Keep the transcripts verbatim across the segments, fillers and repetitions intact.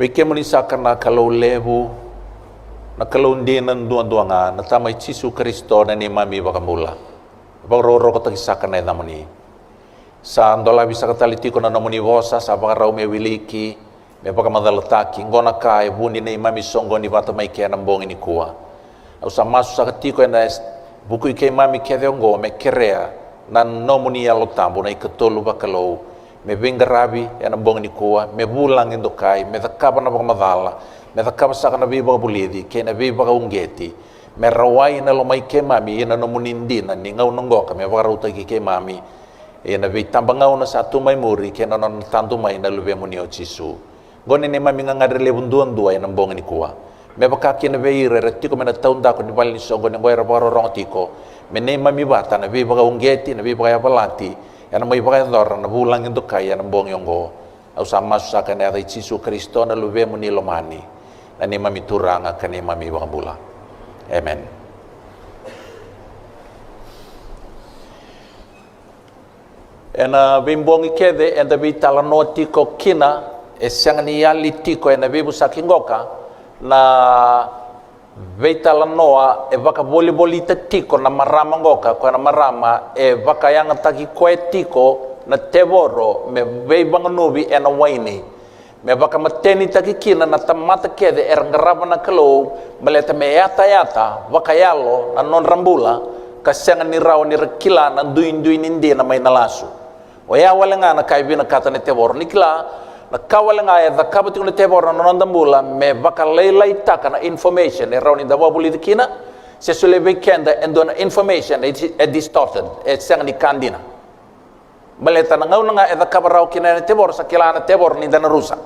Vei kemuni saka na Kalou levu, na Kalou dina duadua ga, na Tama i Jisu Karisito na neimami iVakabula. Vakarokorokotaki saka na yacamuni. Sa dolavi saka tale tiko na nomuni vosa, sa vakarau me wiliki, me vakamacalataki, qo na ka e vu ni neimami soqoni vata mai ke ena bogi nikua. Au sa masu saka tiko ena vuku i keimami kece oqo me kerea na nomuni Yalo Tabu na ikatolu vakalou, me veiqaravi ena bogi nikua, me vulagi dokai, me cakava na vakamacala, me cakava saka na veivakavulici kei na veivakauqeti, me rawai na lomai keimami ina nomuni dina ni gauna qoka me vakarautaki keimami ina veitabagauna sa tu mai muri kei na nona tadu mai na Luvemuni o Jisu. Qo na neimami gagadre levu duadua ena bogi nikua. Me vaka kina vei ira era tiko mai na taudaku ni vale ni soqoni oqo era vakarorogo tiko, me neimami vata na veivakauqeti, na veivakayavalati, ena mai vakayacora na vulagi dokai ena bogi oqo. Au sa masu saka ena yaca i Jisu Karisito na Luvemuni lomani, na neimami Turaga ka neimami iVakabula. Amen. Ena veibogi kece eda veitalanoa tiko kina, e sega ni yali tiko ena veivosaki qoka na veitalanoa e vakavolivolita tiko na marama qoka, koya na marama e vakayagataki koya tiko na tevoro me veivaganuvi ena waini, me vakamatenitaki kina na tamata kece era qarava na Kalou, baleta me yatayata vakayalo na nodra bula, ka sega ni rawa ni ra kila na duidui ni dina mai na lasu. Oya wale ga na ka e vinakata na tevoro. Ni kila, na ka wale ga e cakava tiko na tevoro na noda bula me vakalailaitaka na information e rawa ni da vakavulici kina, se solia vei keda e dua na information e, e distorted, e sega ni ka dina. Baleta na gauna ga e cakava rawa kina na tevoro, sa kila na tevoro ni da na rusa.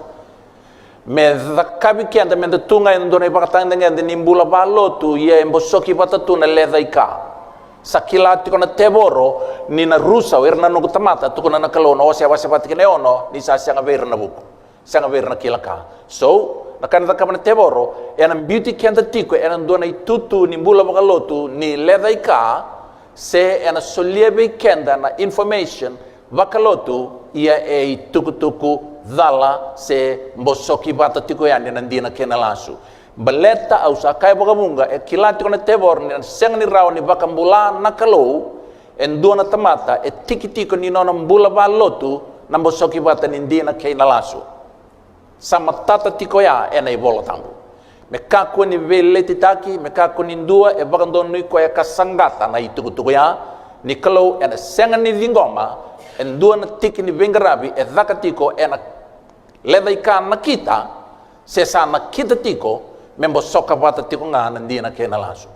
Me cakavi keda me da tu ga ena dua na ivakatagedegede ni bula valotu, ia e bosoki vata tu na leca i ka. Sa kila tiko na tevoro ni na rusa o ira na noqu tamata, tukuna na Kalou na Osea wase va tikina e ono, ni sa sega vei ira na vuku, sega vei ira na kila ka. So, na ka ena cakava na tevoro, ena biuti keda tiko ena dua na itutu ni bula vakalotu ni leca i ka, se ena solia vei keda na information vakalotu, ia e itukutuku cala se bosoki vata tiko yani na dina kei na lasu. Baleta au sa kaya vakavuqa, e kila tiko na tevoro ni na sega ni rawa ni vakabula na Kalou e dua na tamata e tiki tiko ni nona bula valotu na bosoki vata ni dina kei na lasu. Sa matata tiko ya ena iVola Tabu. Me kakua ni veiletitaki, me kakua ni dua e vakadonui koya ka saqata na itukutuku ya, ni Kalou ena sega ni ciqoma e dua na tiki ni veiqaravi e caka tiko ena leca i ka nakita, se sa nakita tiko, me bosoka vata tiko ga na dina kei na lasu.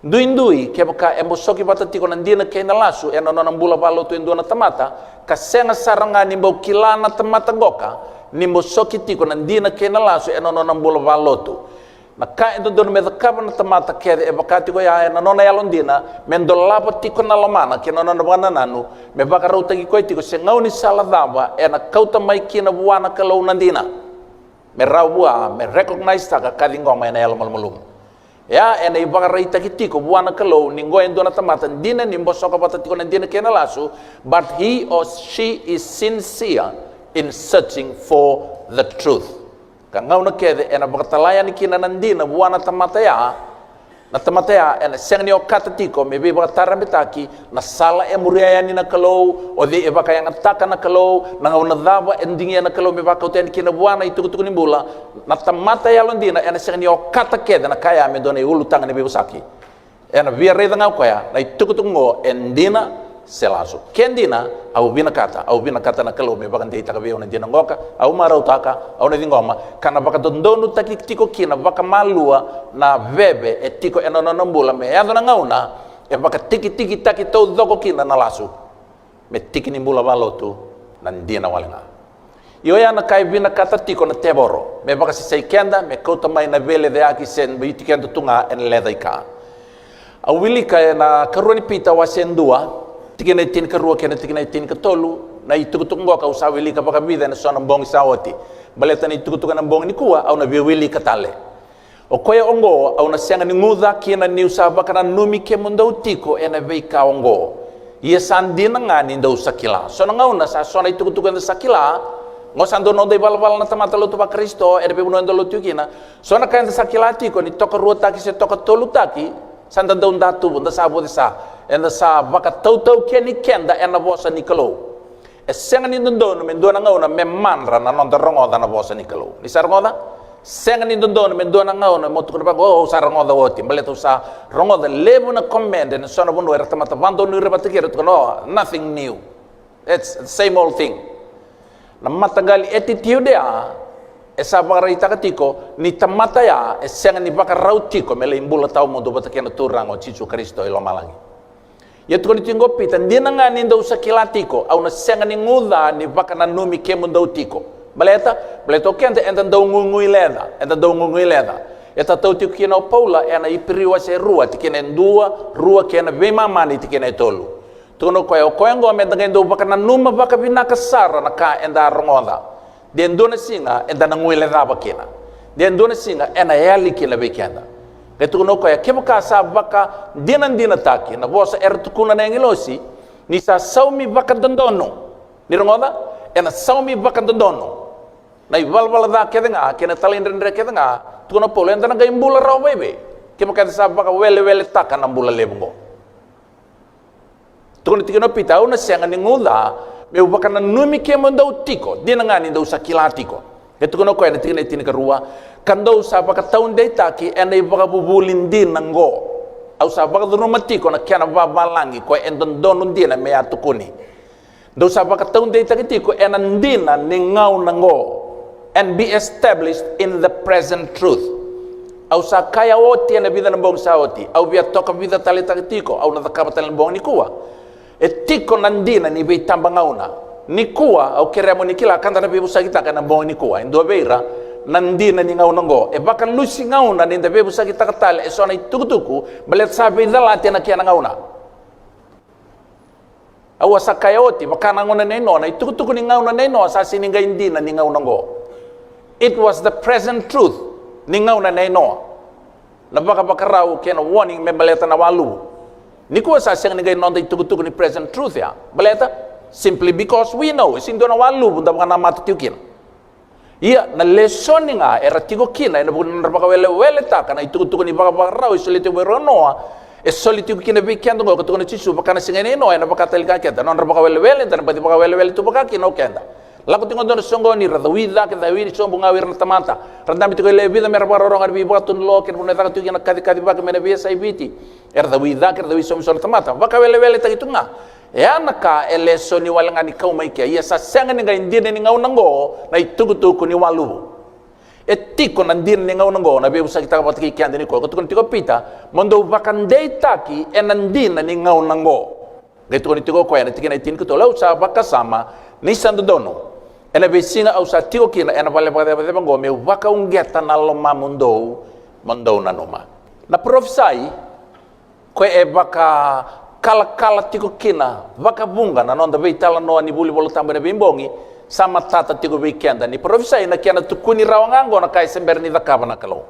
Duidui, kevaka e bosoki vata tiko na dina kei na lasu ena nona bula valotu e dua na tamata, ka sega sara ga ni bau kila na tamata qoka ni bosoki tiko na dina kei na lasu ena nona bula valotu. Na ka e dodonu me cakava na tamata kece e vaka tiko ya ena nona yalodina, me dolava tiko na lomana kei na nona vakanananu, me vakarautaki koya tiko se gaunisala cava ena kauta mai kina vua na Kalou na dina, me rawa vua me recognisetaka ka ciqoma ena yalomalumalumu. Ya ena ivakaraitaki tiko vua na Kalou ni qo e dua na tamata dina ni bosoka vata tiko na dina kei na lasu, but he or she is sincere in searching for the truth. Ka gauna kece ena vakatala yani kina na dina vua na tamata ya, na tamata ya ena sega ni okata tiko me veivakatarabetaki na sala e muria yani na Kalou, o cei e vakayagataka na Kalou, na gauna cava e digia na Kalou me vakauta yani kina vua na itukutuku ni bula. Na tamata yalodina ena sega ni okata kece na ka ya me dua na iulutaga ni veivosaki. Ena via raica ga o koya na itukutuku oqo e dina se lasu. Ke dina, au vinakata, au vinakata na Kalou me vakadeitaka vei au na dina qoka, au marautaka, au na ciqoma, ka na vakadodonutaki tiko kina vakamalua na veve e tiko ena nona bula, me yaco na gauna e vakatikitikitaki taucoko kina na lasu. Me tiki ni bula valotu na dina wale ga. Io, oya na ka e vinakata tiko na tevoro, me vakasesei keda, me kauta mai na veilecayaki se biuti keda tu ga ena leca i ka. Au wilika ena karua ni Pita wase dua, tikina e tinikarua kei na tikina e tinikatolu, na itukutuku qoka au sa wilika vakavica ena so na bogi sa oti. Baleta na itukutuku ena bogi nikua, au na via wilika tale. O koya oqo au na sega ni guca kina niu sa vakananumi kemudou tiko ena veika oqo. Ia sa dina ga ni dou sa kila. So na gauna sa so na itukutuku eda sa kila, Qo sa dua noda ivalavala na tamata lotu vaKarisito ena veivanua eda lotu tiko kina. So na ka eda sa kila tiko ni tokaruataki se tokatolutaki, sa da dau datuvu, da sa vucesa, eda sa vakatautaukeni keda ena vosa ni Kalou. E sega ni dodonu me dua na gauna me madra na noda rogoca na vosa ni Kalou. Ni sa rogoca? Sega ni dodonu me dua na gauna mo tukuna vaka, "O, au sa rogoca oti." Baleta au sa rogoca levu na command ena so na vanua era tamata vadonui ira vata kei ira, tukuna, "O, nothing new. It's the same old thing." Na mataqali attitude ya e sa vakaraitaka tiko ni tamata ya e sega ni vakarau tiko me lai bula tawamudu vata kei na Turaga o Jisu Karisito i lomalagi. Ia tukuni tiko o Pita, "Dina ga ni dou sa kila tiko, au na sega ni guca ni vakananumi kemudou tiko." Baleta, baleta o keda eda dau guiguileca, eda dau guiguileca. E tatau tiko kina o Paula ena Iperiu wase rua, tikina e dua, rua kei na veimama ni tikina e tolu. Tukuna o koya, o koya oqo meda qai dau vakananuma vakavinaka sara na ka eda a rogoca. De dua na siga eda na guilecava kina. De dua na siga ena yali kina vei keda. Qai tukuna o koya, kevaka sa vakadinadinataki na vosa era tukuna na agilosi, ni sa saumi vakadodonu. Ni rogoca? Ena saumi vakadodonu na ivalavala ca kece ga kei na talaidredre kece ga. Tukuna o Paula, eda na qai bula rawa vaivei kevaka eda sa vakaweleweletaka na bula levu oqo. Tukuna tiko o Pita, au na sega ni guca meu vakananumi kemudou tiko, dina ga ni dou sa kila tiko. E tukuna o koya ena tikina e tinikarua, ka dou sa vakataudeitaki ena ivakavuvuli dina oqo. Au sa vakacuruma tiko na kena vavalagi, koya e dodonu dina me a tukuni. Dou sa vakataudeitaki tiko ena dina ni gauna oqo. And be established in the present truth. Au sa kaya oti ena vica na bogi sa oti, au via toka vica tale taka tiko, au na cakava tale na bogi nikua. E tiko na dina ni veitabagauna. Nikua, au kerea mo ni kila ka da na veivosakitaka ena bogi nikua. E dua vei ira na dina ni gauna oqo. E vakalusi gauna ni da veivosakitaka tale eso na itukutuku, baleta sa veicalati ena kena gauna. Au a sa kaya oti, vaka na gauna nei Noa, na itukutuku ni gauna nei Noa sa sega ni qai dina ni gauna oqo. It was the present truth ni gauna nei Noa. Na vakavakarau kei na warning me baleta na waluvu. Nikua sa sega ni qai noda itukutuku ni present truth ya. Baleta, simply because we know, e sega ni dua na waluvu da vakanamata tiko kina. Ia, na lesoni ga era tiko kina ena vuku ni nodra vakaweleweletaka na itukutuku ni vakavakarau e solia tiko vei rau o Noa, e soli tiko kina vei keda oqo ka tukuna o Jisu, vaka na siga nei Noa, ena vaka tale ga keda, na nodra vakawelewele, eda na baci vakawelewele tu vaka kina o keda. Lako tiko e dua na soqoni, ra cawi cake, cawi sobu ga o ira na tamata. Ra dabe tiko e lewe vica me ra vakarorogo ena veivakatunuloa kei na vanua e caka tiko kina na kacikaci vaka mai na veiyasai Viti. Era cawi cake, ra cawi sobu eso na tamata. Vakaweleweletaki tu ga. E a na ka e lesoni wale ga ni kau mai ke, ia sa sega ni qai dina ni gauna oqo na itukutuku ni waluvu. E tiko na dina ni gauna oqo, na veivosakitaka vata kei keda nikua. Ka tukuna tiko o Pita, mo dou vakadeitaki ena dina ni gauna oqo. Qai tukuna tiko o koya ena tikina e tinikatolu, au sa vakasama ni sa dodonu ena veisiga au sa tiko kina ena vale vakacevaceva oqo meu vakauqeta na lomamudou mo dou nanuma. Na parofisai, koya e vakakalakala tiko kina vakavuqa na noda veitalanoa ni vuli Vola Tabu ena veibogi, sa matata tiko vei keda ni parofisai na kena tukuni rawa ga oqo na ka e se bera ni cakava na Kalou.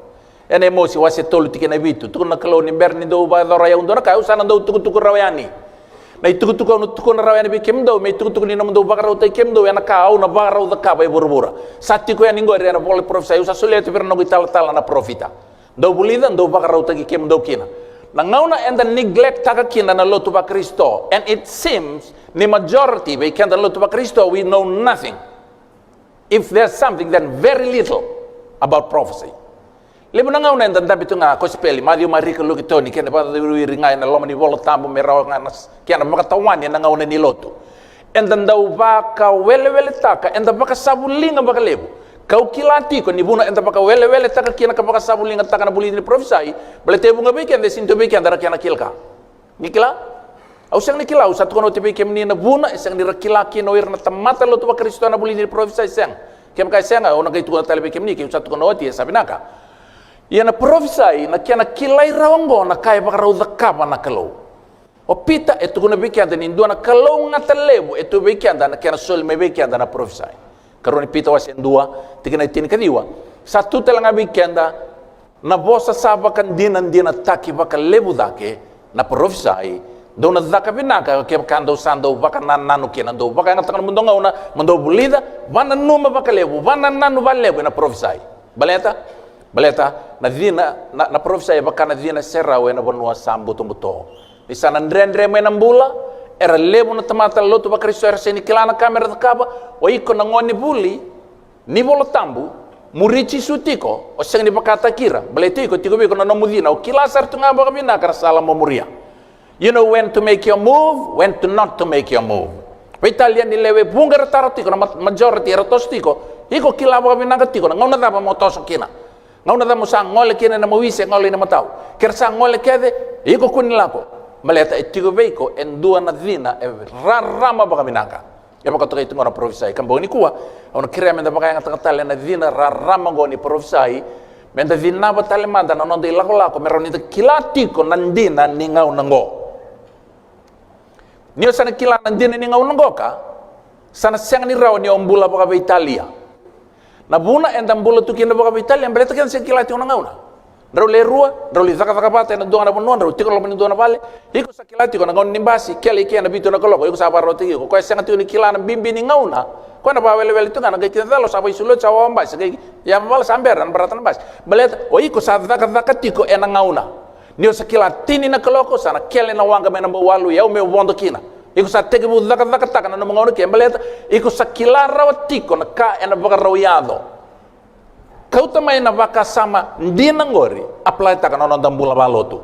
Ena Emosi wase tolu tikina e vitu, tukuna na Kalou ni bera ni dou vakayacora e au dua na ka, au sa na dau tukutuku rawa yani. Na itukutuku au na tukuna rawa yani vei kemudou me itukutuku ni nomudou vakarautaki kemudou ena ka au na vakarau cakava e vuravura. Sa tiko yani oqori ena vola parofisai, au sa solia tu vei ira na noqu italatala na parofita. Dou vulica, dou vakarautaki kemudou kina. Na gauna eda neglecttaka kina na lotu vaKarisito, and it seems ni majority vei keda na lotu vaKarisito, we know nothing, if there's something, then very little about prophecy. Levu na gauna eda dabe tu ga kosipeli, Maciu, Marika, Luke, Joni, kei na vakacawiriwiri ga ena loma ni Vola Tabu me rawa ga na s-, kena vakatawani ena gauna ni lotu. Eda dau vakaweleweletaka, eda vakasavuliga vakalevu. Kau kila tiko ni vuna eda vakaweleweletaka kina ka vakasavuligataka na vulici ni parofisai, baleta e vuqa vei keda e sega ni tu vei keda na kena kila ka. Ni kila? Au sega ni kila, au sa tukuna oti vei kemuni na vuna e sega ni ra kila kina o ira na tamata lotu vaKarisito na vulici ni parofisai, sega. Kevaka e sega, au na qai tukuna tale vei kemuni, keu sa tukuna oti, e sa vinaka. Ia na parofisai, na kena kilai rawa oqo na ka e vakarau cakava na Kalou. O Pita e tukuna vei keda ni dua na kalougata levu e tu vei keda na kena soli mai vei keda na parofisai. Karua ni Pita wase dua, tikina e tinikaciwa. Sa tu tale ga vei keda na vosa sa vakadinadinataki vakalevu cake, na parofisai, Dou na caka vinaka kevaka dou sa dau vakanananu kina. Dou vakayagataka na nomudou gauna mo dou vulica, vananuma vakalevu, vanananu vakalevu ena parofisai. Baleta, baleta na cina, na, na parofisai e vaka na cina serau ena vanua sa butobuto. Ni sa na dredre mai na bula, era levu na tamata lotu vaKarisito era sega ni kila na ka mera cakava. O iko na gone vuli ni iVola Tabu, muri Jisu tiko, o sega ni vakataki ira, baleti iko, tiko vei iko na nomu cina, o kila sara tu ga vakavinaka na sala mo muria. You know when to make your move, when to not to make your move. Veitalia ni lewe vuqa era tara tiko, na ma-, majority era toso tiko, iko kila vakavinaka tiko na gauna cava mo toso kina. Gauna cava mo sa gole kina ena mawise, gole ina matau. Ke ra sa gole kece, iko kua ni lako. Baleta e tiko vei iko e dua na cina e rarama vakavinaka. E vakatokai tu ga na parofisai. Ka bogi nikua, au na kerea meda vakayagataka tale na cina rarama oqo ni parofisai, meda cinava tale mada na noda ilakolako me rawa nida kila tiko na dina ni gauna oqo. Ni o sa na kila na dina ni gauna oqo ka, sa na sega ni rawa ni o bula vakaveitalia. Na vuna eda bula tu kina vakaveitalia, baleta keda sega ni kila tiko na gauna. Drau le rua, drau lai cakacaka vata ena dua ga na vanua, drau tiko loma ni dua na vale. Iko sa kila tiko na gauna ni basi, kele i ke ena vitu na kaloko, iko sa vakarautaki iko. Koya sega tiko ni kila na bibi ni gauna, koya na vakawelewele tiko ga na qai kidacala o sa vakaisulu oti, sa wawa basi, qai yavavala sa bera na barata na basi. Baleta o iko sa cakacaka tiko ena gauna. Ni o sa kila tini na kaloko, sa na kele na waqa mai na bau walu, iyau meu vodo kina. Iko sa tekivu cakacakataka na nomu gauna ke, baleta iko sa kila rawa tiko na ka ena vakarau yaco. Kauta mai na vakasama dina oqori, applytaka na noda bula vakalotu.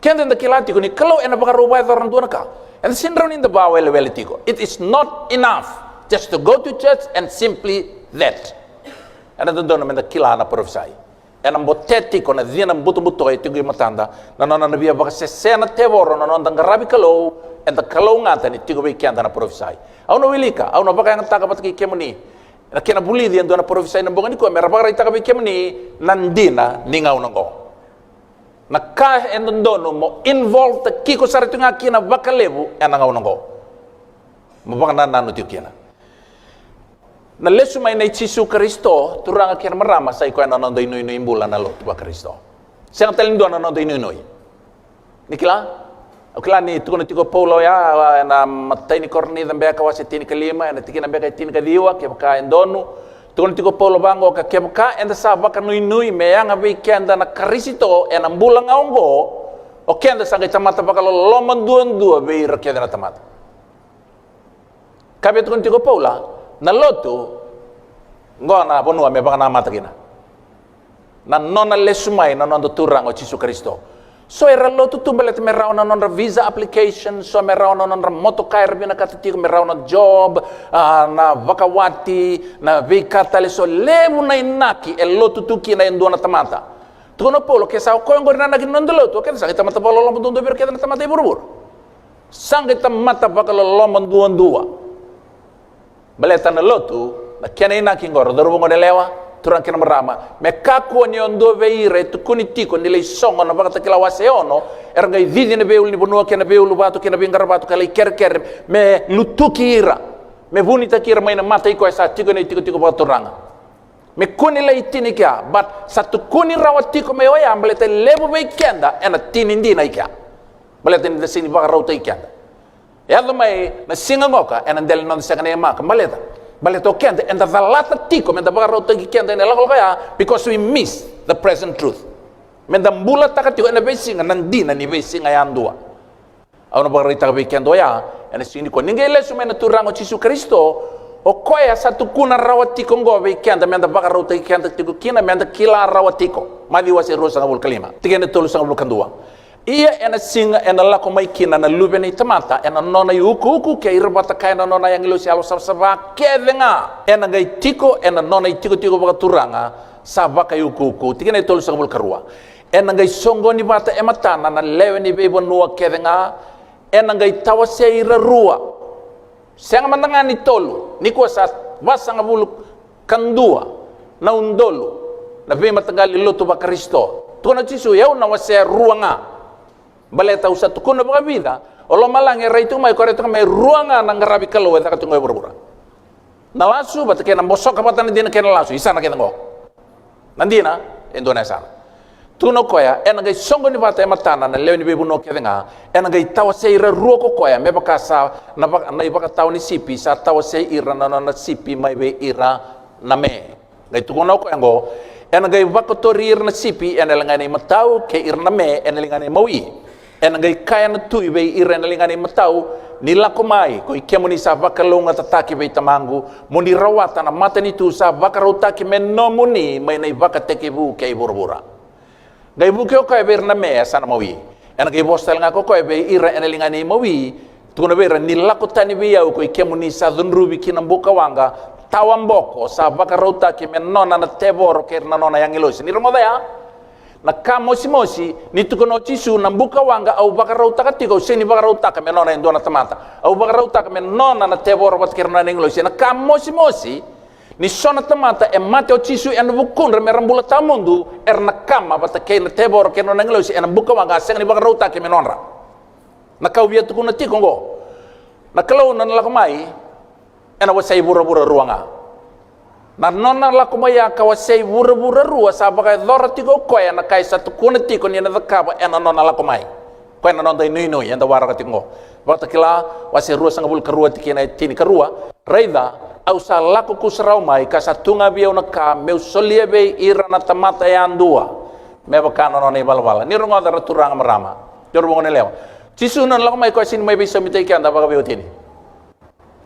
Keda eda kila tiko ni Kalou ena vakarau vakayacora na dua na ka, eda sega ni rawa nida vakawelewele tiko. It is not enough just to go to church and simply that. Ena dodonu meda kila na parofisai. Ena bote tiko na cina butobuto e tiko i matada, na nona na via vakasese na tevoro na noda qaravi Kalou, eda kalougata ni tiko vei keda na parofisai. Au na wilika, au na vakayagataka vata kei kemuni na kena vulici e dua na parofisai na bogi nikua, mera vakaraitaka vei kemuni na dina ni gauna oqo. Na ka e dodonu mo involve-taki iko sara tiko ga kina vakalevu ena gauna oqo, mo vakanananu tiko kina. Na lesu mai nei Jisu Karisito, turaga kei na marama, sa i koya na noda inuinui bula na lotu vaKarisito. Sega tale ni dua na noda inuinui. Ni kila? Au kila ni tukuna tiko o Paula oya ena imatai ni Korinica beka, wase tinikalima, ena tikina beka e tinikaciwa, kevaka e donu. Tukuna tiko o Paula vaqo ka, kevaka eda sa vakanuinui me yaga vei keda na Karisito ena bula ga oqo, o keda sa qai tamata vakaloloma duadua vei ira kece na tamata. Ka via tukuna tiko o Paula, na lotu, oqo na vanua me vakanamata kina na nona lesu mai na noda Turaga o Jisu Karisito. So era lotu tu baleta me rawa na nodra visa application, so me rawa na nodra motoka era vinakata tiko, me rawa na job, a, na vakawati, na veika tale, so levu na inaki e lotu tu kina e dua na tamata. Tukuna o Paula, ke sa o koya oqori na inaki ni noda lotu, o keda sa qai tamata vakaloloma duadua vei ira kece na tamata e vuravura. Sa qai tamata vakaloloma duadua. Baleta na lotu, na kena inaki oqo, cauravou, goneyalewa, turaga kei na marama, me kakua ni o dua vei ira e tukuni tiko ni lai sogo na Vakatakila wase ono, era qai cici na veiulunivanua kei na veiuluvatu kei na veiqaravatu ka lai kerekere me lutuki ira, me vunitaki ira mai na mata i koya sa tiko ena itikotiko vakaturaga. Me kua ni lai tini kea, but sa tukuni rawa tiko mai oya, baleta e levu vei keda ena tini dina i kea. Baleta ni da sega ni vakarautaki keda. Yaco mai na siga qoka ena dela ni noda sega ni yamaka, baleta, baleta o keda eda calata tiko meda vakarautaki keda ena ilakolako ya, because we miss the present truth. Meda bulataka tiko ena veisiga na dina ni veisiga yadua. Au na vakaraitaka vei keda oya ena siga nikua, ni qai lesu mai na Turaga o Jisu Karisito, o koya sa tukuna rawa tiko oqo vei keda, meda vakarautaki keda tiko kina, meda kila rawa tiko. Maciu wase ruasagavulu ka lima, tikina e tolusagavulu ka dua. Ia ena siga ena lako mai kina na Luve ni tamata ena nona iukuuku, kei ira vata kaya na nona agilosi yalosavasava kece ga, ena qai tiko ena nona itikotiko vakaturaga sa vakaiukuuku. Tikina e tolusagavulu ka rua. Ena qai soqoni vata e matana na lewe ni veivanua kece ga, ena qai tawasei ira rua. Sega mada ga ni tolu, nikua sa vasagavulu ka dua na udolu na veimataqali lotu vaKarisito. Tukuna o Jisu, au na wasea rua ga. Baleta au sa tukuna vakavica, o lomalagi e rai tu mai, koya e rai tu ga mai, rua ga na qaravi Kalou e caka tu ga e vuravura. Na lasu vata kei na bosoka vata na dina kei na lasu, isana kece oqo. Na dina e dua na yasana. Tukuna o koya, ena qai soqoni vata e matana na lewe ni veivanua kece ga, ena qai tawasei ira rua ko koya, me vaka sa na, va, na ivakatawa ni sipi sa tawasei ira na nona sipi mai vei ira na me. Qai tukuna o koya oqo, ena qai vakotori ira na sipi ena ligana imatau, kei ira na me ena ligana imawi. Ena qai kaya na tui vei ira ena ligana imatau, ni lako mai, ko i kemuni sa vakalougatataki vei Tamaqu, mo ni rawata na matanitu sa vakarautaki me nomuni mai na ivakatekivu kei vuravura. Qai vuki o koya vei ira na me, sa na mawi. Ena qai vosa tale ga ko koya vei ira ena ligana imawi, tukuna vei ira, ni lako tani vei au ko i kemuni sa cudruvi ki na buka waqa tawa boko, sa vakarautaki me nona na tevoro kei ira na nona agilosi. Ni rogoca ya na ka mosimosi ni tukuna o Jisu, na buka waqa au vakarautaka tiko, au sega ni vakarautaka me nona e dua na tamata, au vakarautaka me nona na tevoro vata kei ira na nona agilosi. Ena ka mosimosi, ni so na tamata e mate o Jisu ena vukudra me ra bula tawamudu, era na kama vata kei na tevoro kei na nona agilosi ena buka waqa a sega ni vakarautaki me nodra. Na ka au via tukuna tiko oqo, na Kalou na nona lako mai ena wasei vuravura rua ga. Na nona lako mai ya ka wasei vuravura rua sa vakayacora tiko o koya na ka e sa tukuna tiko ni na cakava ena nona lako mai. Koya na noda inuinui eda waraka tiko oqo. Vakatakila wase ruasagavulu ka rua tikina e tinikarua. Raica, au sa lako kusarawa mai ka sa tu ga vei au na ka meu solia vei ira na tamata yadua, me vaka na nona ivalavala. Ni rogoca ra turaga, marama, cauravou, goneyalewa. Jisu na nona lako mai koya sega ni mai veisaumitaki keda vakaveiwatini.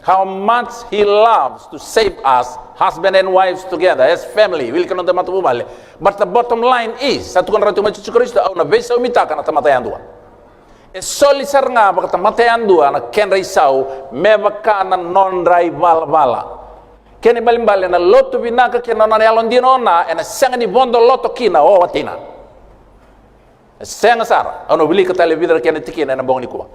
How much he loves to save us, husband and wives together, as family, wilika na noda matavuvale. But the bottom line is, sa tukuna rawa tiko mai Jisu Karisito, au na veisaumitaka na tamata yadua. E soli sara ga vakatamata yadua na kedra isau me vaka na nodra ivalavala. Kena ibalebale, na lotu vinaka kei na nona yalodina o na ena sega ni vodo loto kina o watina. E sega sara. Au na wilika tale e vica na kena tikina ena bogi nikua.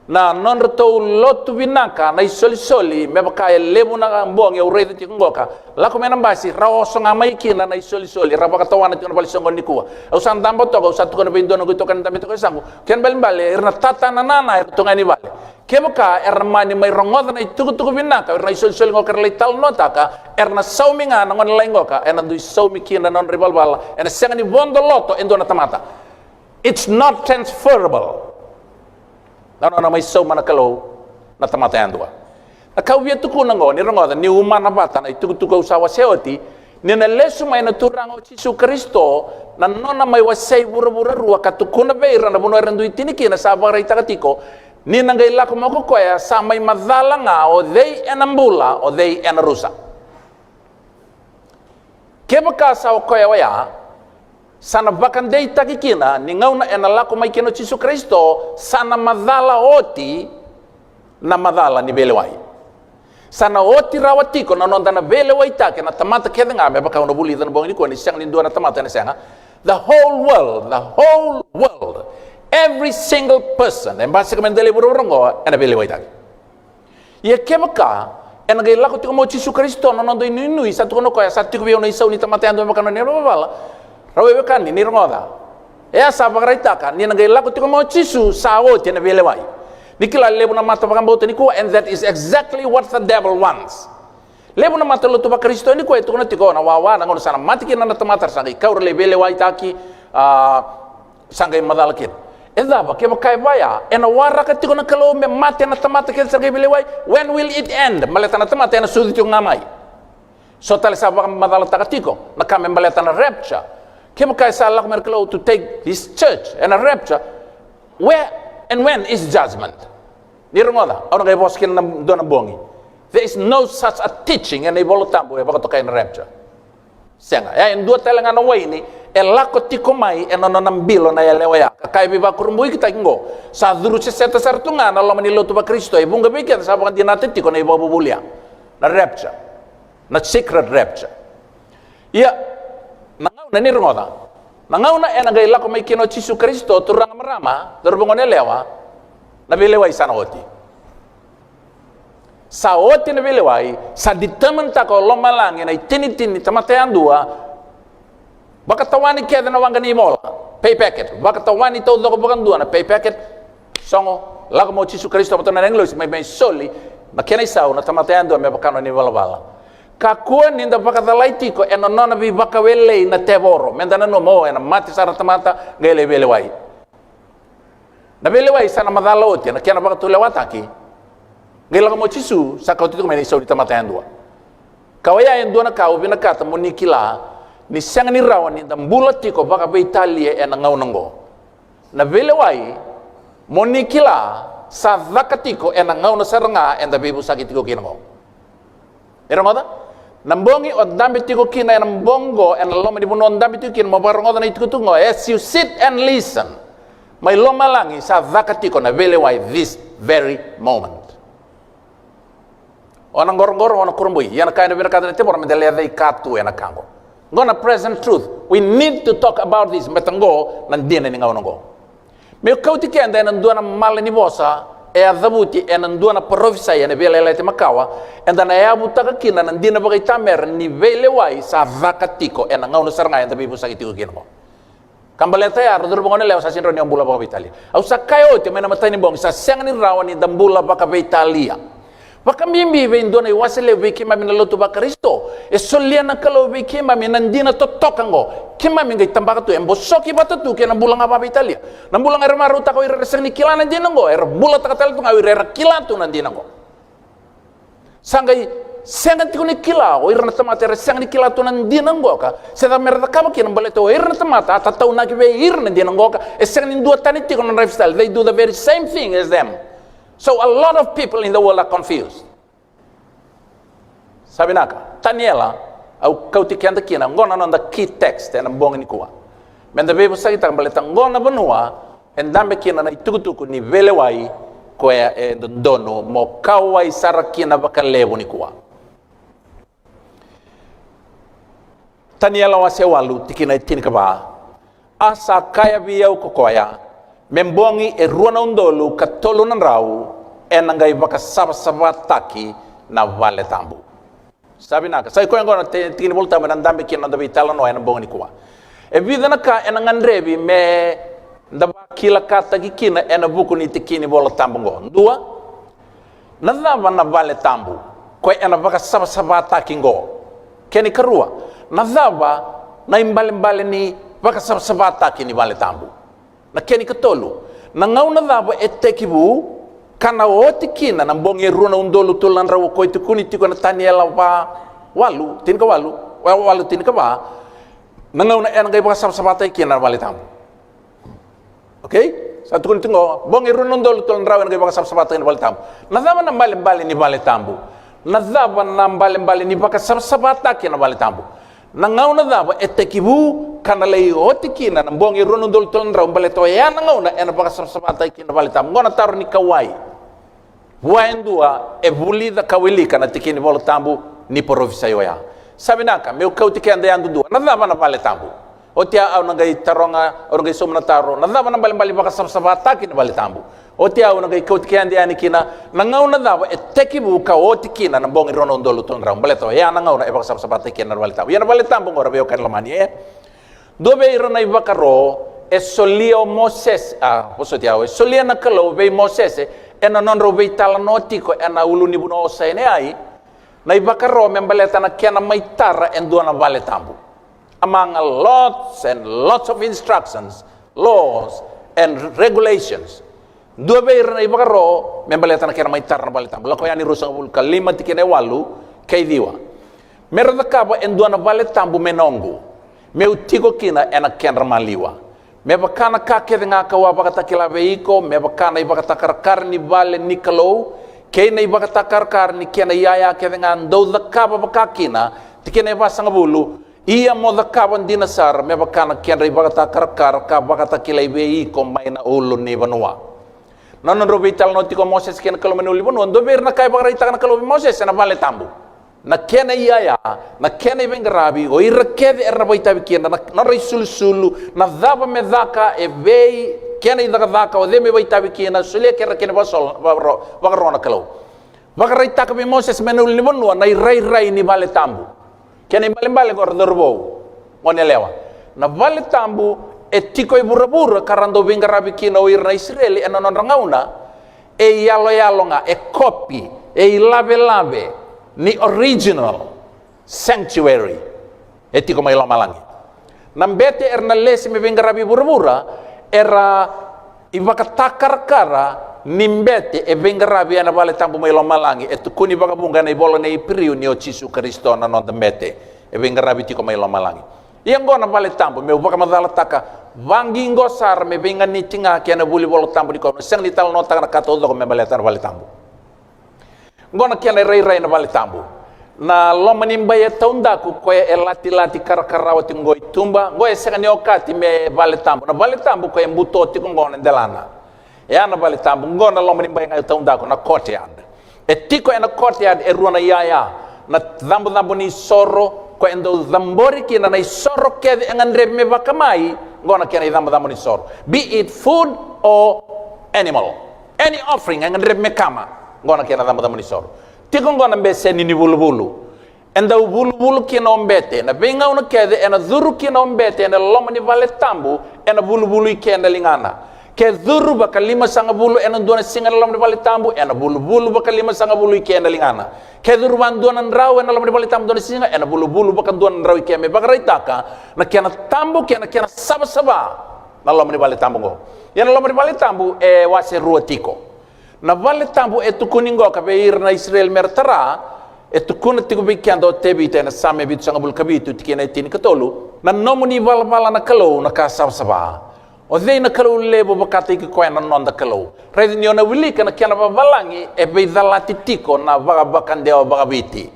Na nodratou lotu vinaka na isolisoli, me vaka e levu na bogi au raica tiko qoka, lako mai na basi, ra oso ga mai kina na isolisoli, ra vakatawana tiko na vale soqoni nikua. Au sa daba toka, au sa tukuna vei dua na noqu itokani, daba toka e yasamu, kena ibalebale ira na tata, na nana, era tu ga yani vale. Kevaka era mani mai rogoca na itukutuku vinaka o ira na isolisoli qoka era lai talanoataka, era na saumi ga na gone lalai qoka, ena dui saumi kina na nodra ivalavala, ena sega ni vodo loto e dua na tamata. It's not transferable. Na nona mai sauma na Kalou na tamata yadua. Na ka au via tukuna oqo, ni rogoca, ni umana vata na itukutuku au sa wasea oti, ni na lesu mai na Turaga o Jisu Karisito, na nona mai wasei vuravura rua ka tukuna vei ira na vanua era dui tini kina, sa vakaraitaka tiko ni na qai lako mai ko koya, sa mai macala ga o cei ena bula, o cei ena rusa. Kevaka sa o koya oya, sa na vakadeitaki kina ni gauna ena lako mai kina o Jisu Karisito, sa na macala oti na macala ni veilewai. Sa na oti rawa tiko na noda na veilewaitaki na tamata kece ga, me vaka au na vulica na bogi nikua ni sega ni dua na tamata ena sega. The whole world, the whole world, every single person, e basika mai na dela vuravura oqo, ena veilewaitaki. Ia kevaka ena qai lako tiko mai o Jisu Karisito, na noda inuinui, sa tukuna o koya, sa tiko vei au na isau ni tamata yadua me vaka na nona ivalavala. Ra veiwekani, ni rogoca. E a sa vakaraitaka ni na qai lako tiko mai o Jisu, sa oti ena veilewai. Ni kila, levu na mata vakabauta nikua, and that is exactly what the devil wants. Levu na mata lotu vaKarisito nikua e tukuna tiko na wawa, na gauna sa na mate kina na tamata, ra sa qai kau, ra lai veilewaitaki, a, sa qai macala kina. E cava kevaka e vaya, ena waraka tiko na Kalou me mate na tamata kece, sa qai veilewai? When will it end? Baleta na tamata ena sucu tiko ga mai. So tale sa vakamacalataka tiko na ka me baleta na rapture. Kevaka e sa lako mai na Kalou to take his church ena rapture, where and when is judgment? Ni rogoca, au na qai vosa kina na dua na bogi. There is no such a teaching ena iVola Tabu e vakatokai na rapture. Sega, e a e dua tale ga na waini e lako tiko mai ena nona bilo na yalewa ya. Ka kaya veivakurabuitaki oqo, sa curu seseta sara tu ga na loma ni lotu vaKarisito, e vuqa vei keda sa vakadinata tiko na ivakavuvuli ya. Na rapture. Na secret rapture. Ia, na gauna, ni rogoca, na gauna ena qai lako mai kina o Jisu Karisito, turaga, marama, cauravou, goneyalewa, na veilewai sa na oti. Sa oti na veilewai, sa determinetaka o lomalagi na itinitini ni tamata yadua. Vakatawani kece na waqa ni ivola, pay packet. Vakatawani taucoko vakadua na pay packet. Sogo, lako mai o Jisu Karisito vata na nona agilosi, mai, mai soli na kena isau na tamata yadua me vaka na nona ivalavala. Kakua ni da vakacalai tiko ena nona veivakawelei na tevoro. Meda nanuma, o, ena mate sara na tamata, qai lai veilewai. Na veilewai sa na macala oti, na kena vakatulewataki. Qai lako mai o Jisu, sa kauta tiko mai na isau ni tamata yadua. Ka oya e dua na ka au vinakata mo ni kila, ni sega ni rawa ni da bula tiko vakaveitalia ena gauna oqo. Na veilewai, mo ni kila, sa caka tiko ena gauna sara ga eda veivosaki tiko kina oqo. E rogoca? Na bogi o dabe tiko kina ena bogi oqo, ena loma ni vanua o dabe tiko kina, mo vakarogoca na itukutuku oqo. As you sit and listen, mai lomalagi sa caka tiko na veilewai this very moment. O na qoroqoro, o na kurabui. Ia na ka ena vinakata na tevoro, meda lecaika tu ena ka oqo. Oqo na present truth. We need to talk about this. Baleta oqo na dina ni gauna oqo. Meu kauti keda ena dua na mala ni vosa e a cavuti ena dua na parofisai ena Veiyalayalati Makawa, eda na yavutaka kina na dina vakaitamera ni veilewai sa caka tiko ena gauna sara ga eda veivosaki tiko kina oqo. Ka baleta ya, ra curu vagone lewa, sa sega ni rawa ni o bula vakaveitalia. Au sa kaya oti mai na matai ni bogi, sa sega ni rawa ni da bula vakaveitalia. Vakabibi vei dua na iwase levu vei keimami na lotu vaKarisito, e solia na Kalou vei keimami na dina totoka oqo. Keimami qai tabaka tu, e bosoki vata tu kei na bula ga vakaveitalia. Na bula ga era marautaka o ira era sega ni kila na dina oqo, era bulataka tale tu ga o ira era kila tu na dina oqo. Sa qai sega tiko ni kila o ira na tamata era sega ni kila tu na dina qoka se cava mera cakava kina, baleta o ira na tamata a tataunaki vei ira na dina qoka, e sega ni duatani tiko na nodra lifestyle. They do the very same thing as them. So a lot of people in the world are confused. Sa vinaka, Taniela, au kauti keda kina, oqo na noda key text ena bogi nikua. Meda veivosakitaka baleta oqo na vanua e dabe kina na itukutuku ni veilewai, koya e dodonu mo kauwai sara kina vakalevu nikua. Taniela wase walu, tikina e tinikava. A sa kaya vei au ko koya, me bogi e rua na udolu ka tolu na drau ena qai vakasavasavataki na vale tabu. Sa vinaka. Sa i koya oqo na te-, tikina ni Volatabu ena dabe kina na noda veitalanoa ena bogi nikua. E vica na ka ena gadrevi me da vakilakataki kina ena vuku ni tikina ni Volatabu oqo. Dua, na cava na vale tabu koya ena vakasavasavataki oqo? Kena ikarua, na cava na ibalebale ni vakasavasavataki ni vale tabu? Na kena ikatolu, na gauna cava e tekivu ka na oti kina na bogi e rua na udolu tolu na drau o koya e tukuni tiko ena Taniela va walu, tinikawalu, wa-, walu, tinikava, na gauna ena qai vakasavasavataki kina na vale tabu? Okei? Sa tukuni tiko, bogi e rua na udolu tolu na drau ena qai vakasavasavataki na vale tabu. Na cava na balebale ni vale tabu? Na cava na balebale ni vakasavasavataki na vale tabu? Na gauna cava e tekivu ka na lai oti kina na bogi e rua na udolu tolu na drau, baleta oya na gauna ena vakasavasavataki kina na vale tabu? Oqo na taro ni kauwai. Vua e dua e vulica ka wilika na tikina ni Volatabu ni parofisai oya. Sa vinaka, meu kauti keda yadudua. Na cava na vale tabu? Oti ya au na qai taroga, au na qai sauma na taro. Na cava na balebale ni vakasavasavataki na vale tabu? Oti ya au na qai kauti keda yani kina, na gauna cava e tekivu ka oti kina na bogi rua na udolu tolu na drau, baleta oya na gauna e vakasavasavataki kina na vale tabu. Ia na vale tabu oqo, ra veiwekani lomani, e dua vei ira na ivakaro e solia o Mosese, a, vosoti au, e solia na Kalou vei Mosese ena nodrau veitalanoa tiko ena ulunivanua o Saineai, na ivakaro me baleta na kena mai tara e dua na vale tabu. Among lots and lots of instructions, laws and regulations, dua vei ira na ivakaro me baleta na kena mai tara na vale tabu. Lako Yani ruasagavulu ka lima, tikina e walu kei ciwa. Me ra cakava e dua na vale tabu me noqu, meu tiko kina ena kedra maliwa. Me vaka na ka kece ga kau a vakatakila vei iko, me vaka na ivakatakarakara ni vale ni Kalou kei na ivakatakarakara ni kena iyaya kece ga, dou cakava vaka kina, tikina e vasagavulu. Ia mo cakava dina sara me vaka na kedra ivakatakarakara ka vakatakilai vei iko mai na ulunivanua. Na nodrau veitalanoa tiko o Mosese kei na Kalou mai na ulunivanua, dua vei ira na ka e vakaraitaka na Kalou vei Mosese na vale tabu, na kena iyaya, na kena iveiqaravi, o ira kece era na vakaitavi kina, na nodra isulusulu, na cava me caka, e vei kena icakacaka, o cei me vakaitavi kina, solia kei ira kena vakasolo, vakaro-, vakarogo na Kalou. Vakaraitaka vei Mosese mai na ulunivanua na irairai ni vale tabu. Kena ibalebale qo, ra cauravou, goneyalewa, na vale tabu e tiko e vuravura ka ra dau veiqaravi kina o ira na Isireli ena nodra gauna, e iyaloyalo ga, e kopi, e ilavelave ni original. sanctuary e tiko mai lomalagi. Na bete era na lesi me veiqaravi vuravura era ivakatakarakara ni bete e veiqaravi ena vale tabu mai lomalagi. E tukuni vakavuqa ena ivola nei Iperiu ni o Jisu Karisito na noda bete e veiqaravi tiko mai lomalagi. Ia oqo na vale tabu, meu vakamacalataka vaqiqo sara me veiganiti ga kei na vuli Vola Tabu nikua. Na sega ni talanoataka na ka taucoko me baleta na vale tabu. Oqo na kena irairai na vale tabu. Na loma ni bai e taudaku koya e latilati karakarawa tiko oqo i tuba, oqo e sega ni okati me vale tabu. Na vale tabu koya e buto tiko oqo na delana. E a na vale tabu, oqo na loma ni bai ga e taudaku, na courtyard. E tiko ena courtyard e rua na iyaya, na cabocabo ni soro, koya e dau cabori kina na isoro kece e gadrevi me vakamai, oqo na kena icabocabo ni soro. Be it food or animal. Any offering e gadrevi me kama, oqo na kena cabocabo ni soro. Tiko oqo na beseni ni vuluvulu. E dau vuluvulu kina o bete, na veigauna kece ena curu kina o bete ena loma ni vale tabu, ena vuluvulu i ke na ligana. Ke curu vakalimasagavulu ena dua na siga ena loma ni vale tabu, ena vuluvulu vakalimasagavulu i ke na ligana. Ke curu vadua na drau ena loma ni vale tabu dua na siga, ena vuluvulu vakadua na drau i ke, me vakaraitaka na kena tabu kei na kena savasava na loma ni vale tabu oqo. Ia na loma ni vale tabu e wase rua tiko. Na vale tabu e tukuni oqo ka vei ira na Isireli mera tara, e tukuna tiko vei keda o Tevita ena Same vitusagavulu ka vitu, tikina e tinikatolu: Na nomuni valavala na Kalou na ka savasava. O cei na Kalou levu vakataki koya na noda Kalou? Raica ni o na wilika na kena vavalagi e veicalati tiko na vakavakadewa vakaviti.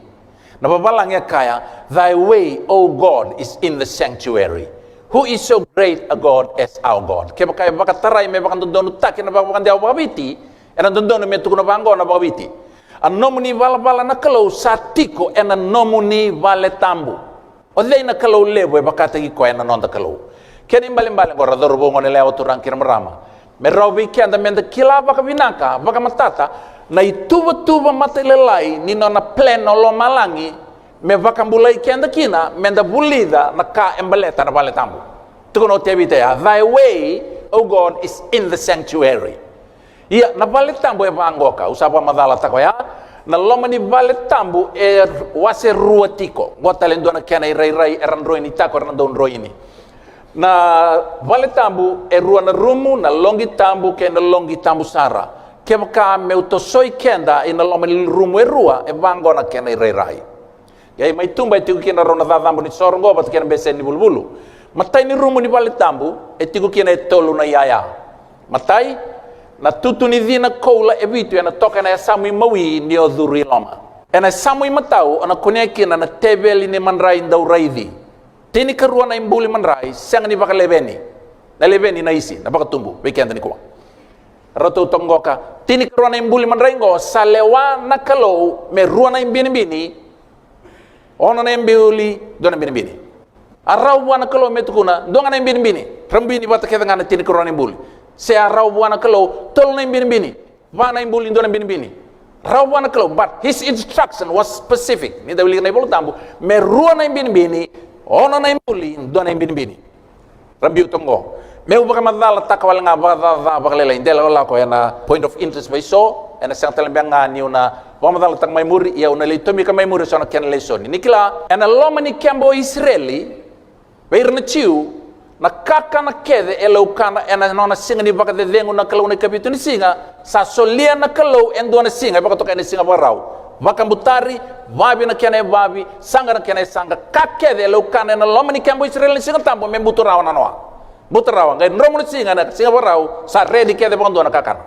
Na vavalagi e kaya, "Thy way, O God, is in the sanctuary. Who is so great a God as our God?" Kevaka e vakatarai me vakadodonutaki na vakavakadewa vakaviti, ena dodonu me tukuna vaqo na vakaviti: "A nomuni valavala na Kalou sa tiko ena nomuni vale tabu. O cei na Kalou levu e vakataki koya na noda Kalou?" Kena ibalebale oqo, ra cauravou, goneyalewa, turaga kei na marama, me rawa vei keda meda kila vakavinaka, vakamatata na ituvatuva matailalai ni nona plan o lomalagi me vakabulai keda kina, meda vulica na ka e baleta na vale tabu. Tukuna o Tevita ya, "Thy way, O God, is in the sanctuary." Ia na vale tabu e vaqo, ka au sa vakamacalataka oya, na loma ni vale tabu e wase rua tiko. Oqo tale e dua na kena irairai era droinitaka, era na dau droini. Na vale tabu e rua na rumu, na loqi tabu kei na loqi tabu sara. Kevaka meu tosoi keda ina loma ni rumu e rua, e vaqo na kena irairai. Ia mai tuba e tiko kina rau na cacabo ni soro oqo vata kei na beseni ni vuluvulu. Matai ni rumu ni vale tabu e tiko kina e tolu na iyaya. Matai, na tutu ni cina koula e vitu ena toka ena yasamu imawi ni o curu i loma. Ena yasamu imatau o na kunea kina na teveli ni madrai dauraici. Tinikarua na ibuli madrai sega ni vakaleveni. Na leveni na isi, na vakatubu vei keda nikua. Ratou toqoka, tinikarua na ibuli madrai oqo sa lewa na Kalou me rua na ibinibini, ono na ibuli, dua na ibinibini. A rawa vua na Kalou me tukuna, dua ga na ibinibini, ra bini vata kece ga na tinikarua na ibuli. Se a rawa vua na Kalou, tolu na ibinibini, va na ibuli, dua na ibinibini. Rawa vua na Kalou, but his instruction was specific. Ni da wilika na iVola Tabu, me rua na ibinibini, ono na ibuli, dua na ibinibini. Ra biuta oqo. Meu vakamacalataka wale ga vakacaca vakalailai, de lakolako ena point of interest vaiso, ena sega tale beka ga niu na vakamacalataka mai muri, ia au na lai tomika mai muri eso na kena lesoni. Ni kila, ena loma ni keba o Isireli, vei ira na Jiu, na kakana kece e laukana ena nona siga ni vakacecegu na Kalou na ikavitu ni siga, sa solia na Kalou e dua na siga, e vakatokai na siga vakarau. Vakabutari, vavi na kena ivavi, saqa na kena isaqa, ka kece e laukana ena loma ni keba o Isireli na Siga Tabu me butu rawa na noa. Butu rawa, qai dromu na siga, na siga vakarau, sa redi kece vakadua na kakana.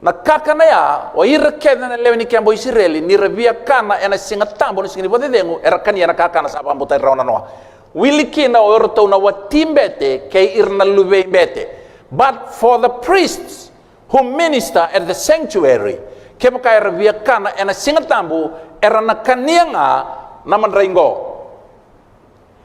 Na kakana ya, o ira kece na lewe ni keba o Isireli, ni ra via kana ena Siga Tabu, na siga ni vakacecegu, era kania na kakana sa vakabutari rawa na noa. Wili kina o iratou na wati bete kei ira na luvei bete. But for the priests who minister at the sanctuary, kevaka era via kana ena Siga Tabu, era na kania ga na madrai qo.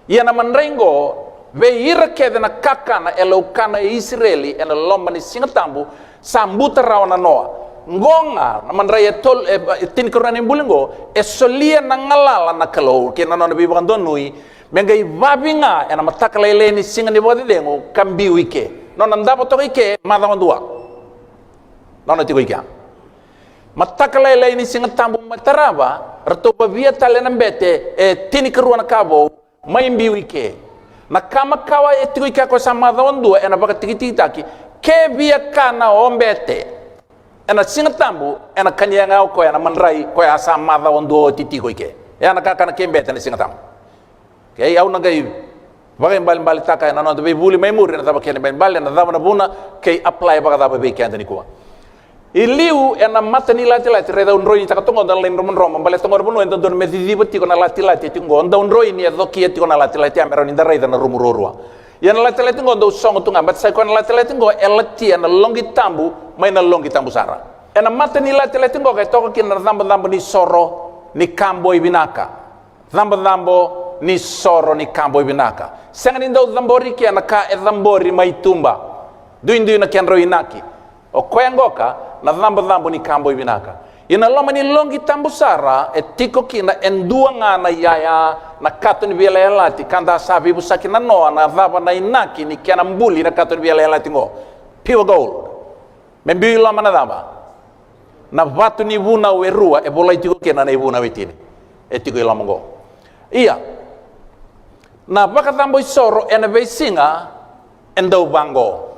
Ia na madrai qo, vei ira kece na kakana e laukana e Isireli ena loma ni Siga Tabu, sa buta rawa na noa. Qo ga na madrai e tol-, e, e tinikarua na ibuli qo, e solia na galala na Kalou kei na nona veivakadonui, me qai vavi ga ena mataka lailai ni siga ni vakacecegu ka biu i ke. Nona davo toka i ke macawa dua. Nona tiko i kea. Mataka lailai ni Siga Tabu mai tarava, ratou vavia tale na bete e tinikarua na ka vou, mai biu i ke. Na ka makawa e tiko i ke, koya sa macawa dua, ena vakatikitikitaki. Ke via kana o bete ena Siga Tabu, ena kania ga o koya na madrai koya sa macawa dua oti tiko i ke. E a na kakana ke bete ena Siga Tabu. Kei au na qai vakaibalebaletaka ena noda veivuli mai muri, ena cava kena ibalebale, ena cava na vuna, kei apply vakacava vei keda nikua. I liu ena mata ni latilati, raica au droinitaka toqo na lai dromodromo, baleta toqo na vanua e dodonu me ciciva tiko na latilati e tiko qo, dau droini e cokia tiko na latilati ya me rawa ni da raica na rumu ruarua. Ia na latilati qo dau sogo tu ga, baleta sa i koya na latilati qo e latia na loqi tabu mai na loqi tabu sara. Ena mata ni latilati qo ka e toka kina na cabocabo ni soro ni ka boi vinaka. Cabocabo ni soro ni ka boi vinaka. Sega ni dau cabori ke na ka e cabori mai tuba. Duidui na kedrau inaki. O koya qoka na cabocabo ni ka boi vinaka. Ia na loma ni loqi tabu sara e tiko kina e dua ga na iyaya, na kato ni veiyalayalati ka da sa veivosaki na noa, na cava na inaki ni kena buli na kato ni veiyalayalati qo. Pure gold. Me biu i loma na cava? Na vatu ni vunau e rua e volai tiko kina na ivunau e tini. E tiko i loma qo. Ia, na vakacabo isoro ena veisiga e dau vaqo.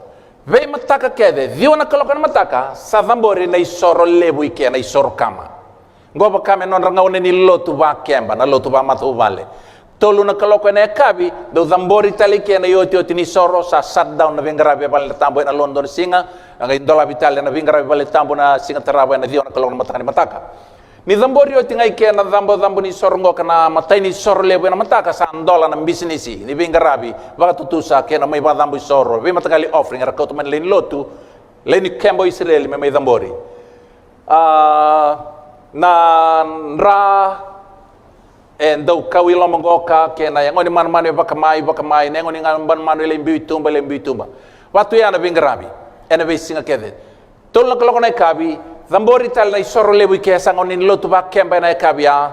Veimataka kece, ciwa na kaloko ena mataka, sa cabori na isoro levu i ke, na isoro kama. Qo vaka me nodra gauna ni lotu vakeba, na lotu vamatavuvale. Tolu na kaloko ena yakavi, dau cabori tale i ke na iotioti ni soro, sa shut down na veiqaravi e valetabu ena loma ni dua na siga, a qai dolavi tale na veiqaravi valetabu na siga tarava ena ciwa na kaloko na mataka ni mataka. Ni cabori oti ga i ke na cabocabo ni soro qoka, na imatai ni soro levu ena mataka, sa dola na bisinisi ni veiqaravi vakatutusa kei na mai vakacabo isoro, veimataqali offering era kauta mai na lewe ni lotu, lewe ni keba o Isireli me mai cabori. A, na dra e dau kau i loma qoka, kei na yago ni manumanu e vakamai, vakamai, na yago ni manumanu e lai biu i tuba, lai biu i tuba. Vatu ya na veiqaravi ena veisiga kece. Tolu na kaloko na yakavi, cabori tale na isoro levu i ke, sa gauna ni lotu vakeba ena yakavi ya.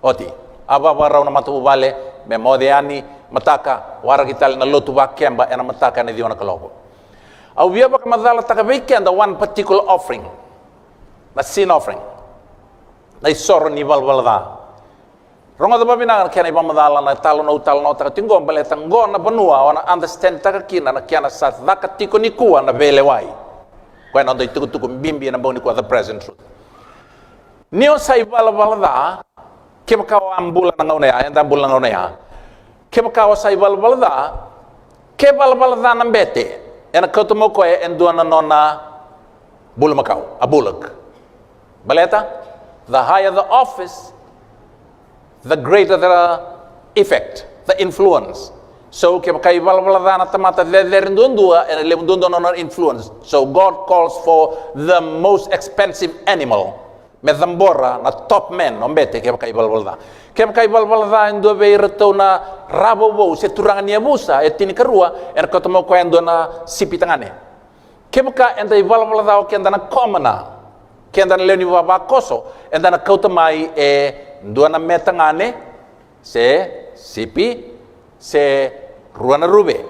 Oti. A vavakarau na matavuvale me moce yani, mataka waraki tale na lotu vakeba ena mataka ena ciwa na kaloko. Au via vakamacalataka vei keda one particular offering, na sin offering, na isoro ni valavala ca. Rogoca vavinaka na kena ivakamacala na talanoa au talanoataka tiko qo, baleta qo na vanua o na understandtaka kina na kena sa caka tiko nikua na veilewai. Koya na noda itukutuku bibi ena bogi nikua, the present truth. Ni o sa ivalavala ca, kevaka o a bula na gauna ya, eda bula na gauna ya. Kevaka o sa ivalavala ca, ke valavala ca na bete, ena kauta mai o koya e dua na nona bulumakau, a bullock. Baleta, the higher the office, the greater the effect, the influence. So, kevaka ivalavala ca na tamata cecere duadua, ena levu duadua na nona influence. So, God calls for the most expensive animal me cabora na top man o bete, kevaka ivalavala ca. Kevaka ivalavala ca e dua vei iratou na ra vauvau se turaga ni yavusa e tinikarua, ena kauta mai o koya e dua na sipi tagane. Kevaka eda ivalavala ca o keda na commoner, keda na lewe ni vavakoso, eda na kauta mai e dua na me tagane, se sipi, se rua na ruve.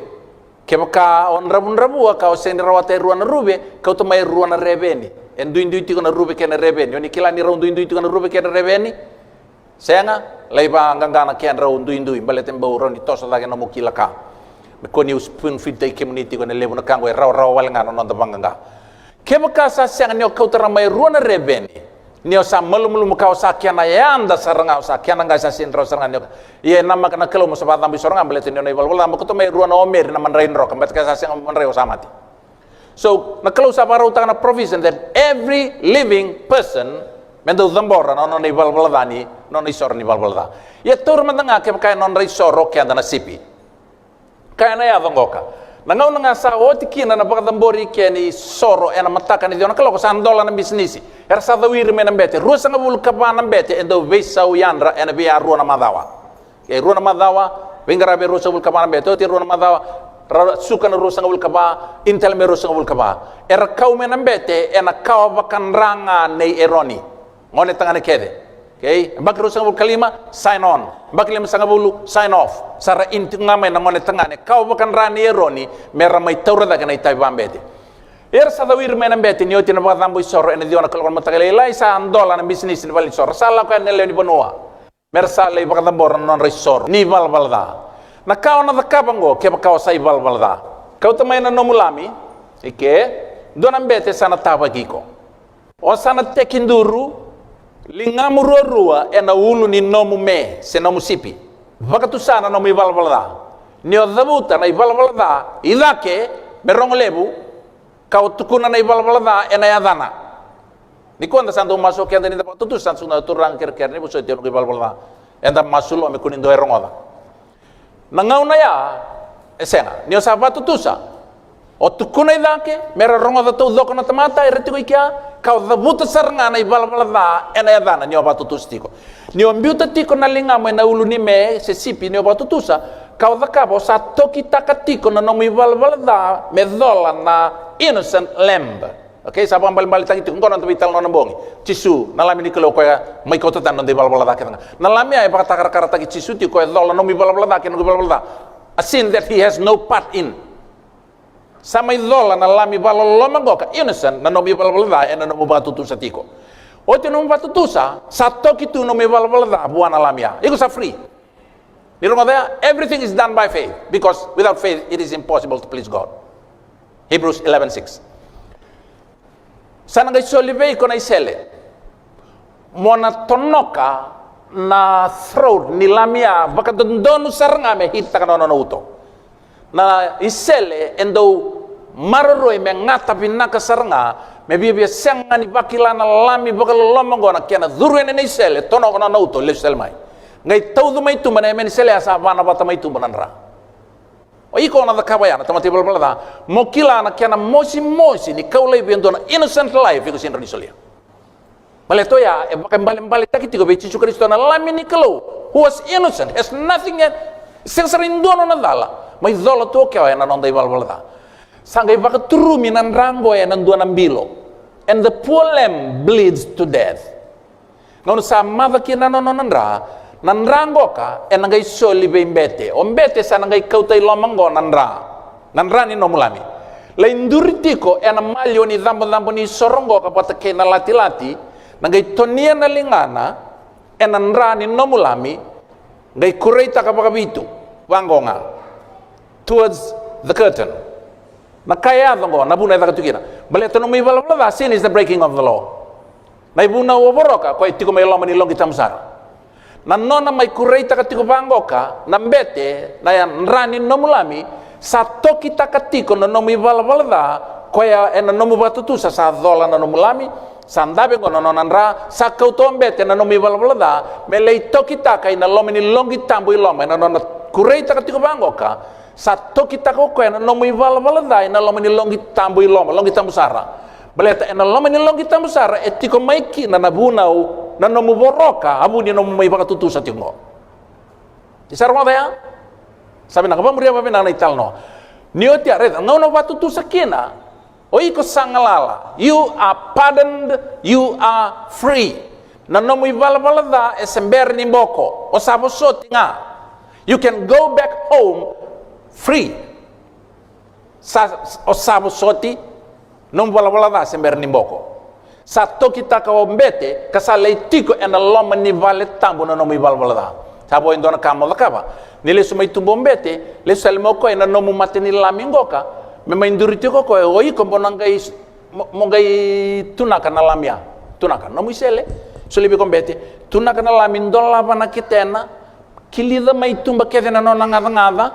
Kevaka o dravudravua ka o sega ni rawata e rua na ruve, kauta mai e rua na reveni. E duidui tiko na ruve kei na reveni. O ni kila ni rau duidui tiko na ruve kei na reveni? Sega, lai vaqaqa na kedrau duidui, baleta e bau rawa ni toso cake nomu kila ka. Me kua niu spoon feedtaki kemuni tiko ena levu na ka qo, e rawarawa wale ga na noda vaqaqa. Kevaka sa sega ni o kauta rawa mai e rua na reveni, ni o sa malumalumu ka o sa kena yada sara ga, o sa kena qai sa sega ni rawa sara ga ni o ka. Ia e namaka na Kalou mo sa vakacabo isoro ga, baleta ni o na ivalavala ca mo kauta mai e rua na omeri na madrai droka, baleta ke sa sega madrai o sa mate. So, na Kalou sa vakarautaka na provision that every living person me dau cabora na nona ivalavala ca ni, nona isoro ni valavala ca. Ia taura mada ga kevaka e nodra isoro o keda na sipi. Ka ena yaco qoka. Na gauna ga sa oti kina na vakacabori kei na isoro ena mataka ni ciwa na kaloko, sa dola na bisinisi. Era sa cawiri mai na bete. Ruasagavulu ka va na bete e dau veisau yadra ena via rua na macawa. E rua na macawa, veiqaravi e ruasagavulu ka va na bete, oti e rua na macawa, ra suka na ruasagavulu ka va, ini tale me ruasagavulu ka va. Era kau mai na bete ena kawa vakadra ga nei Eroni. Gone tagane kece. Okay? Baki ruasagavulu ka lima, sign on. Baki limasagavulu, sign off. Sa ra ini tiko ga mai na gone tagane kawa vakadra nei Eroni, me ra mai taura cake na itavi vabete. Era sa cawiri mai na bete ni oti na vakacabo isoro ena ciwa na kaloko na mataka lailai, sa dola na bisinisi ni valenisoro. Sa lako yani na lewe ni vanua me ra sa lai vakacabora na nodra isoro ni valavala ca. Na ka o na cakava oqo kevaka o sa ivalavala ca: Kauta mai na nomu lami, ike, dua na bete sa na tavaki iko. O sa na tekiduru ligamu ruarua ena ulu ni nomu me se nomu sipi. Vakatusa na nomu ivalavala ca. Ni o cavuta na ivalavala ca i cake me rogo levu, ka o tukuna na ivalavala ca ena yacana. Nikua da sa dau masu o keda ni da vakatutusa, sa tukuna, Turaga kerekere, ni vosoti au na noqu ivalavala ca. Eda masu lo me kua ni dua e rogoca. Na gauna ya e sega. Ni o sa vakatutusa, o tukuna i cake me ra rogoca taucoko na tamata era tiko i kea, ka o cavuta sara ga na ivalavala ca ena yacana ni o vakatutusa tiko. Ni o biuta tiko na ligamu ena ulu ni me se sipi ni o vakatutusa, ka o cakava, o sa tokitaka tiko na nomu ivalavala ca me cola na innocent lamb. Okay, sa vakaibalebaletaki tiko oqo na noda veitalanoa na bogi. Jisu, na Lami ni Kalou, koya mai kauta tani na noda ivalavala ca kece ga. Na Lami ya e vakatakarakarataki Jisu tiko, koya e cola na nomu ivalavala ca kei na noqu ivalavala ca. A sin that he has no part in. Sa mai cola na Lami vakaloloma qoka, innocent, na nomu ivalavala ca ena nomu vakatutusa tiko. Oti na nomu vakatutusa, sa toki tu nomu ivalavala ca vua na Lami ya. Iko sa free. Ni rogoca ya, everything is done by faith, because without faith it is impossible to please God. Hebrews eleven six. Sa na qai soli vei iko na isele mo na tonoka na throat ni Lami ya vakadodonu sara ga me hit-taka na nona uto. Na isele e dau maroroi me gata vinaka sara ga, me viavia sega ga ni vakila na Lami vakaloloma oqo na kena curu yani na isele, tonoka na nona uto, lesu tale mai. Qai taucu mai tuba na yame ni sele ya, sa vana vata mai tuba na dra. O iko o na cakava ya, na tamata ivalavala ca, mo kila na kena mosimosi ni kau laivi e dua na innocent life iko sega ni solia. Baleta oya e vakaibalebaletaki tiko vei Jisu Karisito na Lami ni Kalou, who was innocent, has nothing yet. Sega sara ni dua nona cala, mai cola tu o koya ena noda ivalavala ca. Sa qai vakaturumi na dra oqo ena dua na bilo. And the poor lamb bleeds to death. Gauna sa maca kina na nona dra, na dra qoka ena qai soli vei bete. O bete sa na qai kauta i loma oqo na dra, na dra ni nomu lami. Lai duri tiko ena maliwa ni cabocabo ni soro qoka vata kei na latilati, na qai tonia na ligana ena dra ni nomu lami, qai kureitaka vakavitu vaqo ga, towards the curtain. Na ka e yaco oqo, na vuna e caka tu kina. Baleta nomu ivalavala ca, sin is the breaking of the law. Na ivunau o voroka, koya e tiko mai loma ni loqi tabu sara. Na nona mai kureitaka tiko vaqoka na bete, na ya dra ni nomu lami, sa tokitaka tiko na nomu ivalavala ca, koya ena nomu vakatutusa sa cola na nomu lami, sa dave oqo na nona dra, sa kauta o bete na nomu ivalavala ca, me lai tokitaka ina loma ni loqi tabu i loma, ena nona kureitaka tiko vaqoka, sa tokitaka o koya na nomu ivalavala ca ina loma ni loqi tabu i loma, loqi tabu sara. Baleta ena loma ni loqi tabu sara e tiko mai kina na vunau, na nomu voroka, a vu ni nomu mai vakatutusa tiko oqo. Ni sa rogoca ya? Sa vinaka, vakamuria vakavinaka na italanoa. Ni oti ya, raica, gauna o vakatutusa kina, o iko sa galala. You are pardoned, you are free. Na nomu ivalavala ca e se bera ni boko, o sa vosoti ga. You can go back home free. Sa, o sa vosoti, nomu valavala ca se bera ni boko. Sa tokitaka o bete ka sa lai tiko ena loma ni vale tabu na nomu ivalavala ca. Sa vo e dua na ka mo cakava. Ni lesu mai tuba o bete, lesu tale mai o koya ena nomu mata ni lami qoka, me mai duri tiko o koya, o iko mo na qai, mo, mo qai tunaka na lami ya. Tunaka nomu isele, soli vei iko bete, tunaka na lami, dolava na ketena, kilica mai tuba kece na nona gacagaca.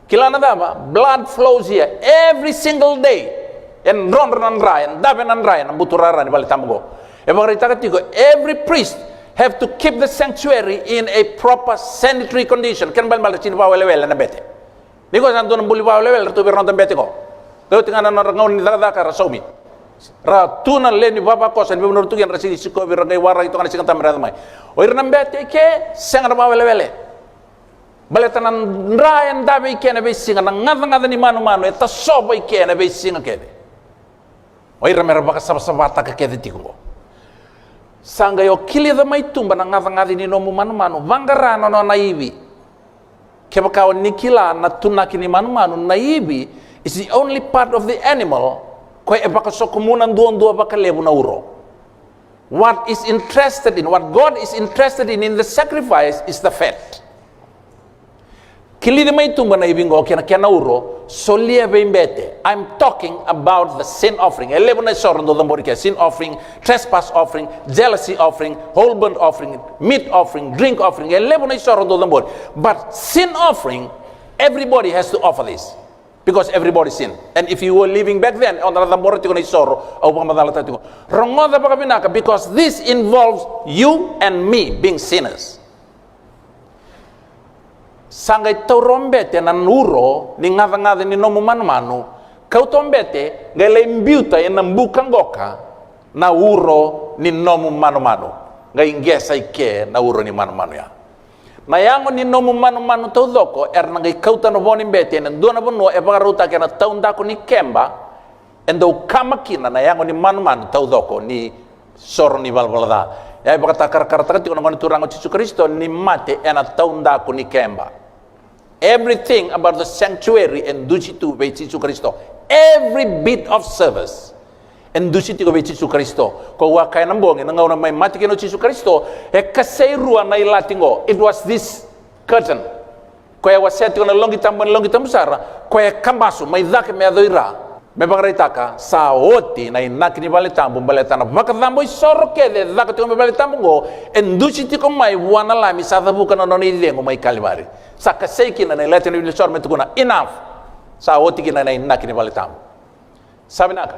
Kila na cava? Blood flows here every single day. E drodro na dra, e dave na dra ena buturara ni vale tabu qo. E vakaraitaka tiko, every priest have to keep the sanctuary in a proper sanitary condition. Kena ibalebale ra sega ni vakawelewele na bete. Ni ko sa dua na buli vakawelewele, ratou vei ira na noda bete qo. Qai oti ga na nodra gauna ni cakacaka ra saumi. Ra tu na lewe ni vavakoso, ni veivanua ra tu kina, ra sega ni sikovi, ra qai waraki toka na Siga Tabu me ra yaco mai. O ira na bete i ke, sega na vakawelewele. Baleta na dra e dave i ke ena veisiga, na gacagaca ni manumanu e tasova i ke ena veisiga kece. O ira me ra vakasavasavataka kece tiko qo. Sa qai o kilica mai tuba na gacagaca ni nomu manumanu, vaqara na nona ivi. Kevaka o ni kila na tunaki ni manumanu, na ivi is the only part of the animal Koya e vakasokomuna duadua vakalevu na uro. What is interested in, what God is interested in, in the sacrifice is the fat. Kilici mai tuba na ivi qo kei na kena uro, solia vei bete. I'm talking about the sin offering. E levu na isoro dou cabori kina: sin offering, trespass offering, jealousy offering, whole burnt offering, meat offering, drink offering. E levu na isoro dou cabori. But sin offering, everybody has to offer this. Because everybody sinned. And if you were living back then, o na cabora tiko na isoro au vakamacalataka tiko. Rogoca vakavinaka, because this involves you and me being sinners. Sa qai taura o bete na uro ni gacagaca ni nomu manumanu, kauta o bete, qai lai biuta ena buka qoka na uro ni nomu manumanu, qai qesa i ke na uro ni manumanu ya. Na yago ni nomu manumanu taucoko era na qai kauta na vo ni bete ena dua na vanua e vakarautaki ena taudaku ni keba, e dau kama kina na yago ni manumanu taucoko ni soro ni valavala ca. Ya e vakatakarakarataka tiko na Gone Turaga o Jisu Karisito ni mate ena taudaku ni keba. Everything about the sanctuary e dusi tu vei Jisu Karisito. Every bit of service e dusi tiko vei Jisu Karisito. Ko au a kaya na bogi, na gauna mai mate kina o Jisu Karisito, e kasei rua na ilati qo. It was this curtain. Koya e wasea tiko na loqi tabu, na loqi tabu sara, koya e kabasu mai cake me yaco i ra. Me vakaraitaka, sa oti na inaki ni vale tabu, baleta na vakacabo isoro kece e caka tiko mai vale tabu qo, e dusi tiko mai vua na Lami sa cavuka na nona icegu mai Kalivari. Sa kasei kina na ilati ni vale isoro me tukuna, enough. Sa oti kina na inaki ni vale tabu. Sa vinaka.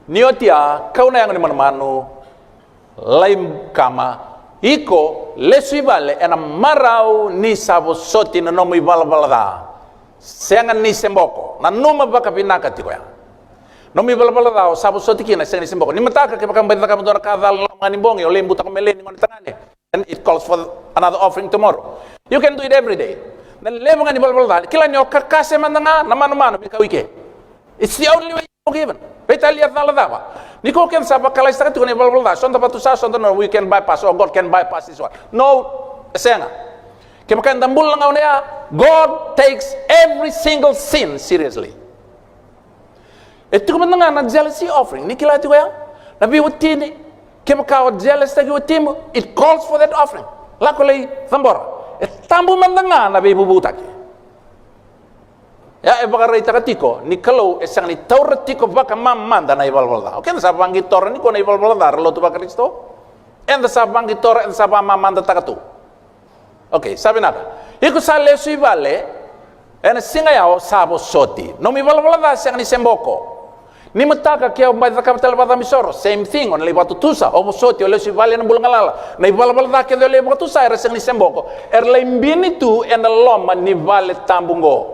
Ni oti ya, kau na yago ni manumanu, lai kama, iko lesu i vale ena marau ni sa vosoti na nomu ivalavala ca. Sega ni se boko. Nanuma vakavinaka tiko ya. Nomu ivalavala ca o sa vosoti kina, sega ni se boko. Ni mataka, kevaka o bai cakava dua na ka ca ena loma ga ni bogi, o lai butako mai leni, gone tagane. And it calls for another offering tomorrow. You can do it every day. Na levu ga ni valavala ca, kila ni o kakase mada ga na manumanu me kau i ke. It's the only way you forgiven. Veitalia cala cava? Ni ko keda sa vakalaisitaka tiko na ivalavala ca, soda vatu sa, soda no, we can bypass, or God can bypass this one. No, e sega. Kevaka eda bula na gauna ya, God takes every single sin seriously. E tiko mada ga na jealousy offering, ni kila tiko ya, na veiwatini. Kevaka o jealous taki watimu, it calls for that offering. Lako lai cabora. E tabu mada ga na veivuvutaki. Ya e vakaraitaka tiko ni Kalou e sega ni taura tiko vakamamada na ivalavala ca. O keda sa vaqitora nikua na ivalavala ca era lotu vaKarisito. Eda sa vaqitora, eda sa vakamamadataka tu. Okay, sa vinaka. Iko sa lesu i vale ena siga ya o sa vosoti. Nomu ivalavala ca sega ni se boko. Ni mataka ke o bai cakava tale vakacabo isoro, same thing, o na lai vakatutusa, o vosoti, o lesu i vale ena bula galala. Na ivalavala ca kece o lai vakatutusa era sega ni se boko. Era lai bini tu ena loma ni vale tabu qo.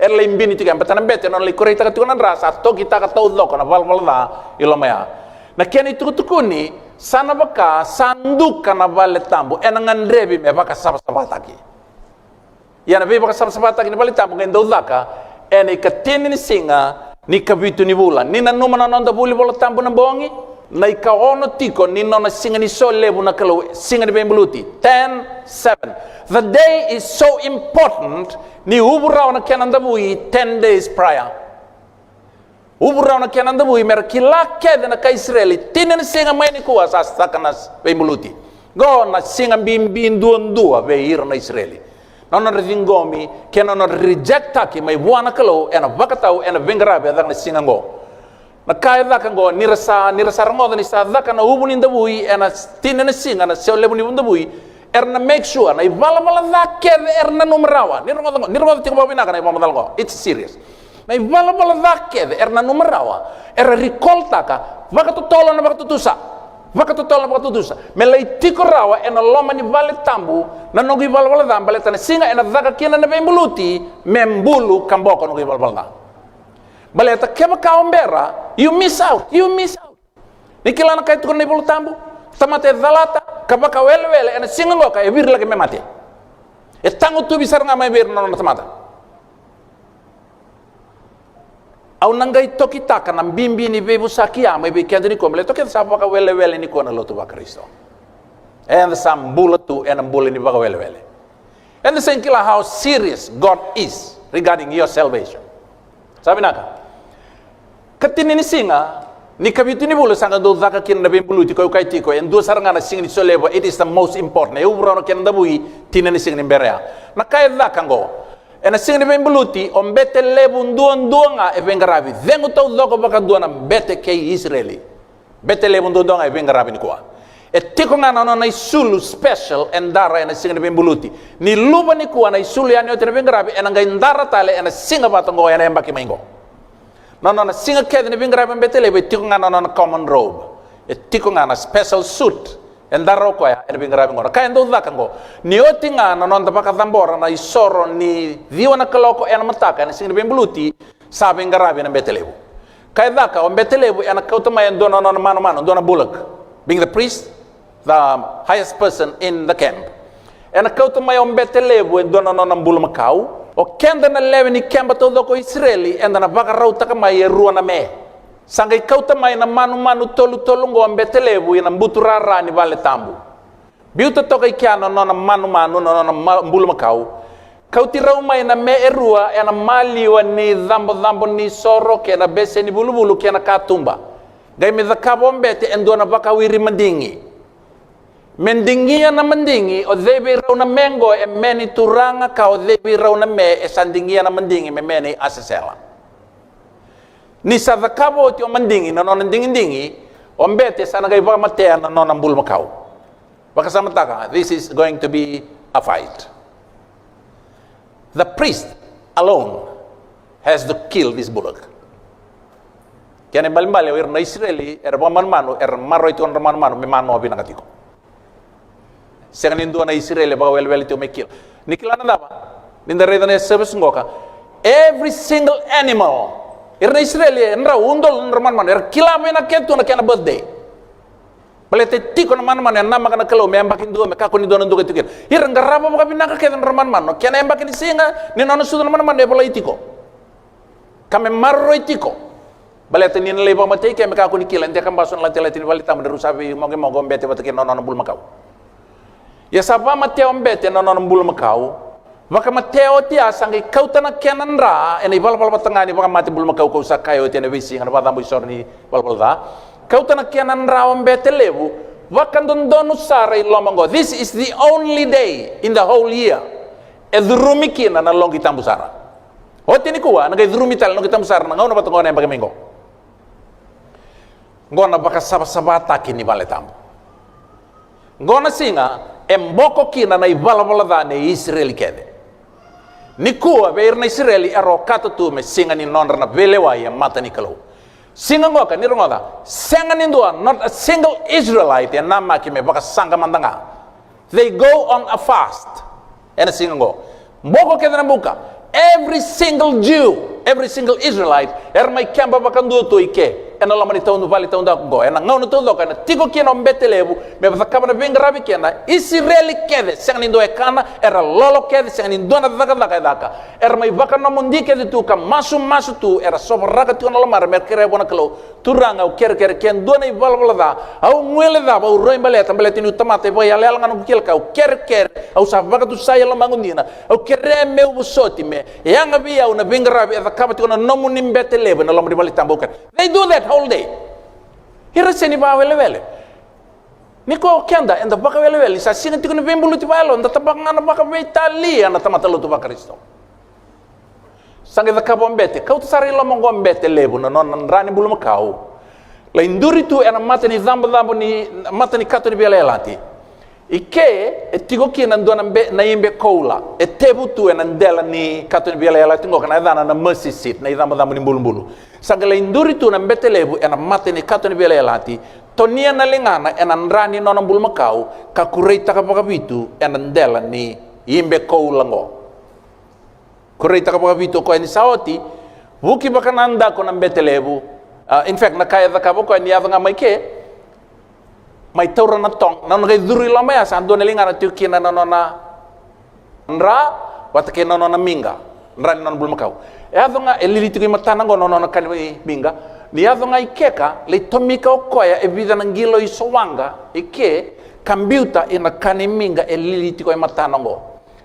Era lai bini tiko ya, baleta na bete nona lai kureitaka tiko na dra, sa tokitaka taucoko na valavala ca i loma ya. Na kena itukutukuni, sa na vaka sa duka na vale tabu, ena gadrevi me vakasavasavataki. Ia na veivakasavasavataki ni vale tabu qai dau caka ena ikatini ni siga ni kavitu ni vula. Ni nanuma na noda vuli Vola Tabu na bogi, na ikaono tiko ni nona siga ni solevu na Kalou, siga ni veibuluti. Ten seven. The day is so important, ni uvu rawa na kena davui ten days prior. Uvu rawa na kena davui, mera kila kece na kai Isireli, tini na siga mai nikua sa saka na veibuluti. Qo na siga bibi duadua vei ira na Isireli. Na nodra ciqomi kei na nodra rejecttaki mai vua na Kalou ena vakatau, ena veiqaravi e caka na siga qo. Na ka e caka qo, ni ra sa, ni ra sa rogoca ni sa caka na uvu ni davui ena tini na siga na solevu ni uvu davui, era na make sure na ivalavala ca kece era nanuma rawa. Ni rogoca qo, ni rogoca tiko vakavinaka na ivakamacala qo. It's serious. Na ivalavala ca kece era nanuma rawa, era recalltaka, vakatotolo na vakatutusa. Vakatotolo na vakatutusa. Me lai tiko rawa ena loma ni vale tabu na noqu ivalavala ca, baleta na siga ena caka kina na veibuluti, me bulu ka boko noqu ivalavala ca. Baleta kevaka o bera, you miss out, you miss out. Ni kila na ka e tukuna na iVola Tabu, tamata e calata ka vakawelewele ena siga qoka e viri laki me mate. E tagutuvi sara ga mai vei ira na nona tamata. Au na qai tokitaka na bibi ni veivosaki ya mai vei keda nikua, baleta o keda sa vakawelewele nikua na lotu vaKarisito. Eda sa bula tu ena bula ni vakawelewele. Eda sega ni kila how serious God is regarding your salvation. Sa vinaka. Ka tini ni siga ni kavitu ni vula sa qai dau caka kina na veibuluti, koya au kaya tiko e dua sara ga na siga ni solevu, it is the most important. E uvu rawa na kena davui, tini ni siga ni bera ya. Na ka e caka oqo, ena siga ni veibuluti, o bete levu duadua ga e veiqaravi. Cegu taucoko vakadua na bete kei Isireli. Bete levu duadua ga e veiqaravi nikua. E tiko ga na nona isulu special e dara ena siga ni veibuluti. Ni luva nikua, na isulu yani oti ena veiqaravi ena qai dara tale ena siga vata oqo, ena yabaki mai oqo. Na nona siga kece ni veiqaravi o bete levu, e tiko ga na nona common robe. E tiko ga na special suit e dara o koya ena veiqaravi oqo. Na ka e dau caka oqo, ni oti ga na noda vakacabora na isoro ni ciwa na kaloko ena mataka ena siga ni veibuluti, sa veiqaravi na bete levu. Ka e caka, o bete levu ena kauta mai e dua na nona manumanu, dua na bullock, being the priest, the highest person in the camp. Ena kauta mai o bete levu e dua na nona bulumakau. O keda na lewe ni keba taucoko o Isireli, eda na vakarautaka mai e rua na me. Sa qai kauta mai na manumanu tolutolu oqo o bete levu ina buturara ni vale tabu. Biuta toka i kea na nona manumanu, na nona ma-, bulumakau. Kauti rau mai na me e rua ena maliwa ni cabocabo ni soro kei na bese ni vuluvulu kei na katuba. Qai mai cakava o bete e dua na vakawiri madigi. Me digia na madigi, o cei vei rau na me oqo e me ni turaga, ka o cei vei rau na me e sa digia na madigi me me nei Asesela. Ni sa cakava oti o madigi na nona digidigi, o bete sa na qai vakamatea na nona bulumakau. Vakasamataka, this is going to be a fight. The priest alone has to kill this bullock. Kena ibalebale, o ira na Isireli era vakamanumanu, era maroroi tiko na nodra manumanu me manoa vinaka tiko. Sega ni dua na Isireli e vakawelewele tiko me kila. Ni kila na cava? Ni da raica na service qoka, every single animal. Ira na Isireli e drau, udolu na nodra manumanu, era kila vinaka kece tu na kena birthday. Baleta e tiko na manumanu e namaka na Kalou me yabaki dua, me kakua ni dua na dua ka tiko kina. Ira qarava vakavinaka kece na nodra manumanu, na kena yabaki ni siga ni nona sucu na manumanu e volai tiko. Ka me maroroi tiko. Baleta ni na lai vakamatei ke me kakua ni kila, de ka basu na latilati ni vale tabu, ni rau sa veimoqemoqe o bete vata kei na nona bulumakau. Ia sa vakamatea o bete na nona bulumakau. Vakamatea oti, a sa qai kauta na kena dra ena ivalavala vata ga ni vakamate bulumakau, kau sa kaya oti ena veisiga na vakacabo isoro ni valavala ca. Kauta na kena dra o bete levu, vakadodonu sara i loma oqo. This is the only day in the whole year e curumi kina na loqi tabu sara. Oti nikua, na qai curumi tale na loqi tabu sara na gauna vata oqo na yabaki mai oqo. Oqo na vakasavasavataki ni vale tabu. Oqo na siga e boko kina na ivalavala ca nei Isireli kece. Nikua vei ira na Isireli era okata tu me siga ni nodra na veilewai e mata ni Kalou. Siga qoka, ni rogoca, sega ni dua, not a single Israelite e namaki me vakasaqa mada ga. They go on a fast. Ena siga oqo, boko kece na buka. Every single Jew, every single Israelite era mai keba vakadua tu i ke ena loma ni taudu vale taudaku oqo. Ena gauna taucoko ena tiko kina o bete levu me cakava na veiqaravi kei na Isireli kece, sega ni dua e kana, era lolo kece, sega ni dua na cakacaka e caka. Era mai vakanomodi kece tu ka masumasu tu, era sovaraka tiko na lomara me ra kerea vua na Kalou. Turaga, au kerekere, ke dua na ivalavala ca au guilecava, au roi baleta, baleta niu tamata e vakaiyalayala ga noqu kila ka au kerekere, au sa vakatusai e lomaqu dina, au kerea meu vosoti me yaga vei au na veiqaravi e cakava tiko na nomuni bete levu ena loma ni vale tabu, au kerea. They do that whole day. Ira sega ni vakawelewele. Nikua o keda eda vakawelewele, ni sa siga tiko ni veibuluti vakayalo, da tabaka ga na vakaveitalia na tamata lotu vaKarisito. Sa qai cakava o bete, kauta sara i loma oqo o bete levu na nona dra ni bulumakau. Lai duri tu ena mata ni cabocabo ni, mata ni kato ni veiyalayalati. I ke e tiko kina dua na be, na ibe koula e tevu tu ena dela ni kato ni veiyalayalati oqo, ka na yacana na mercy seat, na icabocabo ni bulubulu. Sa qai lai duri tu na bete levu ena mata ni kato ni veiyalayalati, tonia na ligana ena dra ni nona bulumakau, ka kureitaka vakavitu ena dela ni ibe koula oqo. Kureitaka vakavitu o koya ni sa oti, vuki vakanadaku na bete levu. Ah, in fact, na ka e cakava o koya ni yaco ga mai ke, mai taura na tong, na nona qai curu i loma ya sa dua na ligana tiko kina na nona dra vata kei na nona miqa, dra ni nona bulumakau. E yaco ga e lili tiko i matana oqo na nona ka ni miqa. Ni yaco ga i keka, lai tomika o koya e vica na qilo i sowaqa i ke, ka biuta ina ka ni miqa e lili tiko i matana oqo.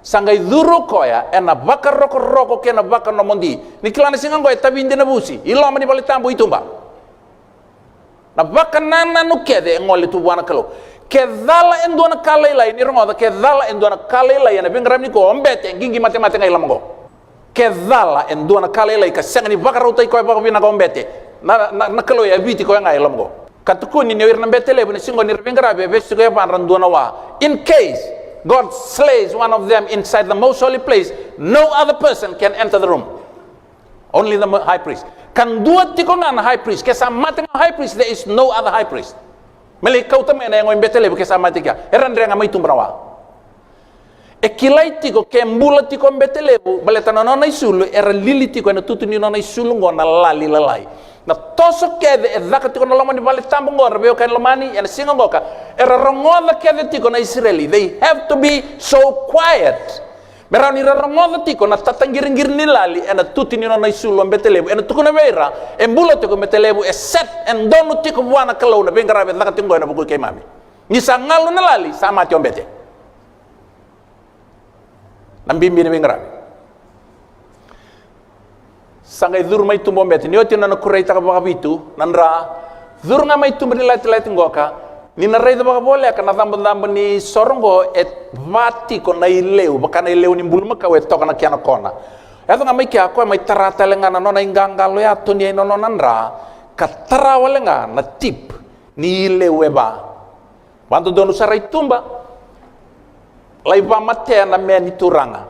Sa qai curu o koya ena vakarokoroko kei na vakanomodi. Ni kila na siga oqo e tavidi na vusi i loma ni vale tabu i tuba. Na vakanananu kece e gole tu vua na Kalou. Ke cala e dua na ka lailai, ni rogoca, ke cala e dua na ka lailai ena veiqaravi nikua, o bete, qiqi matemate ga i loma oqo. Ke cala e dua na ka lailai ka sega ni vakarautaki koya vakavinaka o bete, na, na, na Kalou e yaviti koya ga i loma oqo. Ka tukuni ni o ira na bete levu ena siga oqo ni ra veiqaravi, e vesu tiko e yavadra dua na wa. In case God slays one of them inside the most holy place, no other person can enter the room. Only the mo-, high priest. Ka dua tiko ga na high priest. Ke sa mate ga high priest, there is no other high priest. Me lai kauta mai na yago i bete levu ke sa mate kea. Era drega mai tuba na wa. E kilai tiko ke bula tiko bete levu, baleta na nona isulu era lili tiko ena tutu ni nona isulu oqo na lali lalai. Na toso kece e caka tiko na loma ni vale tabu oqo, ra veiwekani lomani, ena siga oqo ka era rogoca kece tiko na Isireli. They have to be so quiet. Me rawa ni ra rogoca tiko na tataqiriqiri ni lali ena tutu ni nona isulu o bete levu. Ena tukuna vei ira e bula tiko bete levu, e set, e donu tiko vua na Kalou na veiqaravi e caka tiko oqo ena vuku i keimami. Ni sa galu na lali, sa mate o bete. Na bibi ni veiqaravi. Sa qai curu mai tuba o bete, ni oti na nona kureitaka vakavitu na dra. Curu ga mai tuba ni latilati qoka, ni na raica vakavoleka na cabocabo ni soro oqo e va tiko na ileu, vaka na ileu ni bulumakau e toka na kena kona. Yaco ga mai kea, koya mai tara tale ga na nona iqaqalo ya, tonia na nona dra, ka tara wale ga na tip ni ileu e va. Vadodonu sara i tuba. Lai vakamatea na me ni turaga.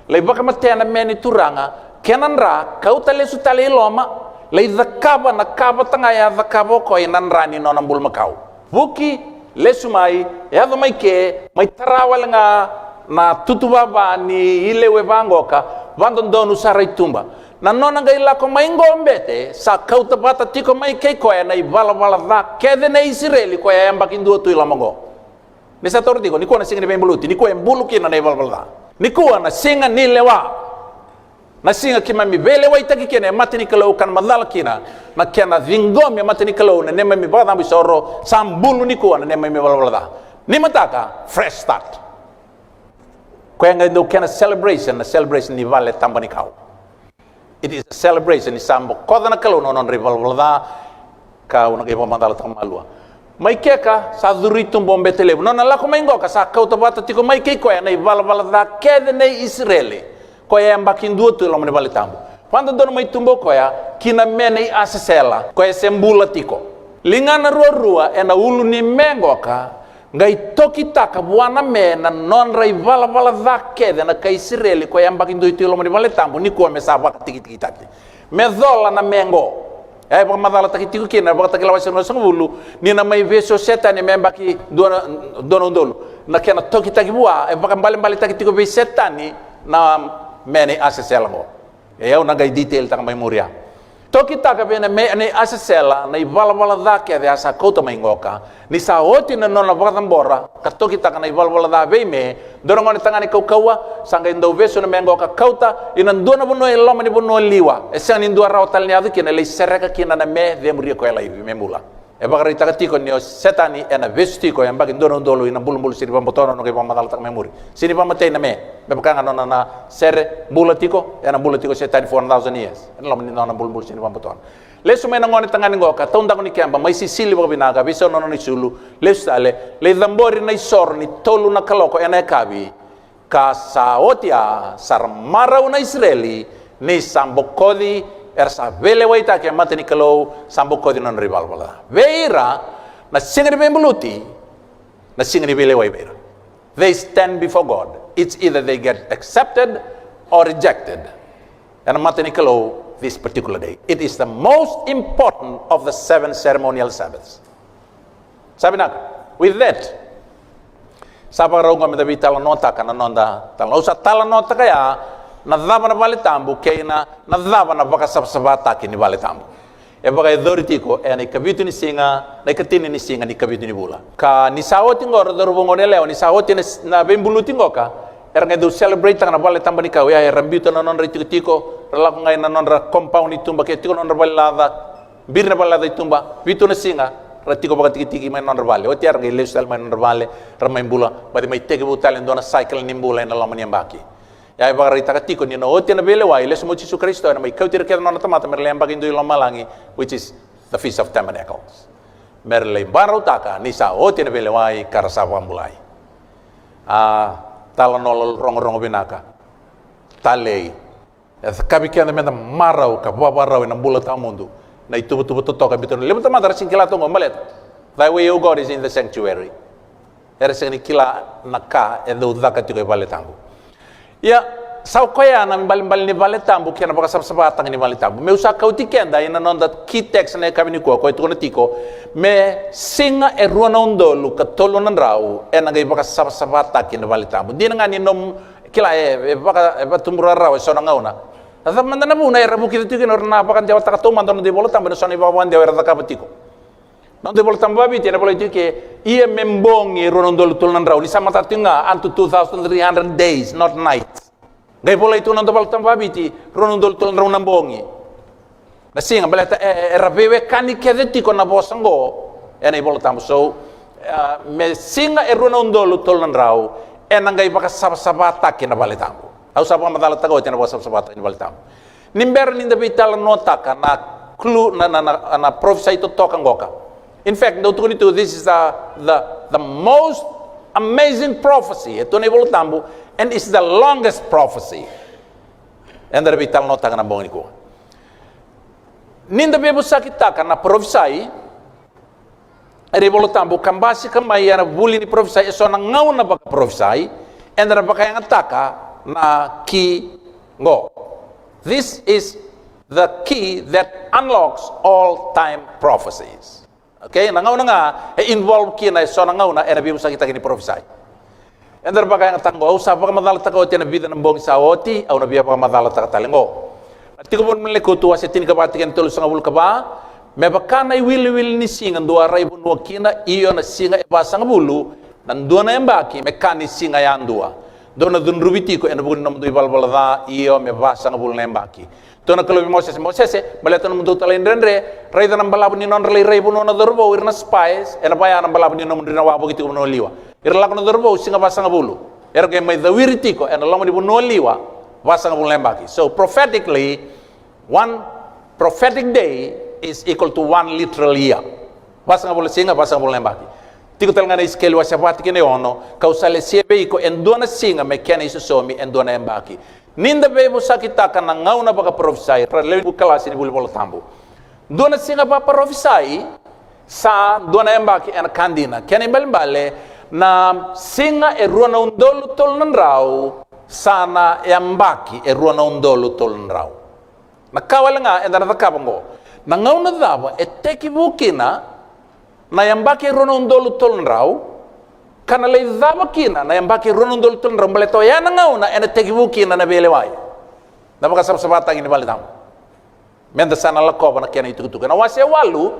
Lai vakamatea na me ni turaga, kena dra, kauta lesu tale i loma. Lai cakava na ka vata ga e a cakava o koya ina dra ni nona bulumakau. Vuki, lesu mai, yaco mai ke, mai tara wale ga na tutu vava ni ileu e va qoka. Vadodonu sara i tuba. Na nona qai lako mai qo o bete, sa kauta vata tiko mai kei koya na ivalavala ca kece nei Isireli, koya e yabaki dua tu i loma qo. Ni sa taura tiko, nikua na siga ni veibuluti, nikua e bulu kina na ivalavala ca. Nikua na siga ni lewa. Na siga keimami veilewaitaki kina e mata ni Kalou, ka na macala kina na kena ciqomi e mata ni Kalou na neimami vakacabo isoro, sa bulu nikua na neimami ivalavala ca. Ni mataka, fresh start. Koya ga e dau kena celebration, na celebration ni vale tabanikau. It is a celebration ni sa bokoca na Kalou na nodra ivalavala ca. Ka au na qai vakamacalataka malua. Mai keka sa curu i tuba o bete levu. Nona lako mai qoka sa kauta vata tiko mai kei koya na ivalavala ca kece nei Isireli, koya e yabaki dua tu e loma ni vale tabu. Vadodonu mai tuba o koya ki na me nei Asasela, koya se bula tiko. Ligana ruarua ena ulu ni me qoka, qai tokitaka vua na me na nodra ivalavala ca kece na kai Isireli, koya e yabaki dua tu e loma ni vale tabu, nikua me sa vakatikitikitaki. Me cola na me qo. E a vakamacalataki tiko kina na Vakatakila wase ruasagavulu, ni na mai vesu o Setani me yabaki dua na, dua na udolu. Na kena tokitaki vua, e vakaibalebaletaki tiko vei Setani na me nei Asasela qo. E au na qai detail taka mai muri ya. Tokitaka vei na me nei Asasela na ivalavala ca kece a sa kauta mai qoka. Ni sa oti na nona vakacabora ka tokitaka na ivalavala ca vei me, dua na gone tagane kaukauwa, sa qai dau vesu na me qoka, kauta ina dua na vanua e loma ni vanua liwa, e sega ni dua rawa tale ni yaco kina, lai sereka kina na me, cemuria koya laivi me bula. E vakaraitaka tiko ni o Setani ena vesu tiko e yabaki dua na udolu ina bulubulu sega ni vakabotona, na qai vakamacalataka mai muri. Sega ni vakamatei na me, me vaka ga nona na sere, bula tiko, ena bula tiko o Setani for one thousand years ena loma ni nona bulubulu sega ni vakabotona. Lesu mai na gone tagane qoka, taudaku ni keba, mai sisili vakavinaka, veisau na nona isulu, lesu tale, lai cabori na isoro ni tolu na kaloko ena yakavi. Ka sa oti ya, sa ra marau na Isireli, ni sa bokoci, era sa veilewaitaki e mata ni Kalou, sa bokoci na nodra ivalavala ca. Vei ira, na siga ni veibuluti, na siga ni veilewai vei ira. They stand before God. It's either they get accepted or rejected. Ena mata ni Kalou, this particular day. It is the most important of the seven ceremonial Sabbaths. Sa vinaka. With that, sa vakarau qo meda veitalanoataka na noda talanoa. Au sa talanoataka ya na cava na vale tabu kei na, na cava na vakasavasavataki ni vale tabu. E vakayacori tiko ena ikavitu ni siga, na ikatini ni siga ni kavitu ni vula. Ka ni sa oti qo, ra cauravou, gone yalewa, ni sa oti na, na veibuluti qoka, era qai dau celebrate taka na vale tabanikau ya, era biuta na nodra itikotiko, ra lako ga ina nodra compound i tuba, ke tiko na nodra valelaca, biri na valelaca i tuba, vitu na siga, Ra tiko vakatikitiki mai na nodra vale. Oti ya ra qai lesu tale mai na nodra vale, ra mai bula, baci mai tekivu tale e dua na cycle ni bula ena loma ni yabaki. Ia e vakaraitaka tiko ni na oti ena veilewai, lesu mai o Jisu Karisito, ena mai kauti ira kece na nona tamata me ra lai yabaki dui i lomalagi, which is the Feast of Tabernacles. Me ra lai vakarautaka ni sa oti ena veilewai ka ra sa vakabulai. A, talanoa rogorogo vinaka. Talei. E cakavi keda meda marau ka vakavakarau ena bula tawamudu. Na ituvatuva totoka e biuta na levu na tamata era sega ni kila toka qo baleta, "Thy way, O God, is in the sanctuary." Era sega ni kila na ka e dau caka tiko e vale tabu. Ia, sa o koya na ibalebale ni vale tabu kei na vakasavasavataki ni vale tabu. Meu sa kauti keda ina noda key text na yakavi nikua, koya e tukuna tiko, me siga e rua na udolu ka tolu na drau ena qai vakasavasavataki na vale tabu. Dina ga ni nomu kila e, e vaka, e vakatubura rawa e so na gauna. Na cava mada na vuna era vukica tiko kina, era na vakadewataka taumada na noda iVola Tabu ena so na ivakavakadewa era cakava tiko. Na noda iVola Tabu vakaviti ena volai tiko ke, ia me bogi e rua na udolu tolu na drau, ni sa matata tiko ga unto two thousand three hundred days, not nights. Qai volai tiko na noda iVola Tabu vakaviti, rua na udolu tolu na drau na bogi. Na siga, baleta e, e, era veiwekani kece tiko na vosa qo ena iVola Tabu. So, a, me siga e rua na udolu tolu na drau ena qai vakasavasavataki na vale tabu. Au sa vakamacalataka oti ena vakasavasavataki na vale tabu. Ni bera ni da veitalanoataka na clue, na, na, na, na parofisai totoka qoka. In fact, dau tukuni tu, this is the, the, the most amazing prophecy e tu ena iVola Tabu, and it's the longest prophecy. Eda na veitalanoataka na bogi nikua. Ni da veivosakitaka na parofisai ena iVola Tabu ka basika mai ena vuli ni parofisai, e so na gauna vakaparofisai, eda na vakayagataka na key qo. This is the key that unlocks all time prophecies. Okay, na gauna ga e involve kina e so na gauna ena veivosakitaki ni parofisai. Eda na vakayagataka qo, au sa vakamacalataka oti ena vica na bogi sa oti, au na via vakamacalataka tale qo. Na iTiko Vou ni Matanitu, wase tinikava, tikina e tolusagavulu ka va, me vaka na iwiliwili ni siga dou a rai vanua kina, io na siga e vasagavulu, na dua na yabaki me ka ni siga yadua. Dou na cudruvi tiko ena vuku ni nomudou ivalavala ca, io me vasagavulu na yabaki. Tukuna na Kalou vei Mosese, Mosese, baleta nomudou talaidredre, raica na balavu ni nodra lai rai vanua na cauravou, ira na spies, ena vaya na balavu ni nomudou na wavoki tiko vanua liwa. Ira lako na cauravou, siga vasagavulu. Era qai mai cawiri tiko ena loma ni vanua liwa vasagavulu na yabaki. So prophetically, one prophetic day is equal to one literal year. Vasagavulu na siga, vasagavulu na yabaki. Tiko tale ga na Isikeli wase va tikina e ono, kau sa lesia vei iko e dua na siga me kena isosomi e dua na yabaki. Ni da veivosakitaka na gauna vakaparofisai, ra lewe ni kalasi ni vuli Vola Tabu. Dua na siga vakaparofisai sa dua na yabaki ena ka dina. Kena ibalebale, na siga e rua na udolu tolu na drau sa na yabaki e rua na udolu tolu na drau. Na ka wale ga eda na cakava oqo. Na gauna cava e tekivu kina na yabaki e rua na udolu tolu na drau, ka na lai cava kina na yabaki e rua na udolu tolu na drau, baleta oya na gauna ena tekivu kina na veilewai. Na vakasavasavataki ni vale tabu. Meda sa na lakova na kena itukutuku. Ena wase walu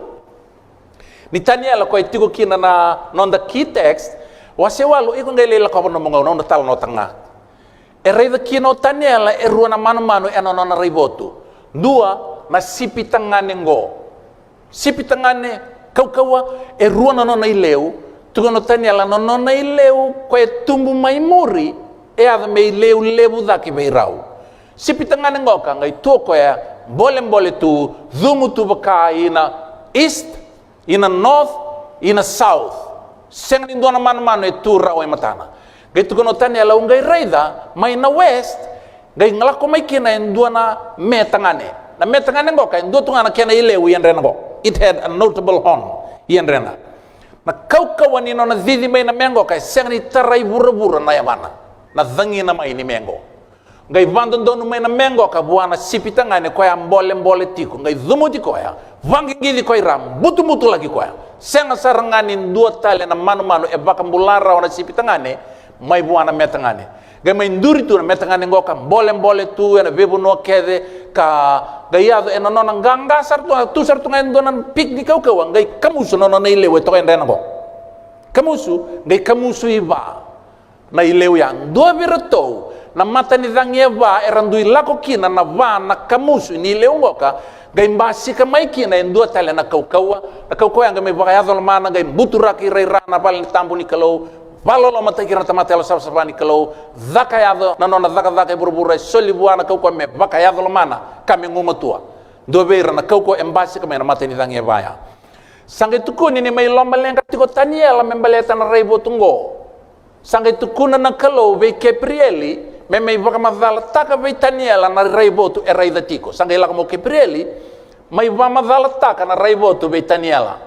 ni Taniela, koya e tiko kina na noda key text, wase walu, iko qai lai lakova na nomu gauna, au na talanoataka ga. E raica kina o Taniela e rua na manumanu ena nona raivotu. Dua na sipi tagane qo. Sipi tagane kaukauwa, e rua na nona ileu. Tukuna o Taniela na nona ileu, koya e tubu mai muri, e yaco me ileu levu cake vei rau. Sipi tagane qoka qai tu o koya bolebole tu, cumu tu vaka ina east, ina north, ina south. Sega ni dua na manumanu e tu rawa e matana. Qai tukuna o Taniela, au qai raica mai na west, qai lako mai kina e dua na me tagane. Na me tagane qoka e dua tu ga na kena ileu i yadrena qo. It had a notable horn i yadrena. Na kaukauwa ni nona cici mai na me qoka e sega ni tarai vuravura na yavana. Na cagina mai ni me qo. Qai vadodonu mai na me qoka vua na sipi tagane, koya a bolebole tiko, qai cumuti koya, vaqiqici koya i ra, butubutulaki koya. Sega sara ga ni dua tale na manumanu e vakabula rawa na sipi tagane mai vua na me tagane. Qai mai duri tu na me tagane qoka, bolebole tu ena veivanua kece, ka qai yaco ena nona qaqa sara tu ga, tu sara tu ga e dua na pik ni kaukauwa, qai kamusu na nona ileu e toka e yadrena qo. Kamusu, qai kamusu i va. Na ileu ya, dua vei iratou Na mata ni cagi e va era dui lako kina na va na kamusu ni lewe qoka, qai basika mai kina e dua tale na kaukauwa. Na kaukauwa ya qai mai vakayaco lomana, qai buturaki ira i ra na vale ni tabu ni Kalou, vakalolomataki ira na tamata yalo savasava ni Kalou, caka yaco na nona cakacaka e vuravura, e soli vua na kaukauwa me vakayaco lomana ka me gumatua. Dua vei ira na kaukauwa e basika mai na mata ni cagi e va ya. Sa qai tukuni ni mai lomaleqa tiko o Taniela me baleta na raivotu oqo. Sa qai tukuna na Kalou vei Kepirieli me mai vakamacalataka vei Taniela na raivotu e raica tiko. Sa qai lako mai o Kepirieli mai vakamacalataka na raivotu vei Taniela.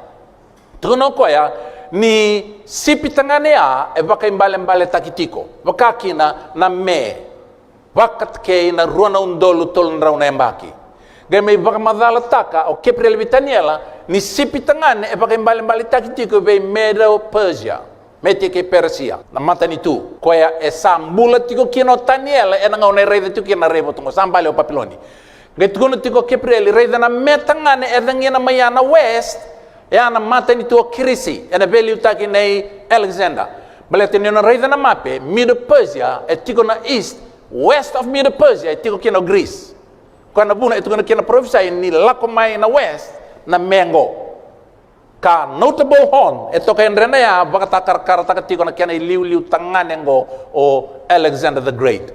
Tukuna o koya ni sipi tagane ya e vakaibalebaletaki tiko, vaka kina na me, vakatakei na rua na udolu tolu na drau na yabaki. Qai mai vakamacalataka o Kepirieli vei Taniela ni sipi tagane e vakaibalebaletaki tiko vei Medo Persia, Metia kei Peresia, na matanitu koya e sa bula tiko kina o Taniela ena gauna e raica tiko kina na raivotu oqo, sa bale o Papiloni. Qai tukuna tiko o Kepirieli, raica na me tagane e cagina mai ya na west, e a na matanitu o Kirisi, ena veiliutaki nei Alexander. Baleta ni o na raica na mape, Medo Persia e tiko na east, west of Medo Persia e tiko kina o Greece. Koya na vuna e tukuna kina na parofisai ni lako mai na west na me oqo. Ka notable horn e toka e drena ya, vakatakarakarataka tiko na kena iliuliu tagane oqo o Alexander the Great.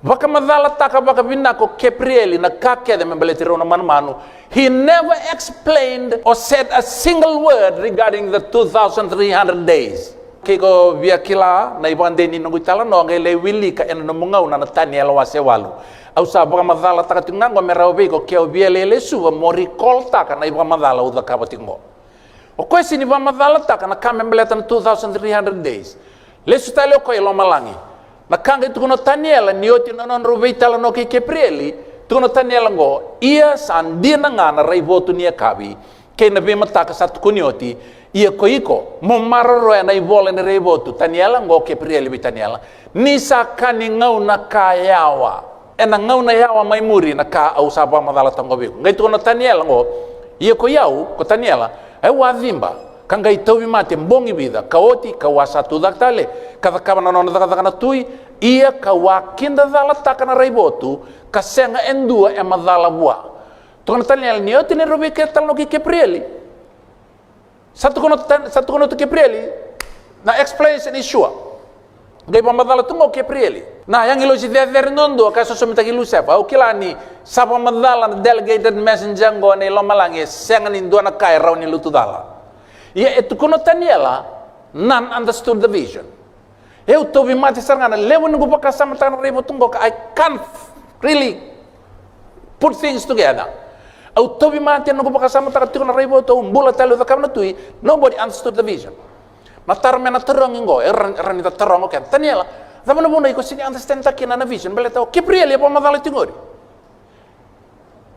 Vakamacalataka vakavinaka o Kepirieli na ka kece me baleti rau na manumanu. He never explained or said a single word regarding the two thousand three hundred days. Ke ko via kila na ivakadei ni noqu italanoa, qai lai wilika ena nomu gauna na Taniela wase walu. Au sa vakamacalataka tiko ga oqo me rawa vei iko ke o via lesuva mo recall-taka na ivakamacala au cakava tiko oqo. O koya sega ni vakamacalataka na ka me baleta na two thousand three hundred days. Lesu tale o koya i lomalagi. Na ka qai tukuna o Taniela ni oti na nodrau veitalanoa kei Kepirieli, tukuna o Taniela oqo, ia sa dina ga na raivotu ni yakavi kei na veimataka sa tukuni oti, ia ko iko mo maroroya na ivola ni raivotu. Taniela, oqo o Kepirieli vei Taniela, ni sa ka ni gauna ka yawa. Ena gauna yawa mai muri na ka au sa vakamacalataka oqo vei iko. Qai tukuna o Taniela oqo, ia ko i au ko Taniela, au a ciba ka qai tauvimate bogi vica, ka oti kau a sa tucake tale ka cakava na nona cakacaka na tui, ia kau a kidacalataka na raivotu, ka sega e dua e macala vua. Tukuna o Taniela ni oti na neirau veitalanoa kei Kepirieli, sa tukuna o Tan-, sa tukuna o Kepirieli, na explanation is sure. Qai vakamacala tu ga o Kepirieli, na agilosi cecere duadua ka e sosomitaki Lusefa. Au kila ni sa vakamacala na delegated messenger oqo ena lomalagi, e sega ni dua na ka e rawa ni lutu cala. Ia e tukuna o Taniela, none understood the vision. Au tauvimate sara ga, na levu ni noqu vakasamataka na raivotu oqo ka I can't really put things together. Au tauvimate ena noqu vakasamataka tiko na raivotu, au bula tale, au cakava na tui. Nobody understood the vision. Na taro me na tarogi oqo, e ra-, rawa ni da taroga o keda, Taniela, cava na vuna iko sega ni understand-taka kina na vision? Baleta o Kepirieli e vakamacala tiko qori.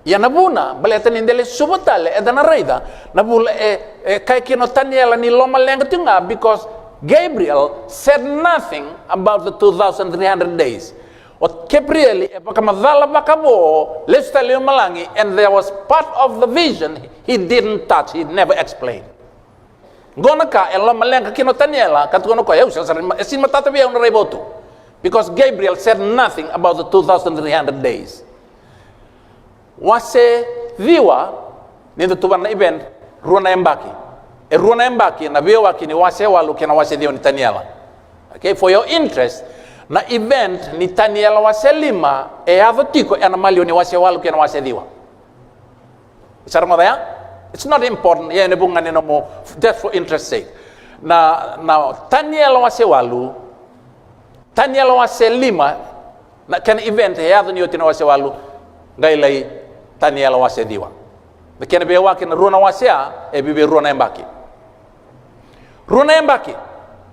Ia na vuna, baleta ni da lesuva tale, eda na raica na vuna e, e kaya kina o Taniela ni lomaleqa tiko ga, because Gabriel said nothing about the two thousand three hundred days. O Kepirieli e vakamacala vakavo, lesu tale i lomalagi, and there was part of the vision he didn't touch, he never explained. Qo na ka e lomaleqa kina o Taniela, ka tukuna o koya, au sega sara ni ma-, e sega ni matata vei au na raivotu. Because Gabriel said nothing about the two thousand three hundred days. Wase ciwa, ni da tuvana na event, rua na yabaki. E rua na yabaki na veiyawaki ni wase walu kei na wase ciwa ni Taniela. Okay, for your interest, na event ni Taniela wase lima e yaco tiko ena maliwa ni wase walu kei na wase ciwa. Sa rogoca ya? It's not important. Ia, ena vuku ga ni nomu, just for interest sake. Na, na Taniela wase walu, Taniela wase lima, na kena event e yaco ni oti na wase walu, qai lai Taniela wase ciwa. Na kena veiyawaki na rua na wase ya, e viavia rua na yabaki. Rua na yabaki.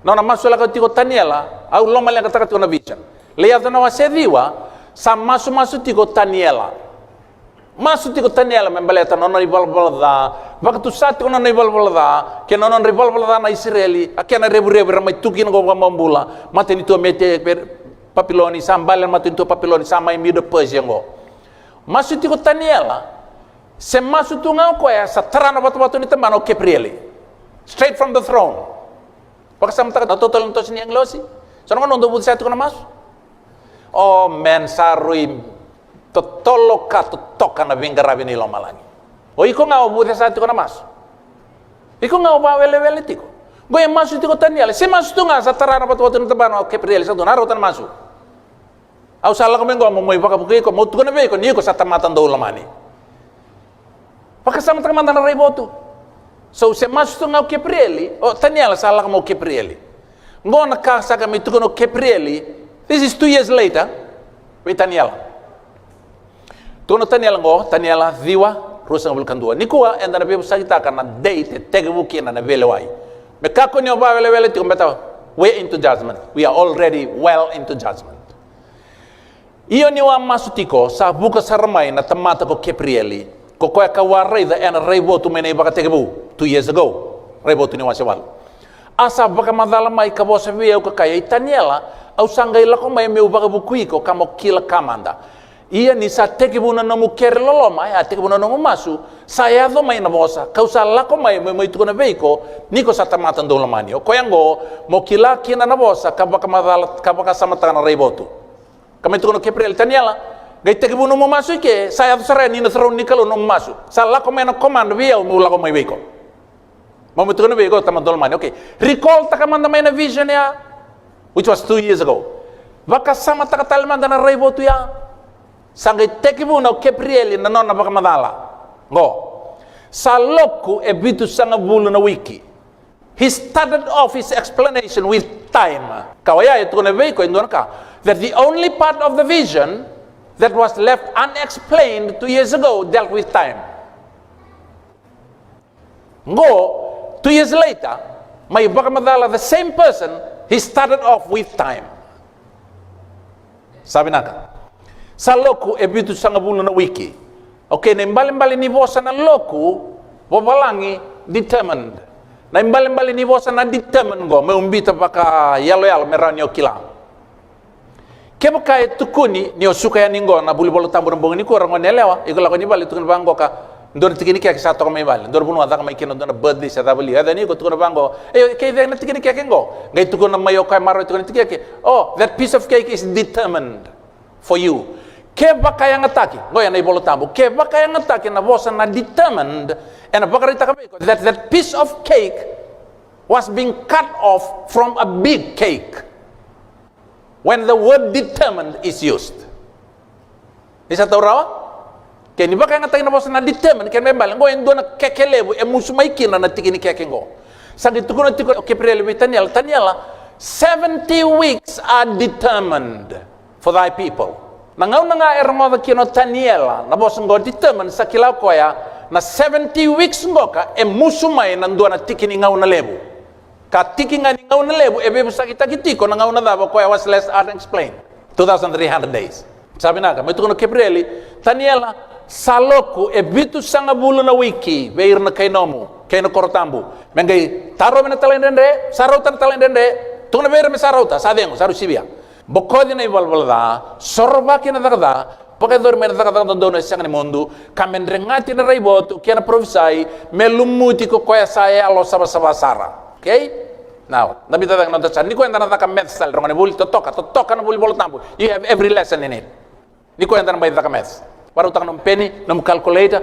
Na nona masulaka tiko o Taniela, au lomaleqataka tiko na vision. Lai yaco na wase ciwa, sa masumasu tiko o Taniela. Masu tiko o Taniela me baleta na nona ivalavala ca, vakatusa tiko na nona ivalavala ca kei na nodra ivalavala ca na Isireli, a kena revurevu era mai tu kina qo vakabobula, matanitu o Media, Papiloni, sa bale na matanitu o Papiloni, sa mai Medo Persia qo. Masu tiko o Taniela, se masu tu ga o koya, sa tara na vatuvatu ni tabana o Kepirieli. Straight from the throne. Vakasamataka na totolo ni toso ni agilosi. So na gauna dou vucesa tiko na masu. O man, sa rui totolo ka totoka na veiqaravi ni lomalagi. O iko ga o vucesa tiko na masu. Iko ga o vawelewele tiko. Qo e masu tiko o Taniela, se masu tu ga sa tara na vatuvatu na tabana o Keprieli, sa tu na rauta na masu. Au sa lako mai qo mo mai vakavukui iko, mo tukuna vei iko ni iko sa tamata dau lomani. Vakasamataka mada na raivotu. So se masu tu ga o Keprieli, o Taniela sa lako mai o Keprieli. Qo na ka sa ka mai tukuna o Keprieli. This is two years later. Vei Taniela. Tukuna o Taniela qo, Taniela ciwa, ruasagavulu ka dua. Nikua eda na veivosakitaka na date e tekivu kina na veilewai. Me kakua ni o vawelewele tiko, beta we're into judgment. We are already well into judgment. Io, niu a masu tiko, sa vuka sara mai na tamata ko Keprieli, ko koya kau a raica ena raivotu mai na ivakatekivu, two years ago, raivotu ni wase walu. A sa vakamacala mai ka vosa vei au ka kaya, i Taniela, au sa qai lako mai meu vakavukui iko ka mo kila ka mada. Ia ni sa tekivu na nomu kere loloma, e a tekivu na nomu masu, sa yaco mai na vosa, kau sa lako mai meu mai tukuna vei iko ni ko sa tamata dau lomani. O koya qo mo kila kina na vosa ka vakamacala, ka vakasamataka na raivotu. Ka mai tukuna o Keprieli, Taniela, qai tekivu nomu masu i ke, sa yaco sara yani na turaga ni Kalou nomu masu. Sa lako mai na command vei au meu lako mai vei iko. Mo mai tukuna vei iko tamata dau lomani. Okay. Recall taka mada mai na vision ya, which was two years ago. Vakasamataka tale mada na raivotu ya. Sa qai tekivuna o Keprieli na nona vakamacala. Qo. Sa loku e vitusagavulu na wiki. He started off his explanation with time. Ka oya e tukuna vei iko e dua na ka, that the only part of the vision that was left unexplained two years ago dealt with time. Qo, two years later, mai vakamacala the same person, he started off with time. Sa vinaka. Sa loku e vitusagavulu na wiki. Okay, na ibalebale ni vosa na loku, vavalagi, determined. Na ibalebale ni vosa na determined qo, meu biuta vakayaloyalo me rawa ni o kila. Kevaka e tukuni ni o suka yani qo na vuli Vola Tabu na bogi nikua, ra gone yalewa, iko lako ni vale, tukuni vaqo ka, dua na tiki ni keke sa toka mai vale, dua na vanua a caka mai kina dua na birthday se cava li, e yaco yani iko tukuna vaqo, e, kei cei na tiki ni keke qo? Qai tukuna mai o koya marau e tukuna na tiki ni keke, oh, that piece of cake is determined for you. Ke vakayagataki, qo ena iVola Tabu, ke vakayagataki na vosa na determined, ena vakaraitaka vei iko that that piece of cake was being cut off from a big cake. When the word determined is used. Ni sa taura rawa? Ke ni vakayagataki na vosa na determined, kena ibalebale, qo e dua na keke levu e musu mai kina na tiki ni keke qo. Sa qai tukuna tiko o Keprieli vei Taniela, Taniela, seventy weeks are determined for thy people. Na gauna ga e rogoca kina o Taniela na vosa qo determined, sa kila o koya na seventy weeks qoka e musu mai na dua na tiki ni gauna levu. Ka tiki ga ni gauna levu e veivosakitaki tiko na gauna cava, o koya was left unexplained. Two thousand three hundred days. Sa vinaka, mai tukuna o Keprieli, Taniela, sa loku e vitusagavulu na wiki vei ira na kai nomu kei na koro tabu, me qai tarovi na talaidredre. Sa rauta na talaidredre, tukuna vei ira me sa rauta, sa cegu, sa rui sivia. Bokoci na ivalavala ca, sorovaki na caka ca, vakayacori mai na cakacaka dodonu e sega ni mudu, ka me dregati na raivotu kei na parofisai, me lumuti ko koya sa yalo savasava sara. Okay? Now, da biuta cake na noda chart. Nikua eda na caka maths tale, rogo ni vuli, totoka, totoka na vuli Vola Tabu. You have every lesson in it. Nikua eda na mai caka maths. Varautaka nomu peni, nomu calculator,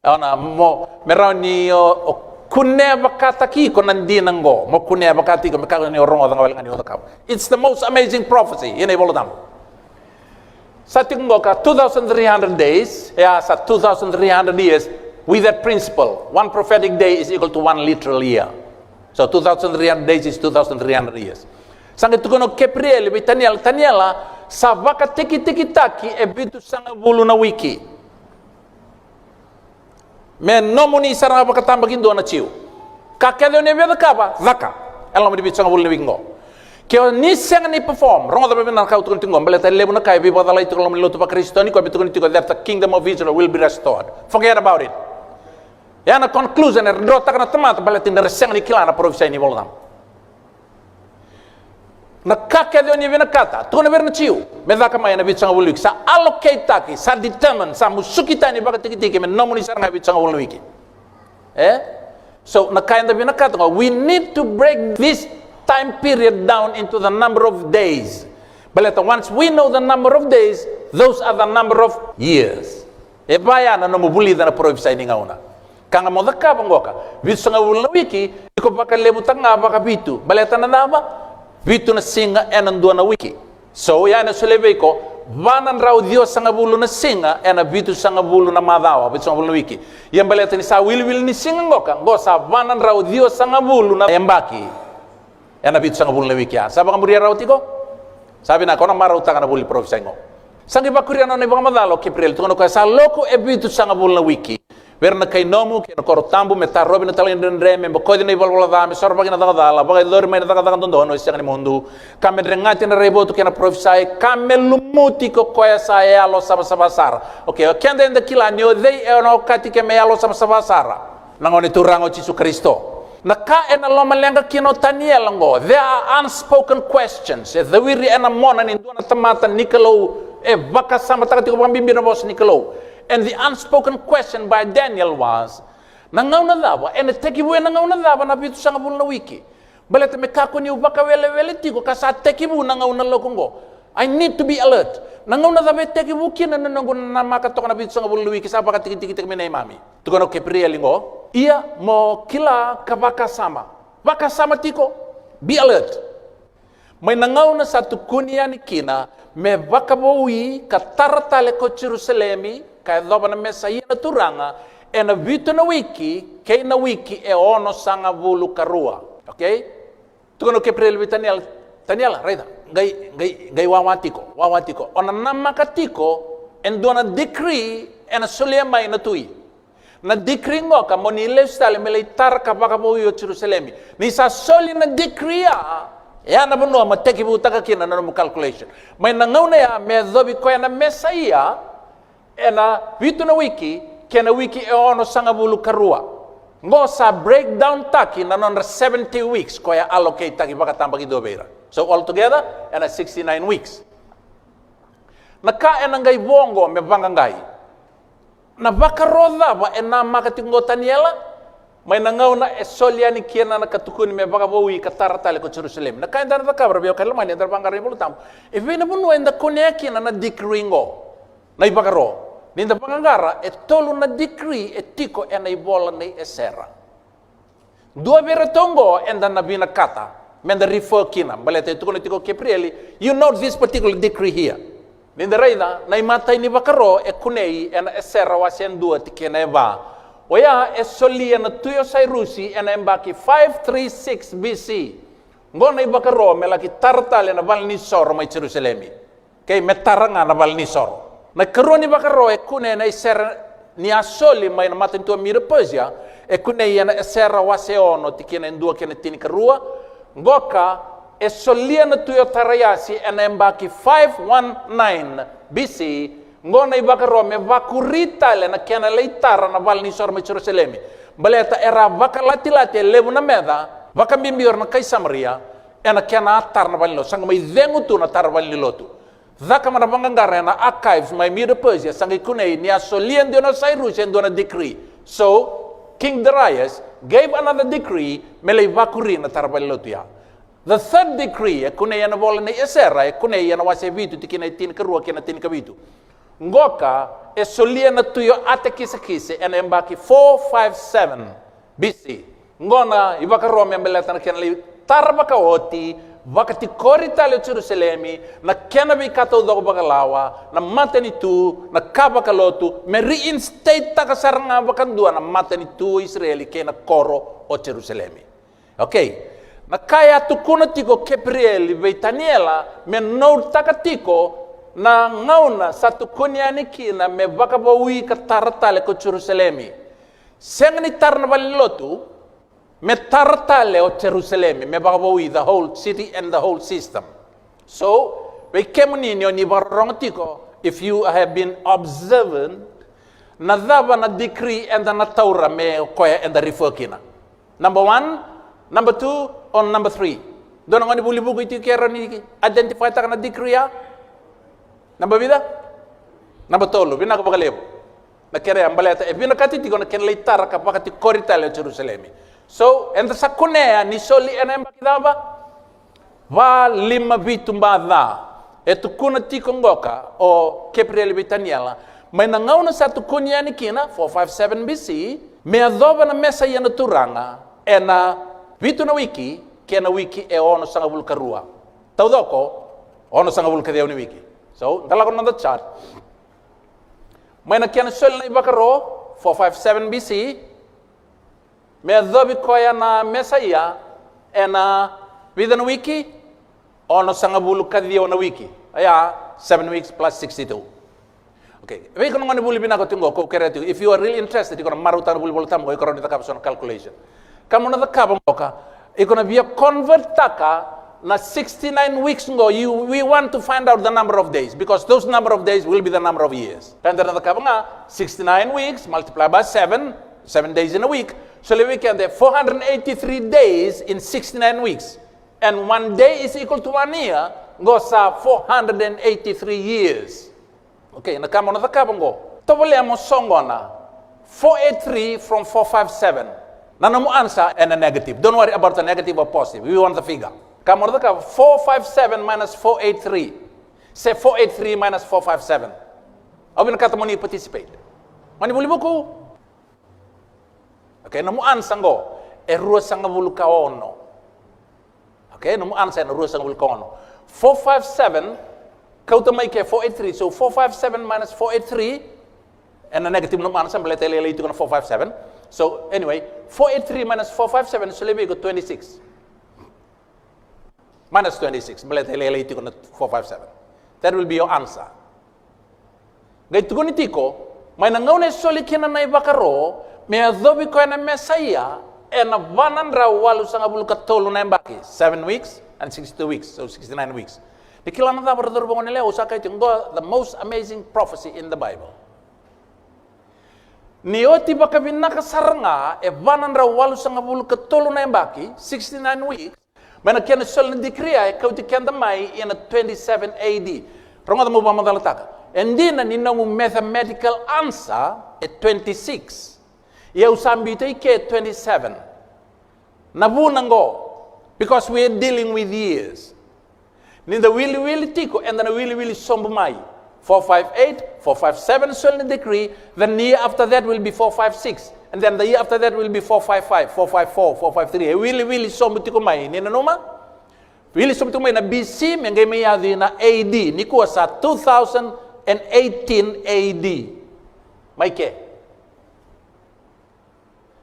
ona mo, me rawa ni o, o kunea vakataki iko na dina qo. Mo kunea vakataki iko, me kakua ni o rogoca ga wale ga ni o cakava. It's the most amazing prophecy ena iVola Tabu. Sa tiko qo ka two thousand three hundred days, e a sa two thousand three hundred years with that principle. One prophetic day is equal to one literal year. So two thousand three hundred days is two thousand three hundred years. Sa qai tukuna o Keprieli vei Taniela, Taniela, sa vakatikitikitaki e vitusagavulu na wiki. Me nomuni sara ga vakatabakidua na Jiu. Ka kece o ni via cakava, caka. Ena loma ni vitusagavulu na wiki qo. Ke o ni sega ni perform, rogoca vakavinaka na ka au tukuna tiko qo, baleta e levu na ka e veivakacalai tiko ena loma ni lotu vaKarisito nikua, me tukuni tiko that the kingdom of Israel will be restored. Forget about it. Ya na conclusion era drawtaka na tamata baleta ni ra sega ni kila na parofisai ni Vola Tabu. Na ka kece o ni vinakata, tukuna vei ira na Jiu, me caka mai ena vitusagavulu wiki, sa allocate-taki, sa determine, sa musuki tani vakatikitiki me nomuni sara ga e vitusagavulu na wiki. E? So, na ka eda vinakata qo, we need to break this time period down into the number of days. Baleta once we know the number of days, those are the number of years. E vaya na nomu vulica na parofisai ni gauna. Ka ga mo cakava qoka, vitusagavulu na wiki, iko vakalevutaka ga vakavitu. Baleta na cava? Vitu na siga ena dua na wiki. So ya ena solia vei iko va na drau ciwasagavulu na siga ena vitusagavulu na macawa, vitusagavulu na wiki. Ia baleta ni sa wiliwili ni siga qoka, qo sa va na drau ciwasagavulu na yabaki ena vitusagavulu na wiki. A sa vakamuria rawa tiko? Sa vinaka, o na marautaka na vuli parofisai qo. Sa qai vakuria na nona ivakamacala o Keprieli, tukuna o koya, sa loko e vitusagavulu na wiki vei ira na kai nomu kei na koro tabu, me tarovi na talaidredre, me bokoci na ivalavala ca, me sorovaki na cakacala, vakayacori mai na cakacaka dodonu e sega ni mudu, ka me dregati na raivotu kei na parofisai, ka me lumuti ko koya sa yalosavasava sara. Okay, o keda eda kila ni o cei e na okati ke me yalosavasava sara? Na Gone Turaga o Jisu Karisito. Na ka ena lomaleqa kina o Taniela qo, there are unspoken questions. E cawiri ena mona ni dua na tamata ni Kalou e vakasamataka tiko vakabibi na vosa ni Kalou. And the unspoken question by Daniel was, na gauna cava, ena tekivu ena gauna cava na vitusagavulu na wiki? Baleta me kakua niu vakawelewele tiko ka sa tekivu na gauna lako qo. I need to be alert. Na gauna cava e tekivu kina na noqu namaka toka na vitusagavulu na wiki, sa vakatikitikitaki mai na neimami. Tukuna o Keprieli qo, ia mo kila ka vakasama. Vakasama tiko. Be alert. Mai na gauna sa tukuni yani kina me vakavoui ka tara tale ko Jerusalemi, ka yacova na Mesaia na Turaga, ena vitu na wiki kei na wiki e onosagavulu ka rua. Okay? Tukuna o Keprieli vei Taniela, Taniela, raica, qai, qai, qai wawa tiko, wawa tiko. O na namaka tiko e dua na decree ena solia mai na tui. Na decree qoka mo ni lesu tale me lai tara ka vakavoui o Jerusalemi. Ni sa soli na decree ya, ya na vanua mo tekivutaka kina na nomu calculation. Mai na gauna ya me yacovi koya na Mesaia, ena vitu na wiki kei na wiki e onosagavulu ka rua. Qo sa breakdown taki na nodra seventy weeks koya allocate taki vakatabakidua vei ira. So altogether, ena sixty-nine weeks. Na ka ena qai vo qo me vaqaqai. Na vakaro cava e namaka tiko qo o Taniela? Mai na gauna e soli yani kina na ka tukuni me vakavoui ka tara tale ko Jerusalemi. Na ka eda na cakava, ra veiwekani lomani, eda na vaqara na iVola Tabu. E vei na vanua eda kunea kina na decree qo? Na ivakaro. Ni da vaqaqara, e tolu na decree e tiko ena ivola nei Esera. Dua vei iratou qo eda na vinakata me da refer kina, baleta e tukuna tiko o Keprieli, you note this particular decree here. Ni da raica na imatai ni vakaro e kunei ena Esera wase e dua tikina e va. Oya e solia na tui o Sairusi ena yabaki five three six B C. Qo na ivakaro me laki tara tale na valenisoro mai Jerusalemi. Kei me tara ga na valenisoro. Na ikarua ni vakaro e kunei ena Esera ni a soli mai na matanitu o Medo-Persia, e kunei ena Esera wase ono tikina e dua kei na tinikarua. Qoka e solia na tui o Taraiasi ena yabaki five one nine B C. Qo na ivakaro me vakuri tale na kena lai tara na valenisoro mai Jerusalemi. Baleta era vakalatilati e levu na meca, vakabibi o ira na kai Samaria, ena kena a tara na valenilotu. Sa qai mai cegu tu na tara valenilotu. Caka mai na vaqaqara ena archives mai Medo-Persia, sa qai kunei ni a solia e dua o Sairusi e dua na decree. So King Darius gave another decree me lai vakuri na tara valenilotu ya. The third decree e kunei ena vola nei Esera, e kunei ena wase vitu tikina e tinikarua kei na tinikavitu. Qoka e solia na tui o Atakisakise ena yabaki four five seven B C. Qo na ivakaro me baleta na kena lai tara vakaoti, vakatikori tale o Jerusalemi, na kena veika taucoko vakalawa, na matanitu, na ka vakalotu, me reinstate-taka sara ga vakadua na matanitu o Isireli kei na koro o Jerusalemi. Okay. Na ka e a tukuna tiko o Keprieli vei Taniela me note-taka tiko na gauna sa tukuni yani kina me vakavoui ka tara tale ko Jerusalemi. Sega ni tara na valenilotu, me tara tale o Jerusalemi, me vakavoui the whole city and the whole system. So vei kemuni ni o ni vakarorogo tiko, if you have been observant, na cava na decree eda na taura me o koya eda refer kina? Number one, number two, or number three? Dua na gone vuli vuku i tiko ke rawa ni identify-taka na decree ya? Number vica? Number tolu, vinaka vakalevu. Na kena ya baleta e vinakati tiko na kena lai tara ka vakatikori tale o Jerusalemi. So eda sa kunea ni soli ena yabaki cava? Va lima vitu ba ca. E tukuna tiko qoka o Keprieli vei Taniela, mai na gauna sa tukuni yani kina, four five seven B C, me yacova na Mesaia na Turaga ena vitu na wiki, kei na wiki e onosagavulu ka rua. Taucoko, onosagavulu ka ciwa ni wiki. So, da lako na noda chart. Mai na kena soli na ivakaro, four five seven B C, me yacovi koya na Mesaia ena vica na wiki, onosagavulu ka ciwa na wiki. Oya, seven weeks plus sixty-two. Okay, vei iko na gone vuli vinaka tiko qo, ko kerea tiko, if you are really interested, iko na marautaka na vuli Volatabu qo, iko rawa ni cakava so na calculation. Ka mo na cakava qoka, iko na via convert taka na sixty-nine weeks qo, you, we want to find out the number of days, because those number of days will be the number of years. Ka eda na cakava ga, sixty-nine weeks multiply by seven, seven days in a week, so levu vei keda four hundred eighty-three days in sixty-nine weeks. And one day is equal to one year, qo sa four hundred and eighty-three years. Okay, na ka mo na cakava qo. Tovolea mo soqona four eight three from four five seven. Na nomu answer ena negative. Don't worry about the negative or positive. We want the figure. Ka mo na cakava four five seven minus four eight three. Se four eight three minus four five seven. Au vinakata mo ni participate. Mo ni vuli vuku. Okay, nomu answer qo e ruasagavulu ka ono. Okay, nomu answer ena ruasagavulu ka ono. Four five seven, kauta mai ke four eight three. So four five seven minus four eight three, ena negative nomu answer, baleta e lailai tiko na four five seven. So anyway, four eight three minus four five seven, so levu vei iko twenty-six. Minus twenty-six, baleta e lailai tiko na four five seven. That will be your answer. Qai tukuni tiko, mai na gauna e soli kina na ivakaro me yacovi koya na Mesaia, ena va na drau walusagavulu ka tolu na yabaki, seven weeks and sixty-two weeks, so sixty-nine weeks. Ni kila na cava, ra cauravou, goneyalewa, au sa kaya tiko qo, the most amazing prophecy in the Bible. Ni oti vakavinaka sara ga e va na drau walusagavulu ka tolu na yabaki, sixty-nine weeks, mai na kena soli na decree, e kauti keda mai ina twenty-seven A D. Rogoca, meu vakamacalataka. E dina ni nomu mathematical answer e twenty-six, ia au sa biuta i ke twenty-seven. Na vuna qo, because we are dealing with years. Ni da wiliwili tiko, eda na wiliwili sobu mai. Four five eight, four five seven, soli na decree, then the year after that will be four five six, and then the year after that will be four five five, four five four, four five three. E wiliwili sobu tiko mai, ni nanuma? Wili sobu tiko mai na B C, me qai mai yaco ina A D, nikua sa two thousand and eighteen A D. Mai ke.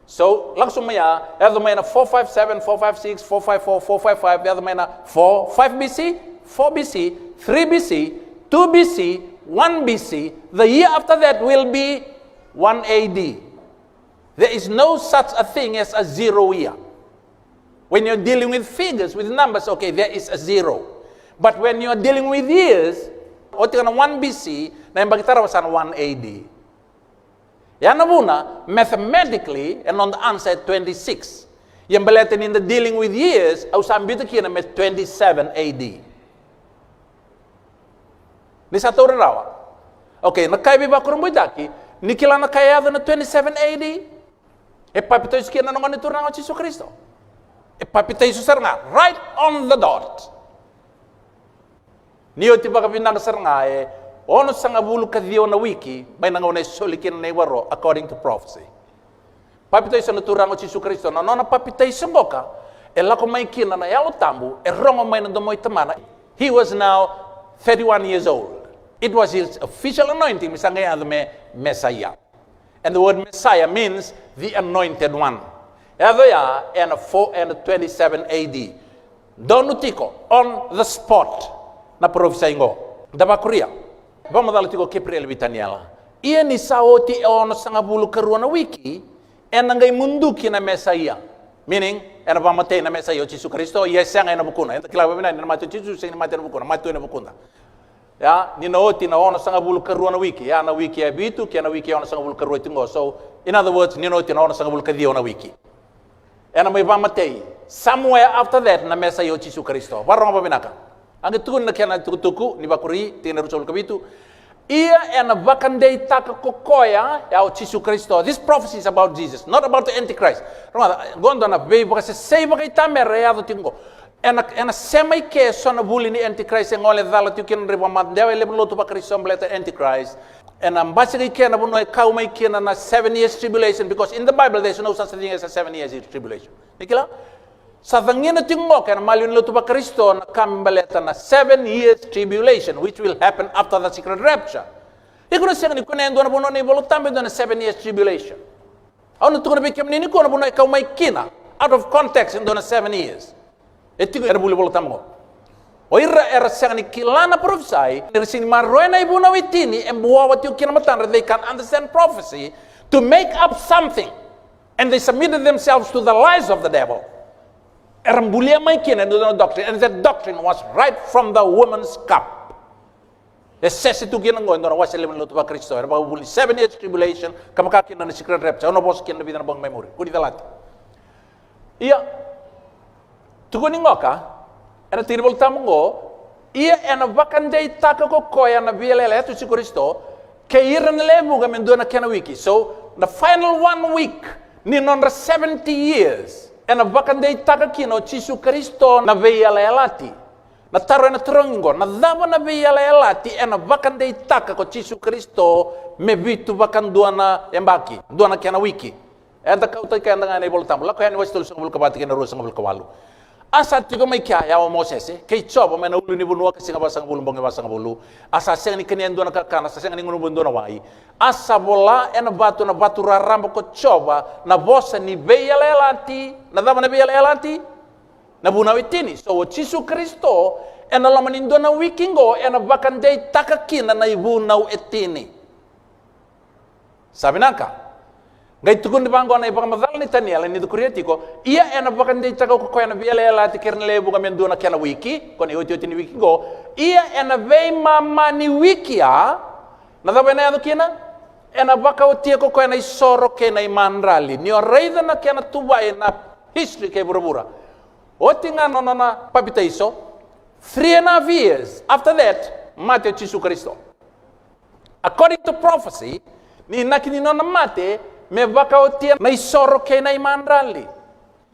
So, lako sobu mai ya, yaco mai na four five seven, four five six, four five four, four five five, yaco mai na four, five B C, four B C, three B C, two B C, one B C. The year after that will be one A D. There is no such a thing as a zero year. When you're dealing with figures, with numbers, okay, there is a zero. But when you're dealing with years, oti ga na one B C, na yabaki tarava sa na one A D. Ya na vuna, mathematically, e noda answer e twenty-six. Ia baleta ni da dealing with years, au sa biuta kina me twenty-seven A D. Ni sa taura rawa. Okay, na ka e veivakurabuitaki, ni kila na ka e yaco na twenty-seven A D? E papitaiso kina na Gone Turaga o Jisu Karisito. E papitaiso sara ga, right on the dot. Ni oti vakavinaka sara ga e onosagavulu ka ciwa na wiki, mai na gauna e soli kina na ivaro, according to prophecy. Papitaiso na Turaga o Jisu Karisito, na nona papitaiso qoka, e lako mai kina na Yalo Tabu, e rogo mai na domo i Tamana. He was now thirty-one years old. It was his official anointing, me sa qai yaco me Mesaia. And the word Messiah means the anointed one. Yaco ya ena four and twenty-seven A D. Donu tiko, on the spot, na parofisai qo. Da vakuria. Vakamacala tiko o Keprieli vei Taniela. Ia ni sa oti e onosagavulu ka rua na wiki, ena qai muduki na Mesaia. Meaning, ena vakamatei na Mesaia o Jisu Karisito, ia e sega ena vukuna. Eda kila vakavinaka ni na mate o Jisu, sega ni mate ena vukuna, mate tu ena vukuda. Ya, ni na oti na onosagavulu ka rua na wiki, ya na wiki e vitu, kei na wiki e onosagavulu ka rua tiko qo. So, in other words, ni na oti na onosagavulu ka ciwa na wiki, ena mai vakamatei. Somewhere after that, na Mesaia o Jisu Karisito. Vakarorogo vakavinaka. A qai tukuni na kena itukutuku, ni Vakuri, tikina e ruasagavulu ka vitu. Ia ena vakadeitaka ko koya, ya o Jisu Karisito. This prophecy is about Jesus, not about the Antichrist. Rogoca, qo dua na veivakasesei vakaitamera e yaco tiko qo. Ena, ena sema i ke so na vuli ni Antichrist e gole cala tiko kina na nodra ivakamadewa e levu na lotu vaKarisito baleta Antichrist. Ena basika i ke na vanua e kau mai kina na seven years tribulation, because in the Bible there's no such thing as a seven years tribulation. Ni kila? Sa cagina tiko qoka ena maliwa ni lotu vaKarisito na ka me baleta na seven years tribulation, which will happen after the secret rapture. Iko na sega ni kunea e dua na vanua na iVolatabu e dua na seven years tribulation. Au na tukuna vei kemuni nikua na vanua e kau mai kina, out of context, e dua na seven years. E tiko ena vuli iVolatabu qo. O ira era sega ni kila na parofisai, era sega ni maroroya na ivunau e tini, e buawa tiko kina matadra, they can understand prophecy, to make up something. And they submitted themselves to the lies of the devil. Era bulia mai kina e dua na doctrine, and that doctrine was right from the woman's cup. E sese tu kina qo e dua na wase levu ni lotu vaKarisito, era vakavuvuli seven years tribulation, ka vaka kina na secret rapture, au na vosa kina na vica na bogi mai muri, kua ni calati. Ia, tukuni qoka, ena tikina iVolatabu qo, ia ena vakadeitaka ko koya na veiyalayalati o Jisu Karisito, kei ira na lewe vuqa me dua na kena wiki. So, na final one week, ni nodra seventy years, ena vakadeitaka kina o Jisu Karisito na veiyalayalati. Na taro ena tarogi qo, na cava na veiyalayalati ena vakadeitaka ko Jisu Karisito me vitu vakadua na yabaki, dua na kena wiki? Eda kauta i keda ga ena iVolatabu, Lako Yani wase tolusagavulu ka va, tikina ruasagavulu ka walu. A sa tiko mai kea o Mosese kei Jiova mai na ulunivanua ka siga vasagavulu, bogi vasagavulu. A sa sega ni kania e dua na kakana, sa sega ni gunuva e dua na wai. A sa vola ena vatu, na vatu raraba ko Jiova, na vosa ni veiyalayalati. Na cava na veiyalayalati? Na vunau e tini. So o Jisu Karisito, ena loma ni dua na wiki qo, ena vakadeitaka kina na ivunau e tini. Sa vinaka. Qai tukuni vaqo na ivakamacala nei Taniela ni cukuria tiko, ia ena vakadeitaka ko koya na veiyalayalati kei ira na lewe vuqa me dua na kena wiki, ko na iotioti ni wiki qo, ia ena veimama ni wiki ya, na cava ena yaco kina? Ena vakaotia ko koya na isoro kei na imadrali. Ni o raica na kena tuvai na history kei vuravura. Oti ga na nona papitaiso, three and a half years after that, mate o Jisu Karisito. According to prophecy, ni inaki ni nona mate me vakaotia na isoro kei na imadrali.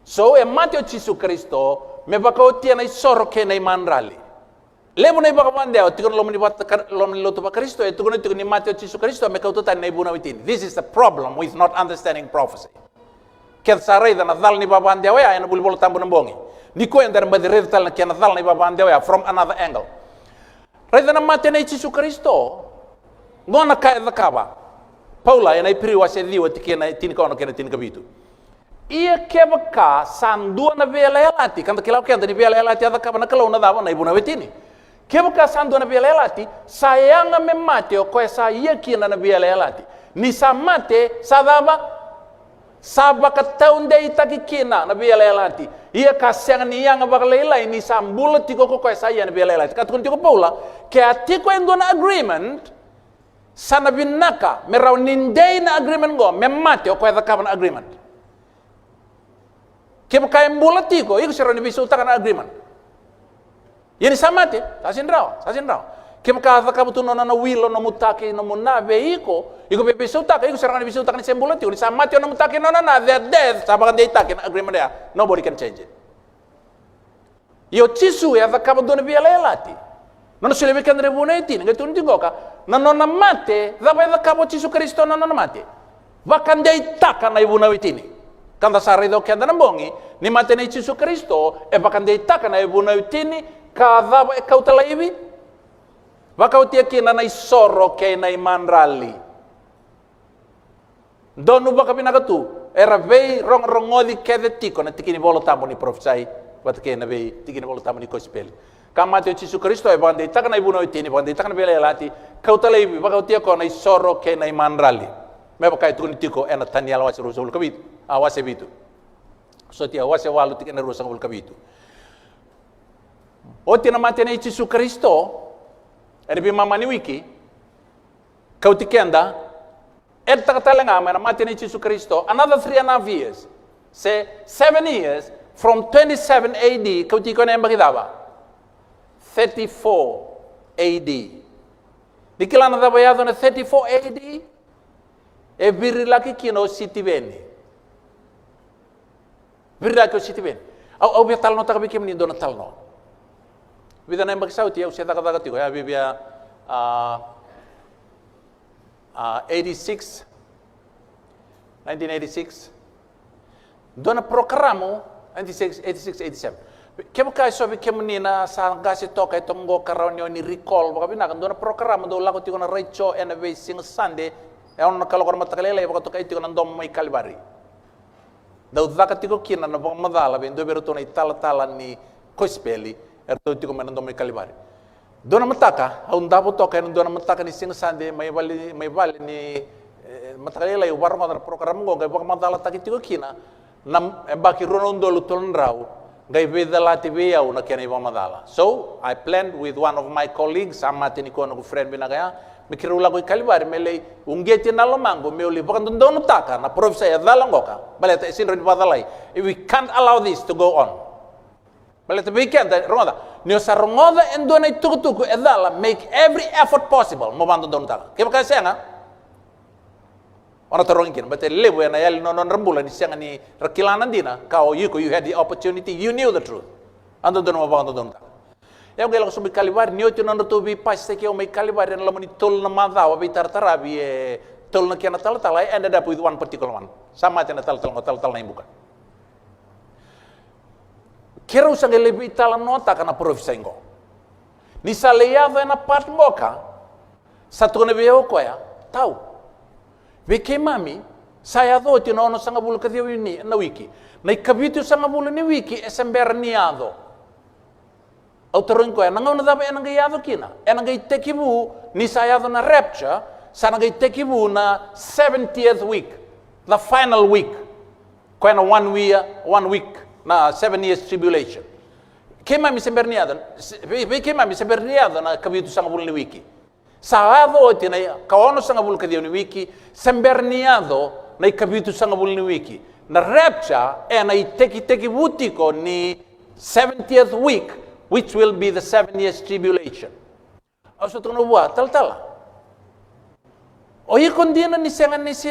So, e mate o Jisu Karisito me vakaotia na isoro kei na imadrali. Levu na ivakavadewa tiko na loma ni vata-, ka-, loma ni lotu vaKarisito, e tukuna tiko ni mate o Jisu Karisito me kauta tani na ivunau e tini. This is the problem with not understanding prophecy. Keda sa raica na cala ni vavadewa ya ena vuli iVolatabu na bogi. Nikua eda na baci raica tale na kena cala na ivavadewa ya from another angle. Raica na mate nei Jisu Karisito. Qo na ka e cakava Paula ena Iperiu wase ciwa, tikina e tinikaono kei na tinikavitu. Ia kevaka sa dua na veiyalayalati, ka da kila o keda ni veiyalayalati a cakava na Kalou na cava? Na ivunau e tini. Kevaka sa dua na veiyalayalati, sa yaga me mate o koya sa ia kina na veiyalayalati. Ni sa mate, sa cava? Sa vakataudeitaki kina na veiyalayalati. Ia ka sega ni yaga vakalailai ni sa bula tiko ko koya sa ia na veiyalayalati. Ka tukuna tiko o Paula, ke a tiko e dua na agreement, sa na vinaka me rawa ni dei na agreement qo me mate o koya e cakava na agreement. Kevaka e bula tiko, iko se rawa ni veisautaka na agreement. Ia ni sa mate, sa sega ni rawa, sa sega ni rawa. Kevaka a cakava tu na nona will o nomu ta kei nomu na vei iko, iko vei, veisautaka, iko se rawa ni veisautaka ni se bula tiko. Ni sa mate o nomu ta kei nona na, their death sa vakadeitaki na agreement ya. Nobody can change it. Ia o Jisu e a cakava dua na veiyalayalati. Nona solia vei keda na ivunau e tini, qai tukuni tiko qoka, na nona mate, cava e cakava o Jisu Karisito na nona mate? Vakadeitaka na ivunau e tini. Ka da sa raica o keda na bogi, ni mate nei Jisu Karisito e vakadeitaka na ivunau e tini, ka cava e kauta laivi? Vakaotia kina na isoro kei na imadrali. Donu vakavinaka tu, era veirogorogoci kece tiko na tiki ni Vola Tabu ni parofisai vata kei na vei tiki ni Vola Tabu ni kosipeli. Ka mate o Jisu Karisito e vakadeitaka na ivunau e tini, vakadeitaka na veiyalayalati, kauta laivi, vakaotia koya na isoro kei na imadrali. Me vaka e tukuni tiko ena Taniela wase ruasagavulu ka vitu, a wase vitu. Sotia wase walu tikina ruasagavulu ka vitu. Oti na mate nei Jisu Karisito ena veimama ni wiki, kauti keda, editaka tale ga mai na mate nei Jisu Karisito, another three and a half years, se seven years, from twenty-seven A D, kauti koya na yabaki cava? Thirty-four A D. Ni kila na cava e yaco ena thirty-four A D? E virilaki kina o Sitiveni. Virilaki o Sitiveni. Au, au via talanoataka vei kemuni e dua na talanoa. Vica na yabaki sa oti au se cakacaka tiko, ya via via, a, a, eighty-six, nineteen eighty-six. Dua na porokaramu, ninety-six, eighty-six, eighty-seven. Kevaka e so vei kemuni na sa qase toka e toqo ka rawa ni o ni recall vakavinaka, dua na porokaramu dau lako tiko na raico ena veisiga Sade, e ono na kaloko na mataka lailai, vakatokai tiko na Domo mai Kalivari. Dau caka tiko kina na vakamacala vei dua vei iratou na italatala ni kosipeli, eratou tiko mai na Domo i Kalivari. Dua na mataka, au davo toka ena dua na mataka ni siga Sade, mai vale, mai vale ni, e, mataka lailai, au vakarogoca na porokaramu oqo, qai vakamacalataki tiko kina na yabaki rua na udolu tolu na drau, qai veicalati vei au na kena ivakamacala. So, I planned with one of my colleagues, sa mate nikua noqu friend vinaka ya, me keirau lako i Kalivari, me lai uqeti na lomaqu, meu lai vakadodonutaka na parofisai e cala qoka, baleta e sega ni rawa ni vakacalai. We can't allow this to go on. Baleta vei keda, rogoca, ni o sa rogoca e dua na itukutuku e cala, make every effort possible mo vakadodonutaka. Kevaka e sega, o na tarogi kina, baleta e levu ena yali na nodra bula ni sega ni ra kila na dina, ka o iko, you had the opportunity, you knew the truth. A dodonu mo vakadodonutaka. Ia au qai lako sobu i Kalivari, ni oti na nodratou veipasitaki au mai Kalivari ena loma ni tolu na macawa veitarataravi e tolu na kena talatala, I ended up with one particular one. Sa mate na talatala qo, talatala na ibuka. Keirau sa qai lai veitalanoataka na parofisai qo. Ni sa lai yaco ena part qoka, sa tukuna vei au o koya, Tau, vei keimami sa yaco oti na onosagavulu ka ciwa ni, na wiki. Na ikavitusagavulu ni wiki e se bera ni yaco. Au tarogi koya, na gauna cava ena qai yaco kina? Ena qai tekivu, ni sa yaco na rapture, sa na qai tekivu na seventieth week, the final week. Koya na one year, one week, na seven years tribulation. Keimami se bera ni yaco, se, vei, vei keimami se bera ni yaco na ikavitusagavulu ni wiki. Sa yaco oti na ikaonosagavulu ka ciwa ni wiki, se bera ni yaco na ikavitusagavulu ni wiki. Na rapture ena itekitekivu tiko ni seventieth week, which will be the seven years tribulation. Au sa tukuna vua, Talatala, o iko dina ni sega ni se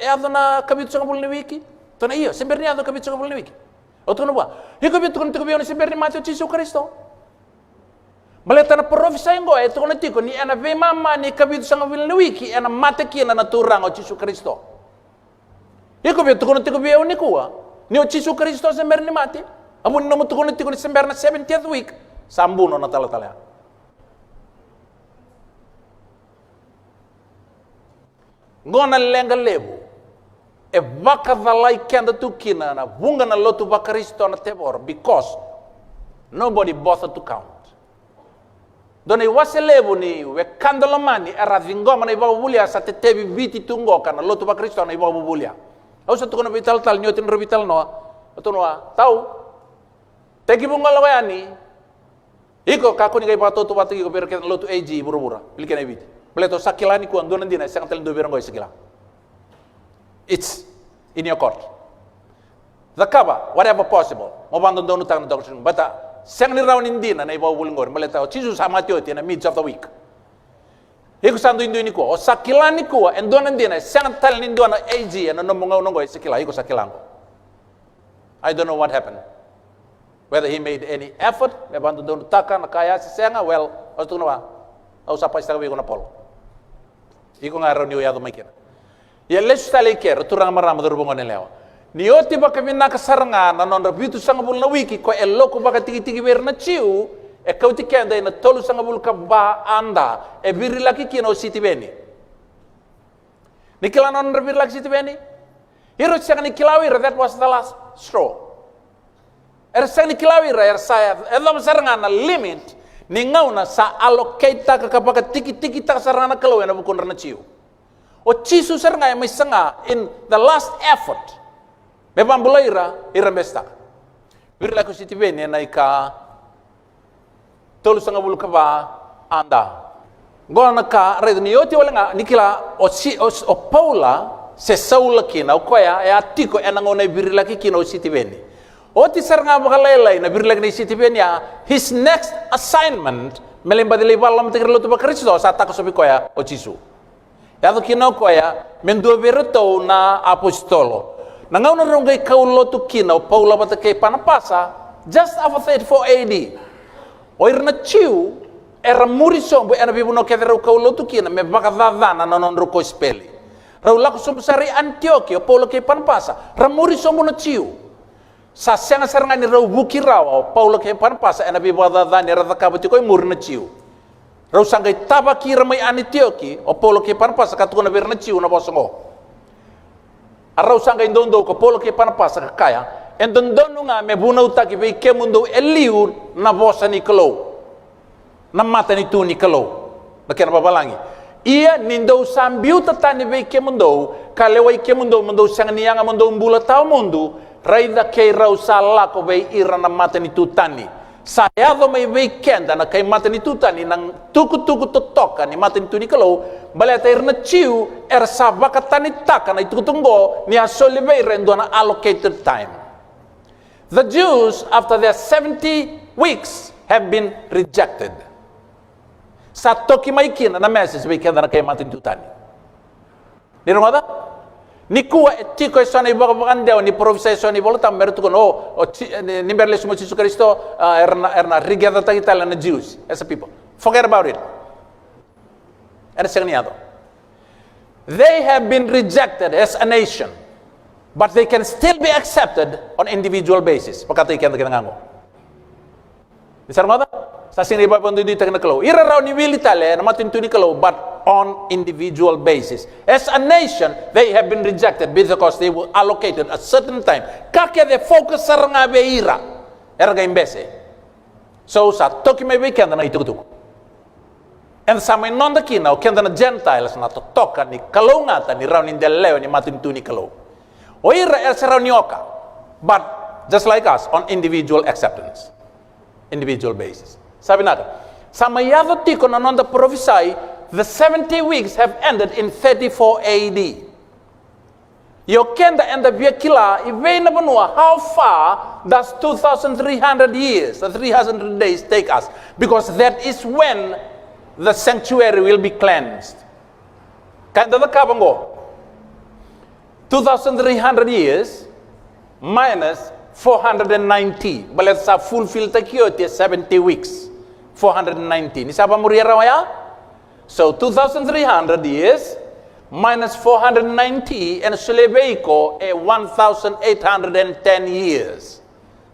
yaco na ikavitusagavulu ni wiki? Tukuna, io, se bera ni yaco na ikavitusagavulu ni wiki. Au tukuna vua, iko via tukuna tiko vei au ni se bera ni mate o Jisu Karisito? Baleta na parofisai qo e tukuna tiko ni ena veimama ni ikavitusagavulu ni wiki ena mate kina na Turaga o Jisu Karisito. Iko via tukuna tiko vei au nikua ni o Jisu Karisito se bera ni mate? A vu ni nomu tukuna tiko ni se bera na seventieth week, sa buno na talatala ya. Qo na leqa levu e vakacalai keda tu kina na vuqa na lotu vaKarisito na tevoro, because nobody bother to count. Dua na iwase levu ni wekada lomani era a ciqoma na ivakavulia sa tetevi Viti tu qo ka na lotu vaKarisito na ivakavulia. Au sa tukuna vei talatala ni oti na nodrau veitalanoa, au tukuna vua, Tau, tekivu qo lako yani. Iko kakua ni qai vakatautauvatataki iko vei ira kece na lotu A G i vuravura, vili kena i Viti. Baleta o sa kila nikua dua na dina e sega tale ni dua vei ira qo e se kila. It's in your court. Cakava whatever possible mo vakadodonutaka na doctrine, but, a, sega ni rawa ni dina na ivakavuvuli qori, baleta o Jisu sa mate oti ena midst of the week. Iko sa duidui nikua, o sa kila nikua e dua na dina e sega tale ni dua na A G ena nomu gauna qo e se kila, iko sa kila qo. I don't know what happened. Whether he made any effort me vakadodonutaka na ka ya se sega, well, au sa tukuna vua, au sa pasitaka vei iko na polo. Iko ga rawa ni o yaco mai kina. Ia lesu tale i ke, ra turaga, marama, cauravou, goneyalewa. Ni oti vakavinaka sara ga na nodra vitusagavulu na wiki, koya e loku vakatikitiki vei ira na Jiu, e kauti keda ina tolusagavulu ka va A D, e virilaki kina o Sitiveni. Ni kila na nodra virilaki Sitiveni? Ira sega ni kila o ira, that was the last straw. Era sega ni kila o ira, era sa yacova sara ga na limit ni gauna sa allocate-taka ka vakatikitikitaka sara ga na Kalou ena vukudra na Jiu. O Jisu sara ga e mai saga in the last effort me vakabulai ira, ira besetaka. Virilaki o Sitiveni ena ika tolusagavulu ka va A D. Qo na ka, raica, ni oti wale ga, ni kila o, si, o, o Paula, se Saula kina, o koya e a tiko ena gauna e virilaki kina o Sitiveni. Oti sara ga vakalailai na virilaki nei Sitiveni, a his next assignment me lai baci lai vakalolomataki ira na lotu vaKarisito, sa takosovi koya o Jisu. Yaco kina o koya me dua vei iratou na apositolo. Na gauna rau qai kaulotu kina o Paula vata kei Panapasa, Just after thirty-four A D, o ira na Jiu era muri sobu ena veivanua kece rau kaulotu kina me vakacacana na nodrau kosipeli. Rau lako sobu sara i Anitioki, o Paula kei Panapasa, ra muri sobu na Jiu. Sa sega sara ga ni rau vuki rawa o Paula kei Panapasa ena veivakacacani era cakava tiko e muri na Jiu. Rau sa qai tavaki ira mai Anitioki o Paula kei Panapasa ka tukuna vei ira na Jiu na vosa oqo. A rau sa qai doudou ko Paula kei Panapasa ka kaya, e dodonu ga me vunautaki vei kemudou e liu na vosa ni Kalou, na matanitu ni Kalou, na kena vavalagi. Ia ni dou sa biuta tani vei kemudou ka lewai kemudou mo dou sega ni yaga mo dou bula tawamudu, raica keirau sa lako vei ira na matanitu tani. Sa yaco mai vei keda na kai matanitu tani na tukutuku totoka ni matanitu ni Kalou, baleta ira na Jiu era sa vakatanitaka na itukutuku oqo ni a soli vei ira e dua na allocated time. The Jews, after their seventy weeks, have been rejected. Sa toki mai kina na message vei keda na kai matanitu tani. Ni rogoca? Nikua e tiko e so na ivakavakadewa ni parofisai e so na iVola Tabu me ra tukuna, o, o Ji-, ni, ni bera lesu mai o Jisu Karisito, a, era na, era na regather-taki tale na Jews as a people. Forget about it. Ena sega ni yaco. They have been rejected as a nation, but they can still be accepted on individual basis. Vakataki keda kece ga qo. Ni sa rogoca? Sa sega ni vakavakaduiduitaki na Kalou. Ira rawa ni wili tale na matanitu ni Kalou, but on individual basis. As a nation, they have been rejected because they were allocated a certain time. Ka kece e focus sara ga vei ira. Era qai bese. So, sa toki mai vei keda na itukutuku. Eda sa mai noda kina, o keda na Gentiles, na totoka ni kalougata ni rawa ni da lewe ni matanitu ni Kalou. O ira era se rawa ni oka, but just like us, on individual acceptance, individual basis. Sa vinaka. Sa mai yaco tiko na noda parofisai, the seventy weeks have ended in thirty-four A D. Io keda eda via kila i vei na vanua, how far does two thousand three hundred years, the three hundred days take us? Because that is when the sanctuary will be cleansed. Ka eda cakava qo, two thousand three hundred years minus four hundred and ninety, baleta sa fulfill-taki oti e seventy weeks, four hundred and ninety. Ni sa vamuria rawa ya? So, two thousand three hundred years minus four hundred ninety, ena solia vei iko e one thousand eight hundred and ten years.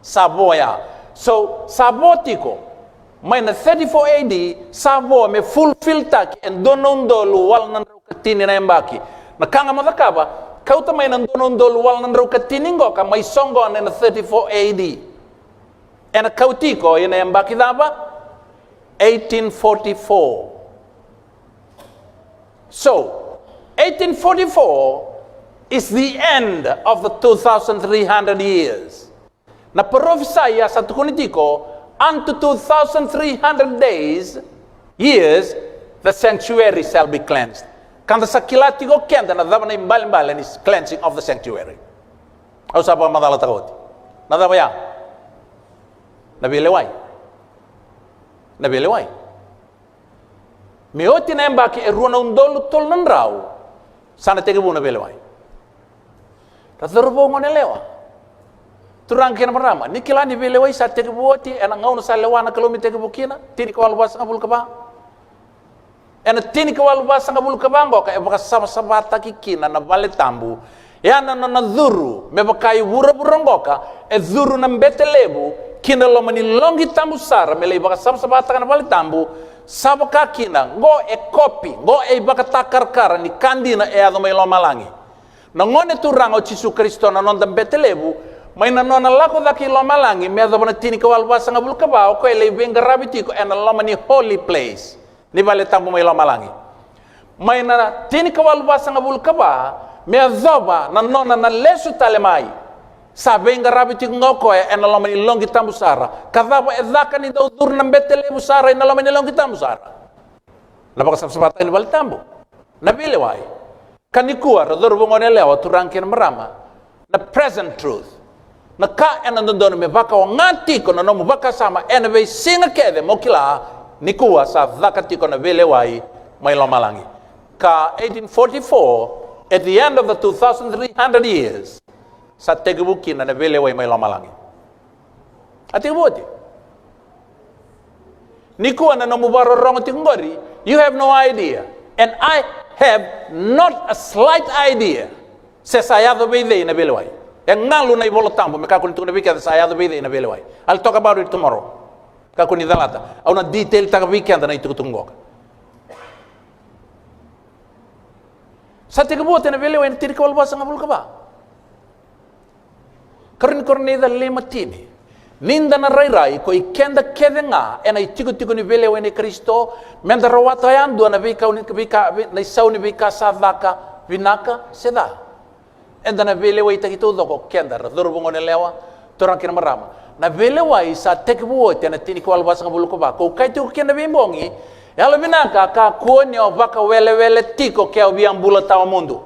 Sa vo ya. So, sa vo tiko. Mai na thirty-four A D, sa vo me fulfill-taki e dua na udolu walu na drau ka tini na yabaki. Na ka ga mo cakava, kauta mai na dua na udolu walu na drau ka tini qoka, mai soqona ena thirty-four A D. Ena kauti iko ena yabaki cava? Eighteen forty-four. So, eighteen forty-four is the end of the two thousand three hundred years. Na parofisai a sa tukuni tiko, unto two thousand three hundred days, years, the sanctuary shall be cleansed. Ka da sa kila tiko keda na cava na ibalebale ni cleansing of the sanctuary. Au sa vakamacalataka oti. Na cava ya? Na veilewai. Na veilewai. Me oti na yabaki e rua na udolu tolu na drau, sa na tekivu na veilewai. Ra cauravou, goneyalewa, turaga kei na marama, ni kila ni veilewai sa tekivu oti ena gauna sa lewa na Kalou me tekivu kina, tini ka walu vasagavulu ka va. Ena tini ka walu vasagavulu ka va qoka e vakasavasavataki kina na vale tabu. Ya na nona curu, me vaka i vuravura qoka e curu na bete levu ki na loma ni loqi tabu sara me lai vakasavasavataka na vale tabu. Sa vaka kina, qo e kopi, qo e ivakatakarakara ni ka dina e yaco mai lomalagi. Na Gone Turaga o Jisu Karisito na noda bete levu, mai na nona lako cake i lomalagi me yacova na tini ka walu vasagavulu ka va, o koya e lai veiqaravi tiko ena loma ni holy place, ni vale tabu mai lomalagi. Mai na tini ka walu vasagavulu ka va me yacova na nona na lesu tale mai, sa veiqaravi tiko ga o koya ena loma ni loqi tabu sara. Ka cava e caka ni dau curu na bete levu sara ena loma ni loqi tabu sara? Na vakasavasavataki ni vale tabu, na veilewai. Ka nikua, ra cauravou, goneyalewa, turaga kei na marama, na present truth, na ka ena dodonu me vakaoga tiko na nomu vakasama ena veisiga kece, mo kila nikua sa caka tiko na veilewai mai lomalagi. Ka eighteen forty-four, at the end of the two thousand three hundred years, sa tekivu kina na veilewai mai lomalagi. A tekivu oti. Nikua na nomu vakarorogo tiko qori, you have no idea. And I have not a slight idea se sa yaco vei cei na veilewai. E galu na iVola Tabu me kakua ni tukuna vei keda sa yaco vei cei na veilewai. I'll talk about it tomorrow. Kakua ni calata. Au na detail taka vei keda na itukutuku qoka. Sa tekivu oti na veilewai ena tinikawalu vasagavulu ka va. Karua ni Korinica lima tini. Ni da na rairai ko i keda kece ga ena itikotiko ni veilewai nei Karisito, me da rawata yadua na veika, veika, na isau ni veika sa caka, vinaka se ca. Eda na veilewaitaki taucoko keda, ra cauravou, goneyalewa, turaga kei na marama. Na veilewai sa tekivu oti ena tinikawalu vasagavulu ka va. Ko kaya tiko kina veibogi, yalovinaka, kakua ni o vakawelewele tiko ke o via bula tawamudu.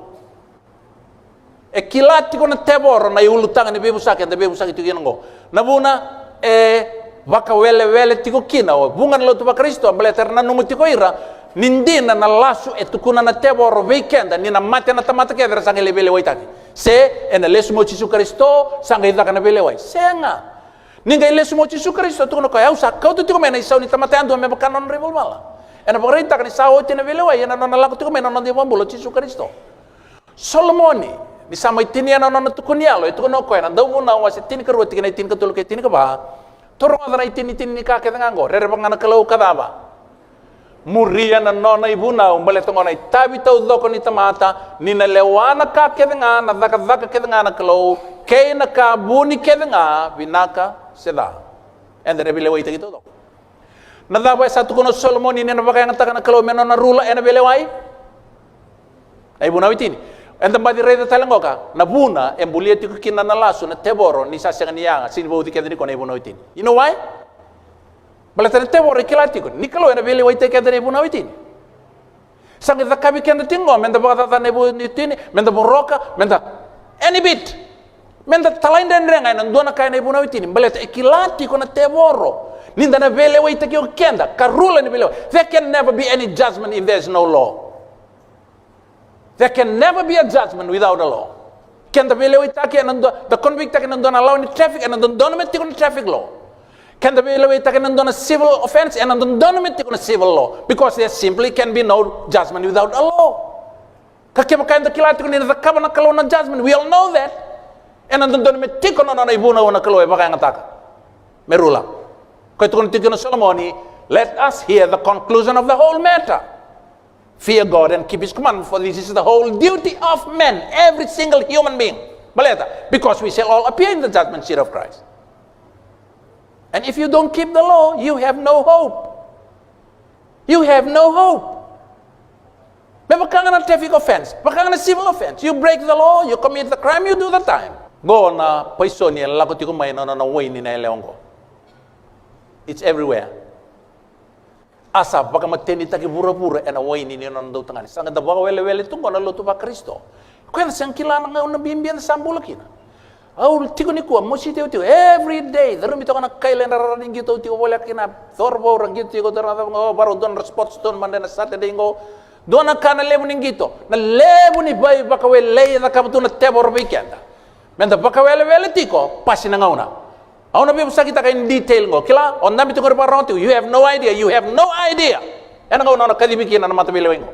E kila tiko na tevoro na iulutaga ni veivosaki eda veivosaki tiko kina oqo. Na vuna e vakawelewele tiko kina o vuqa na lotu vaKarisito, baleta era nanuma tiko ira ni dina na lasu e tukuna na tevoro vei keda, ni na mate na tamata kece era sa qai lai veilewaitaki. Se ena lesu mai o Jisu Karisito sa qai caka na veilewai. Sega. Ni qai lesu mai o Jisu Karisito, tukuna o koya, au sa kauta tiko mai na isau ni tamata yadua me vaka na nodra ivalavala. Ena vakaraitaka ni sa oti na veilewai ena nona lako tiko mai na noda iVakabula o Jisu Karisito. Solomoni, ni sa mai tinia na nona tuku ni yalo, e tukuna o koya ena Dauvunau wase tinikarua, tikina e tinikatolu kei tinikava. Tou rogoca na itinitini ni ka kece ga oqo, rerevaka ga na Kalou ka cava? Muria na nona ivunau, baleta oqo na itavi taucoko ni tamata, ni na lewa na ka kece ga, na cakacaka kece ga na Kalou, kei na ka vuni kece ga, vinaka se ca. Eda na veilewaitaki taucoko. Na cava e sa tukuna o Solomoni ni na vakayagataka na Kalou me nona rula ena veilewai? Na ivunau e tini. Eda baci raica tale qoka na vuna e bulia tiko kina na lasu na tevoro ni sa sega ni yaga, sega ni vauci keda nikua na ivunau e tini. You know why? Baleta na tevoro e kila tiko ni Kalou ena veilewaitaki keda na ivunau e tini. Sa qai cakavi keda tiko qo, meda vakacacana na ivunau e tini, meda voroka, meda any bit. Meda talaidredre ga ena dua na ka ena ivunau e tini, baleta e kila tiko na tevoro ni da na veilewaitaki o keda, ka rula ni veilewai. There can never be any judgment if there is no law. There can never be a judgment without a law. Keda veilewaitaki ena dua, da convictaki ena dua na lawa ni traffic, ena dodonu me tiko na traffic law. Keda veilewaitaki ena dua na civil offense, ena dodonu me tiko na civil law, because there simply can be no judgment without a law. Ka kevaka eda kila tiko ni na cakava na Kalou na judgment, we all know that. Ena dodonu me tiko na nona ivunau na Kalou e vakayagataka me rula. Koya tukuna tiko na Solomoni, let us hear the conclusion of the whole matter. Fear God and keep his commandments, for this is the whole duty of men, every single human being. Baleta, because we shall all appear in the judgment seat of Christ. And if you don't keep the law, you have no hope. You have no hope. Me vaka ga na traffic offense, vaka ga na civil offense. You break the law, you commit the crime, you do the time. Qo na poisoni e lako tiko mai na nona waini na yalewa qo. It's everywhere. A sa vakamatenitaki vuravura ena waini ni nona dautagane. Sa qai da vakawelewele tu qo na lotu vaKarisito. Koya eda sega kila na gauna bibi eda sa bula kina. Au tiko nikua, mositi au tiko. Every day, curumi toka na kaila ena rara ni qito au tiko voleka kina. Cauravou ra qito tiko, dua na cava qo, varau dua na sports tournament ena Saturday qo. Dua na ka na levu ni qito. Na levu ni veivakawelei e cakava tu na tevoro vei keda. Meda vakawelewele tiko, pasi na gauna. Au na veivosakitaka in detail qo. Kila, o dabe tiko qori vakarorogo tiko. You have no idea, you have no idea. Ena gauna o na kacivi kina na mataveilewai qo.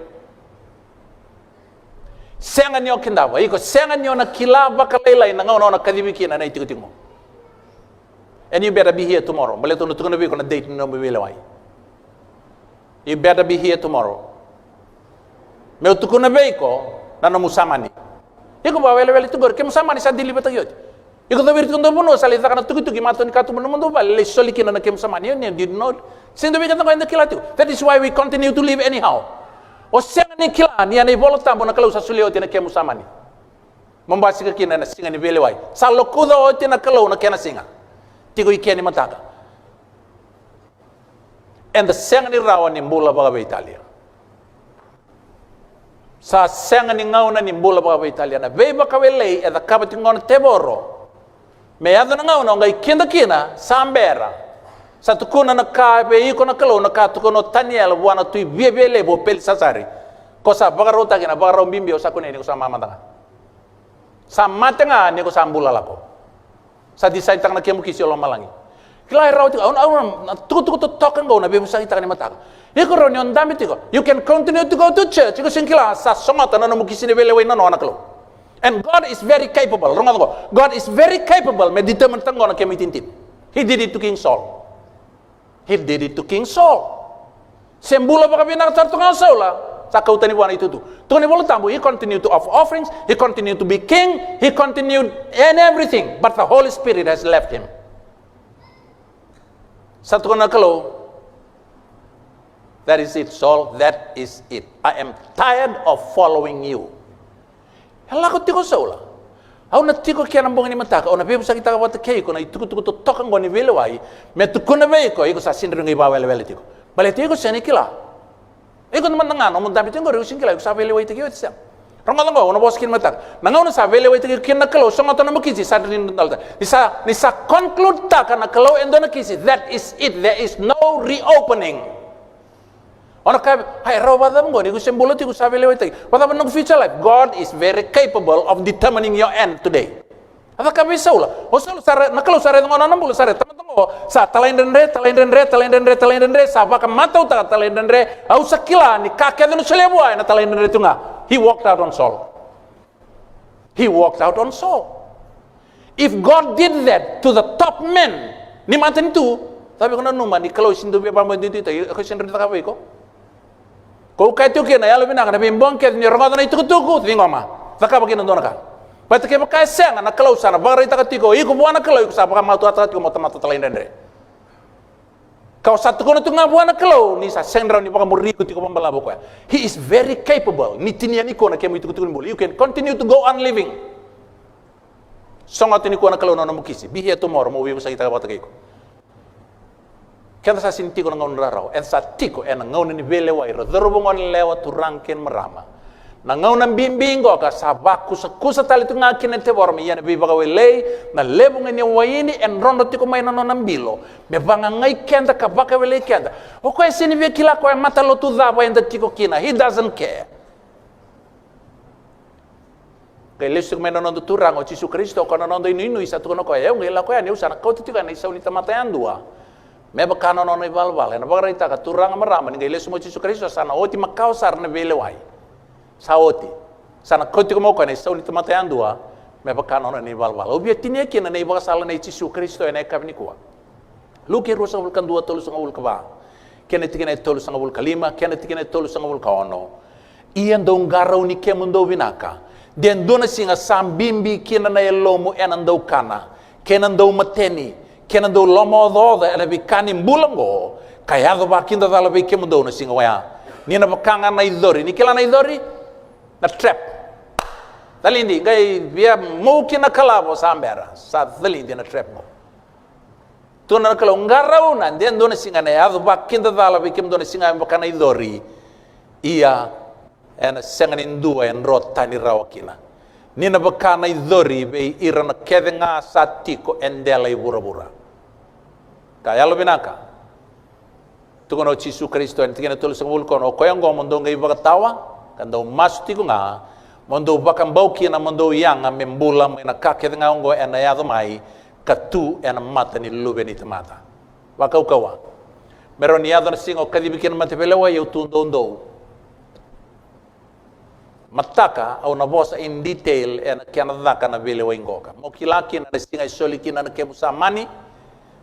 Sega ni o kidava, iko sega ni o na kila vakalailai na gauna o na kacivi kina na itikotiko. And you better be here tomorrow. Baleta au na tukuna vei iko na date ni nomu veilewai. You better be here tomorrow. Meu tukuna vei iko na nomu samani. Iko vakawelewele tu qori, kemu samani sa deliver-taki oti. Iko cavuti tiko dua vanua, sa lai caka na tukituki, matau ni katuba na nomudou vale, lai soli kina na kemu samani. You did not. Sega ni dua vei keda qo eda kila tiko. That is why we continue to live anyhow. O sega ni kila ni ena iVola Tabu na Kalou sa solia oti na kemu samani. Mo basika kina ena siga ni veilewai. Sa lokuca oti na Kalou na kena siga. Tiko i ke ni mataka. Eda sega ni rawa ni bula vakaveitalia. Sa sega ni gauna ni bula vakaveitalia. Na veivakawelei e cakava tiko qo na tevoro. Me yaco na gauna o qai kida kina, sa bera. Sa tukuna na ka vei iko na Kalou, na ka tukuna o Taniela vua na tui viavialevu o Pelisasari. Ko sa vakarautaki na vakarau bibi, o sa kunei ni ko sa mamada ga. Sa mate ga ni ko sa bula lako. Sa decide-taka na kemu kisi o lomalagi. Kila e rawa tiko, au na, au na, na tukutuku totoka qo na veivosakitaka ni mataka. Iko rawa ni o dabe tiko. You can continue to go to church. Iko sega ni kila sa sogota na nomu kisi ni veilewai na noa na Kalou. And God is very capable. Rogoca qo. God is very capable me determine taka qo na kemu itinitini. He did it to King Saul. He did it to King Saul. Se bula vakavinaka sara tu ga o Saula, sa kau tani vua na itutu. Tukuna na iVola Tabu, he continued to offer offerings, he continued to be king, he continued in everything, but the Holy Spirit has left him. Sa tukuna na Kalou, "That is it, Saul, that is it. I am tired of following you." E lako tiko o Saula. Au na tiko ke na bogi ni mataka, au na veivosakitaka vata kei iko na itukutuku totoka qo ni veilewai, me tukuna vei iko, iko sa sega ni qai vakawelewele tiko. Baleta iko sega ni kila. Iko na mada ga nomu dabe tiko qori, iko sega ni kila iko sa veilewaitaki oti, sega. Rogoca qo, au na vosa kina mataka. Na gauna sa veilewaitaki iko kina na Kalou, sogota nomu kisi, sa dri ni dodolta. Ni sa, ni sa conclude taka na Kalou e dua na kisi, that is it, there is no reopening. O na kaya, "Ai, rawa vakacava qo, ni ko se bula tiko, sa veilewaitaki. Vakacava noqu future life?" God is very capable of determining your end today. A cakava vei Saula. O Saula sa ra-, na Kalou sa raica qo na nona bula, sa raica, tamata qo sa talaidredre, talaidredre, talaidredre, talaidredre, sa vakamatautaka talaidredre. Au sa kila ni ka kece na solia vua ena talaidredre tu ga. He walked out on Saul. He walked out on Saul. If God did that to the top men ni matanitu, cava iko nanuma ni Kalou e sega ni dau via vakabauta duidui, iko sega ni rawa ni cakava vei iko? Ko kaya tiko kina, yalovinaka, na veibogi kece ni rogoca na itukutuku, ciqoma. Cakava kina dua na ka. Baleta kevaka e sega, na Kalou sa na vakaraitaka tiko o iko vua na Kalou, iko sa vakamatautaka tiko mo tamata talaidredre. Ka o sa tukuna tu ga vua na Kalou ni sa sega ni rawa ni vakamuri iko tiko vakabalavu o koya. He is very capable. Ni tinia nikua na kemu itukutuku ni bula. You can continue to go on living. Sogota nikua na Kalou na nomu kisi. Be here tomorrow, mo veivosakitaka vata kei iko. Keda sa sega ni tiko na gauna rarawa, eda sa tiko ena gauna ni veilewai, ra cauravou, goneyalewa, turaga kei na marama. Na gauna bibi qoka sa vakusakusa tale tu ga kina na tevoro me ia na veivakawelei, na levu ga ni waini e drodro tiko mai na nona bilo, me vagagai keda ka vakawelei keda. O koya e sega ni via kila koya matalotu cava eda tiko kina. He doesn't care. Qai lesu tiko mai na noda Turaga o Jisu Karisito, o koya na noda inuinui, sa tukuna o koya, "Au qai lako yani, au sa na kauta tiko yani na isau ni tamata yadua me vaka na nona ivalavala." Ena vakaraitaka, turaga, marama, ni qai lesu mai o Jisu Karisito, sa na oti makawa sara na veilewai. Sa oti. Sa na kauta tiko mai o koya na isau ni tamata yadua me vaka na nona ivalavala. Au via tinia kina na ivakasala nei Jisu Karisito ena yakavi nikua. Luke ruasagavulu ka dua, tolusagavulu ka va, kei na tikina e tolusagavulu ka lima, kei na tikina e tolusagavulu ka ono. Ia dou qarauni kemudou vinaka, de dua na siga sa bibi kina na yalomu ena daukana, kei na daumateni, kei na daulomaocaoca ena veika ni bula oqo, ka yaco vakidacala vei kemudou na siga oya. Ni na vaka ga na icori, ni kila na icori? Na trap. Calidi, qai via mou kina na kalavo, sa bera, sa calidi na trap oqo. Tukuna na Kalou, qarauna, de dua na siga ena yaco vakidacala vei kemudou na siga me vaka na icori. Ia ena sega ni dua e dro tani rawa kina. Ni na vaka na icori vei ira na kece ga sa tiko e dela i vuravura. Ka yalovinaka. Tukuna o Jisu Karisito ena tikina e tolusagavulu ka ono, o koya oqo mo dou qai vakatawa, ka dou masu tiko ga, mo dou vakabau kina, mo dou yaga me bula mai na ka kece ga oqo ena yaco mai, ka tu ena mata ni Luve ni tamata. Vakaukauwa. Me rawa ni yaco na siga o kacivi kina na mataveilewai, au tu doudou. Mataka, au na vosa in detail ena kena caka na veilewai qoka. Mo kila kina na siga e soli kina na kemu samani.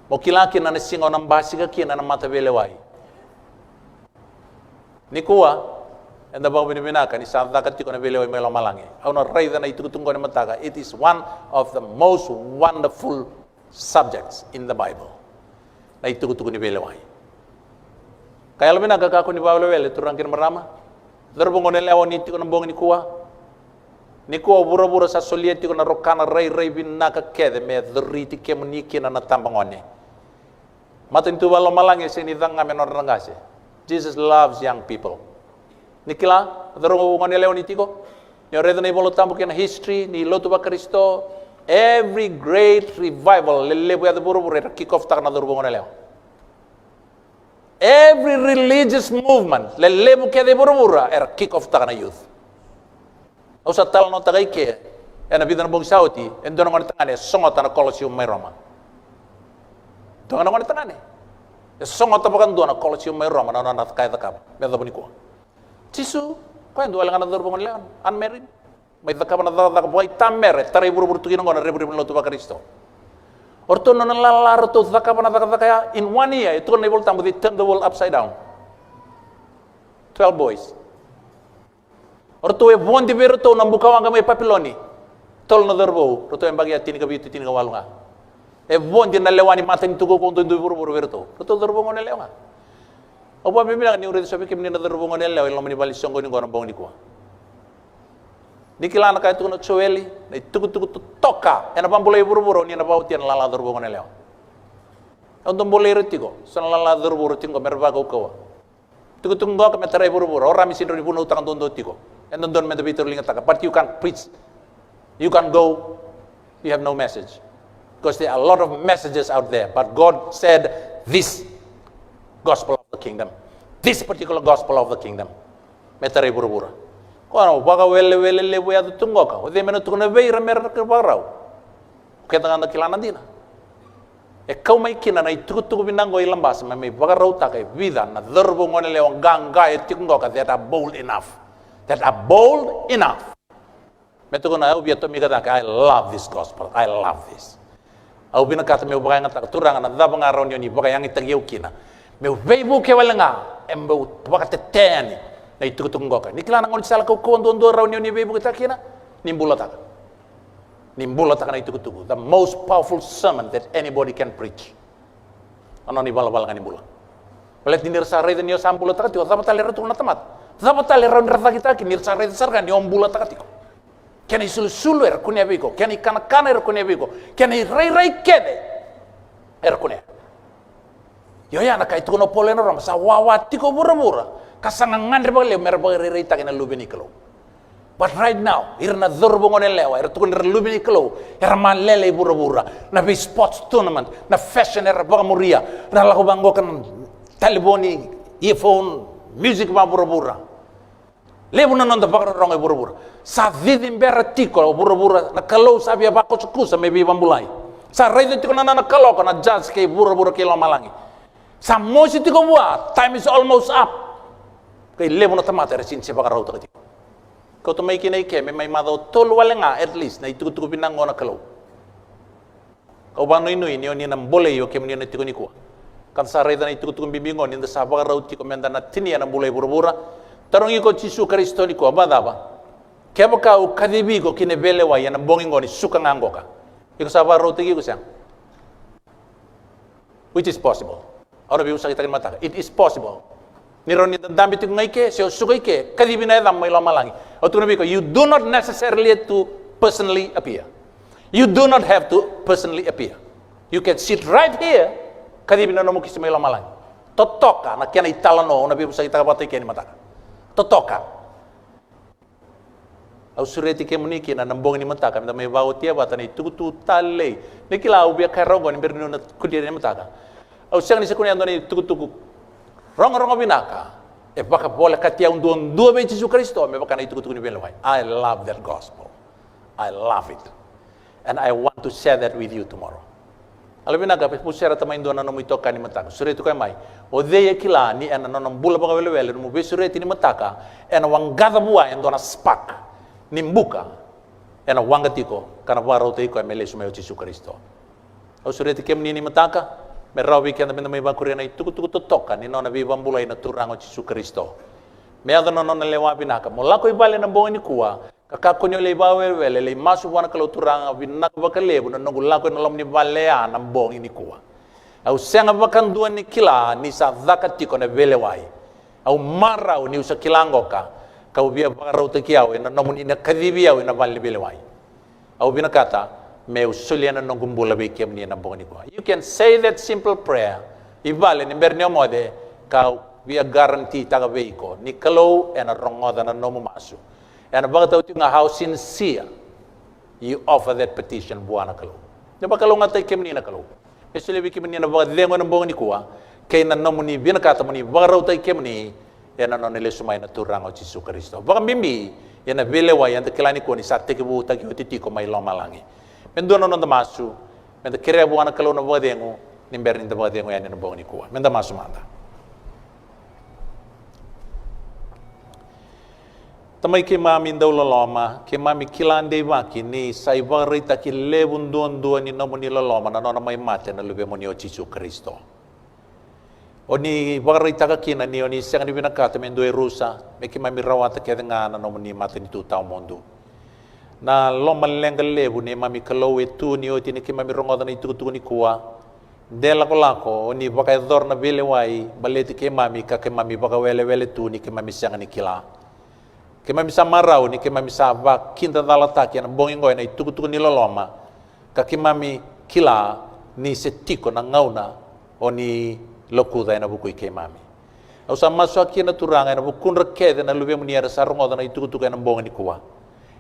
Mo kila kina na siga o na basika kina na mataveilewai. Nikua, eda vakavinavinaka ni sa caka tiko na veilewai mai lomalagi. Au na raica na itukutuku qo ni mataka. It is one of the most wonderful subjects in the Bible. Na itukutuku ni veilewai. Ka yalovinaka, kakua ni vakawelewele, turaga kei na marama. Cauravou, goneyalewa, ni tiko na bogi nikua. Nikua o vuravura sa solia tiko na rokana rairai vinaka kece me coriti kemuni kina na tabagone. Matanitu vakalomalagi e sega ni caka ga me nodra na qase. Jesus loves young people. Ni kila, cauravou, goneyalewa, ni tiko, ni o raica na iVola Tabu kei na history ni lotu vaKarisito, every great revival lelevu e yaco e vuravura era kick off taka na cauravou, goneyalewa. Every religious movement lelevu kece e vuravura era kick off taka na youth. Au sa talanoataka i ke ena vica na bogi sa oti, e dua na gonetagane e sogota na Colosseum mai Roma. Toka na gone tagane. E sogota vakadua na Colosseum mai Roma na nona ka e cakava me yacova nikua. Jisu, koya e dua wale ga na cauravou gonelewa, unmarried. Mai cakava na cakacaka vakaitamera, e tarai vuravura tu kina oqo na revurevu ni lotu vaKarisito. O ratou na nona lala, ratou cakava na cakacaka ya, in one year, e tukuna na iVolatabu, they turned the world upside down. Twelve boys. O ratou e vodi vei ratou na bukawaqa mai Papiloni. Tolu na cauravou, ratou e baki ya tinikavitu, tinikawalu ga. E vodi na lewa ni matanitu kaukauwa duidui vuravura vei ratou. Ratou cauravou gonelewa ga. Au vakavinavinaka niu raica so vei kemuni na cauravou gonelewa e loma ni vale ni soqoni oqo na bogi nikua. Ni kila na ka e tukuna o Joeli, na itukutuku totoka ena vakabulai vuravura, o ni na vakaotia na lala cauravou gonelewa. Au dau bolei ira tiko so na lala cauravou tiko oqo me ra vakaukauwa. Tukutuku qoka me tarai vuravura, o Ramisi drau ni vunautaka duadua tiko. E dodonu me da veitauriligataka, but you can't preach. You can't go, you have no message. Because there are a lot of messages out there, but God said this gospel of the kingdom, this particular gospel of the kingdom, me tarai vuravura. Ko na vakawelewele levu e yaco tu qoka, o cei me na tukuna vei ira me ra vakarau? O keda ga da kila na dina. E kau mai kina na itukutuku vinaka oqo i Labasa me mai vakarautaka e vica na cauravou gonelewa qaqa e tiko qoka that are bold enough. That are bold enough. Me tukuna, au via tomika cake, I love this gospel, I love this. Au vinakata meu vakayagataka, Turaga, na cava ga rawa ni o ni vakayagitaki au kina meu veivuke wale ga, e meu vakatetea yani na itukutuku qoka. Ni kila na gaunisala kaukauwa duadua rawa ni o ni veivuketaka kina, ni bulataka. Ni bulataka na itukutuku, the most powerful sermon that anybody can preach. Na nona ivalavala ga ni bula. Baleta ni ra sa raica ni o sa bulataka tiko, cava tale era tukuna na tamata? Cava tale era rawa ni ra cakitaka kina ni ra sa raica sara ga ni o bulataka tiko? Kena isulusulu era kunea vei iko, kena ikanakana era kunea vei iko, kena irairai kece era kunea. Io, ya na ka e tukuna o Paula ena Roma, sa wawa tiko vuravura ka sa gagadre vakalevu me ra vakarairaitaki na luve ni Kalou. But right now, ira na cauravou gonelewa era tukuni ira na luve ni Kalou, era malele i vuravura, na vei sports tournament, na fashion era vakamuria, na lako vaqoka na talevoni, earphone, music vavuravura. Levu na noda vakarorogo e vuravura. Sa cici bera tiko o vuravura, na Kalou sa via vakusakusa me veivabulai. Sa raica tiko na nona kaloko na judge kei vuravura kei lomalagi. Sa mosi tiko vua, time is almost up. Kei levu na tamata era sini se vakarautaka tiko. Kauta mai kina i ke me mai macawa tolu wale ga at least na itukutuku vinaka oqo na Kalou. Kau vakanuinui ni o ni na bolei o kemuni na tiko nikua. Ka da sa raica na itukutuku bibi oqo ni da sa vakarau tiko me da na tinia na bula e vuravura. Tarogi iko o Jisu Karisito nikua, vakacava? Kevaka au kacivi iko ki na veilewai ena bogi oqo ni suka ga qoka, iko sa vakarautaki iko sega? Which is possible. Au na veivosakitaka ni mataka, it is possible. Ni rawa ni dadabe tiko ga i ke se o suka i ke, kacivi na yacamu mai lomalagi. Au tukuna vei iko, you do not necessarily have to personally appear. You do not have to personally appear. You can sit right here, kacivi na nomu kisi mai lomalagi. Totoka na kena italanoa au na veivosakitaka vata i ke ni mataka. Totoka. Au sureti kemuni kina na bogi ni mataka me da mai vakaotia vata na itukutuku talei. Ni kila au via kaya rawa oqo ni bera niu na kudria ni mataka. Au sega ni se kunea e dua na itukutuku rogorogo vinaka e vakavolekati au duadua vei Jisu Karisito me vaka na itukutuku ni veilewai. I love that gospel. I love it. And I want to share that with you tomorrow. Yalovinaka, veivuserata mai e dua na nomu itokani ni mataka. Sureti koya mai. O cei e kila ni ena nona bula vakawelewele nomu veisureti ni mataka ena waqaca vua e dua na spark ni buka ena waqa tiko ka na vakarautaki koya me lesu mai o Jisu Karisito. Au sureti kemuni ni mataka me rawa vei keda me da mai vakuria na itukutuku totoka ni nona veivabulai na Turaga o Jisu Karisito. Me yaco na nona lewa vinaka, mo lako i vale na bogi nikua, ka kakua ni o lai vakawelewele, lai masu vua na Kalou, Turaga, vinaka vakalevu na noqu lako ena loma ni vale ya na bogi nikua. Au sega vakadua ni kila ni sa caka tiko na veilewai. Au marau niu sa kila qoka, kau via vakarautaki au ena nomuni na kacivi au ena vale ni veilewai. Au vinakata meu solia na noqu bula vei kemuni ena bogi nikua. You can say that simple prayer i vale ni bera ni o moce, kau via guarantee taka vei iko ni Kalou ena rogoca na nomu masu. Ena vakatau tiko ga how sincere you offer that petition vua na Kalou. Me vakalougatataki kemuni na Kalou. Me solia vei kemuni na vakacegu ena bogi nikua kei na nomuni vinakata mo ni vakarautaki kemuni ena nona lesu mai na Turaga o Jisu Karisito. Vakabibi ena veilewai eda kila nikua ni sa tekivutaki oti tiko mai lomalagi. Me dua na noda masu, me da kerea vua na Kalou na vakacegu, ni bera ni da vakacegu yani ena bogi nikua. Me da masu mada. Tamai keimami dau loloma, keimami kila deivaki ni sa ivakaraitaki levu duadua ni nomuni loloma na nona mai mate na Luvemuni o Jisu Karisito. O ni vakaraitaka kina ni o ni sega ni vinakata me dua e rusa, me keimami rawata kece ga na nomuni matanitu tawamudu. Na lomaleqa levu neimami Kalou e tu ni oti ni keimami rogoca na itukutuku nikua. De lakolako o ni vakayacora na veilewai baleti keimami ka keimami vakawelewele tu ni keimami sega ni kila. Keimami sa marau ni keimami sa vakidacalataki ena bogi oqo ena itukutuku ni loloma, ka keimami kila ni se tiko na gauna o ni lokuca ena vuku i keimami. Au sa masu kina Turaga ena vukudra kece na Luvemuni era sa rogoca na itukutuku ena bogi nikua.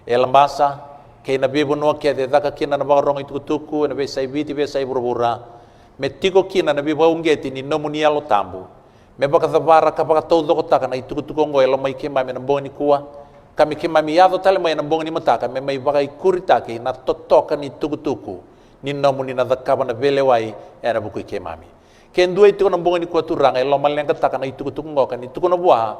E Labasa kei na veivanua kece e caka kina na vakarogo itukutuku ena veiyasai Viti, veiyasai vuravura, me tiko kina na veivakauqeti ni nomuni Yalo Tabu, me vakacavara ka vakataucokotaka na itukutuku oqo e loma i keimami ena bogi nikua, ka me keimami yaco tale mai ena bogi ni mataka me mai vakaikuritaki na totoka ni tukutuku ni nomuni na cakava na veilewai ena vuku i keimami. Ke dua e tiko na bogi nikua Turaga e lomaleqataka na itukutuku oqo ka ni tukuna vua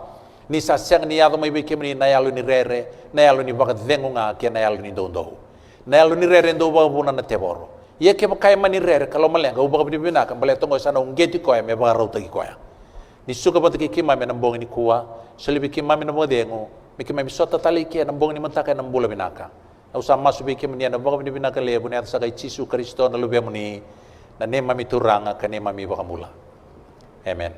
ni sa sega ni yaco mai vei kemuni na yalo ni rere, na yalo ni vakacegu ga kei na yalo ni doudou. Na yalo ni rere e dau vakavuna na tevoro. Ia kevaka e mani rere ka lomaleqa, au vakavinavinaka baleta oqo e sa na uqeti koya me vakarautaki koya. Ni suka vata kei keimami ena bogi nikua, soli vei keimami na vakacegu me keimami sota tale i ke ena bogi ni mataka ena bula vinaka. Au sa masu vei kemuni ena vakavinavinaka levu ena yaca saka i Jisu Karisito na Luvemuni, na neimami Turaga ka neimami iVakabula. Emeni.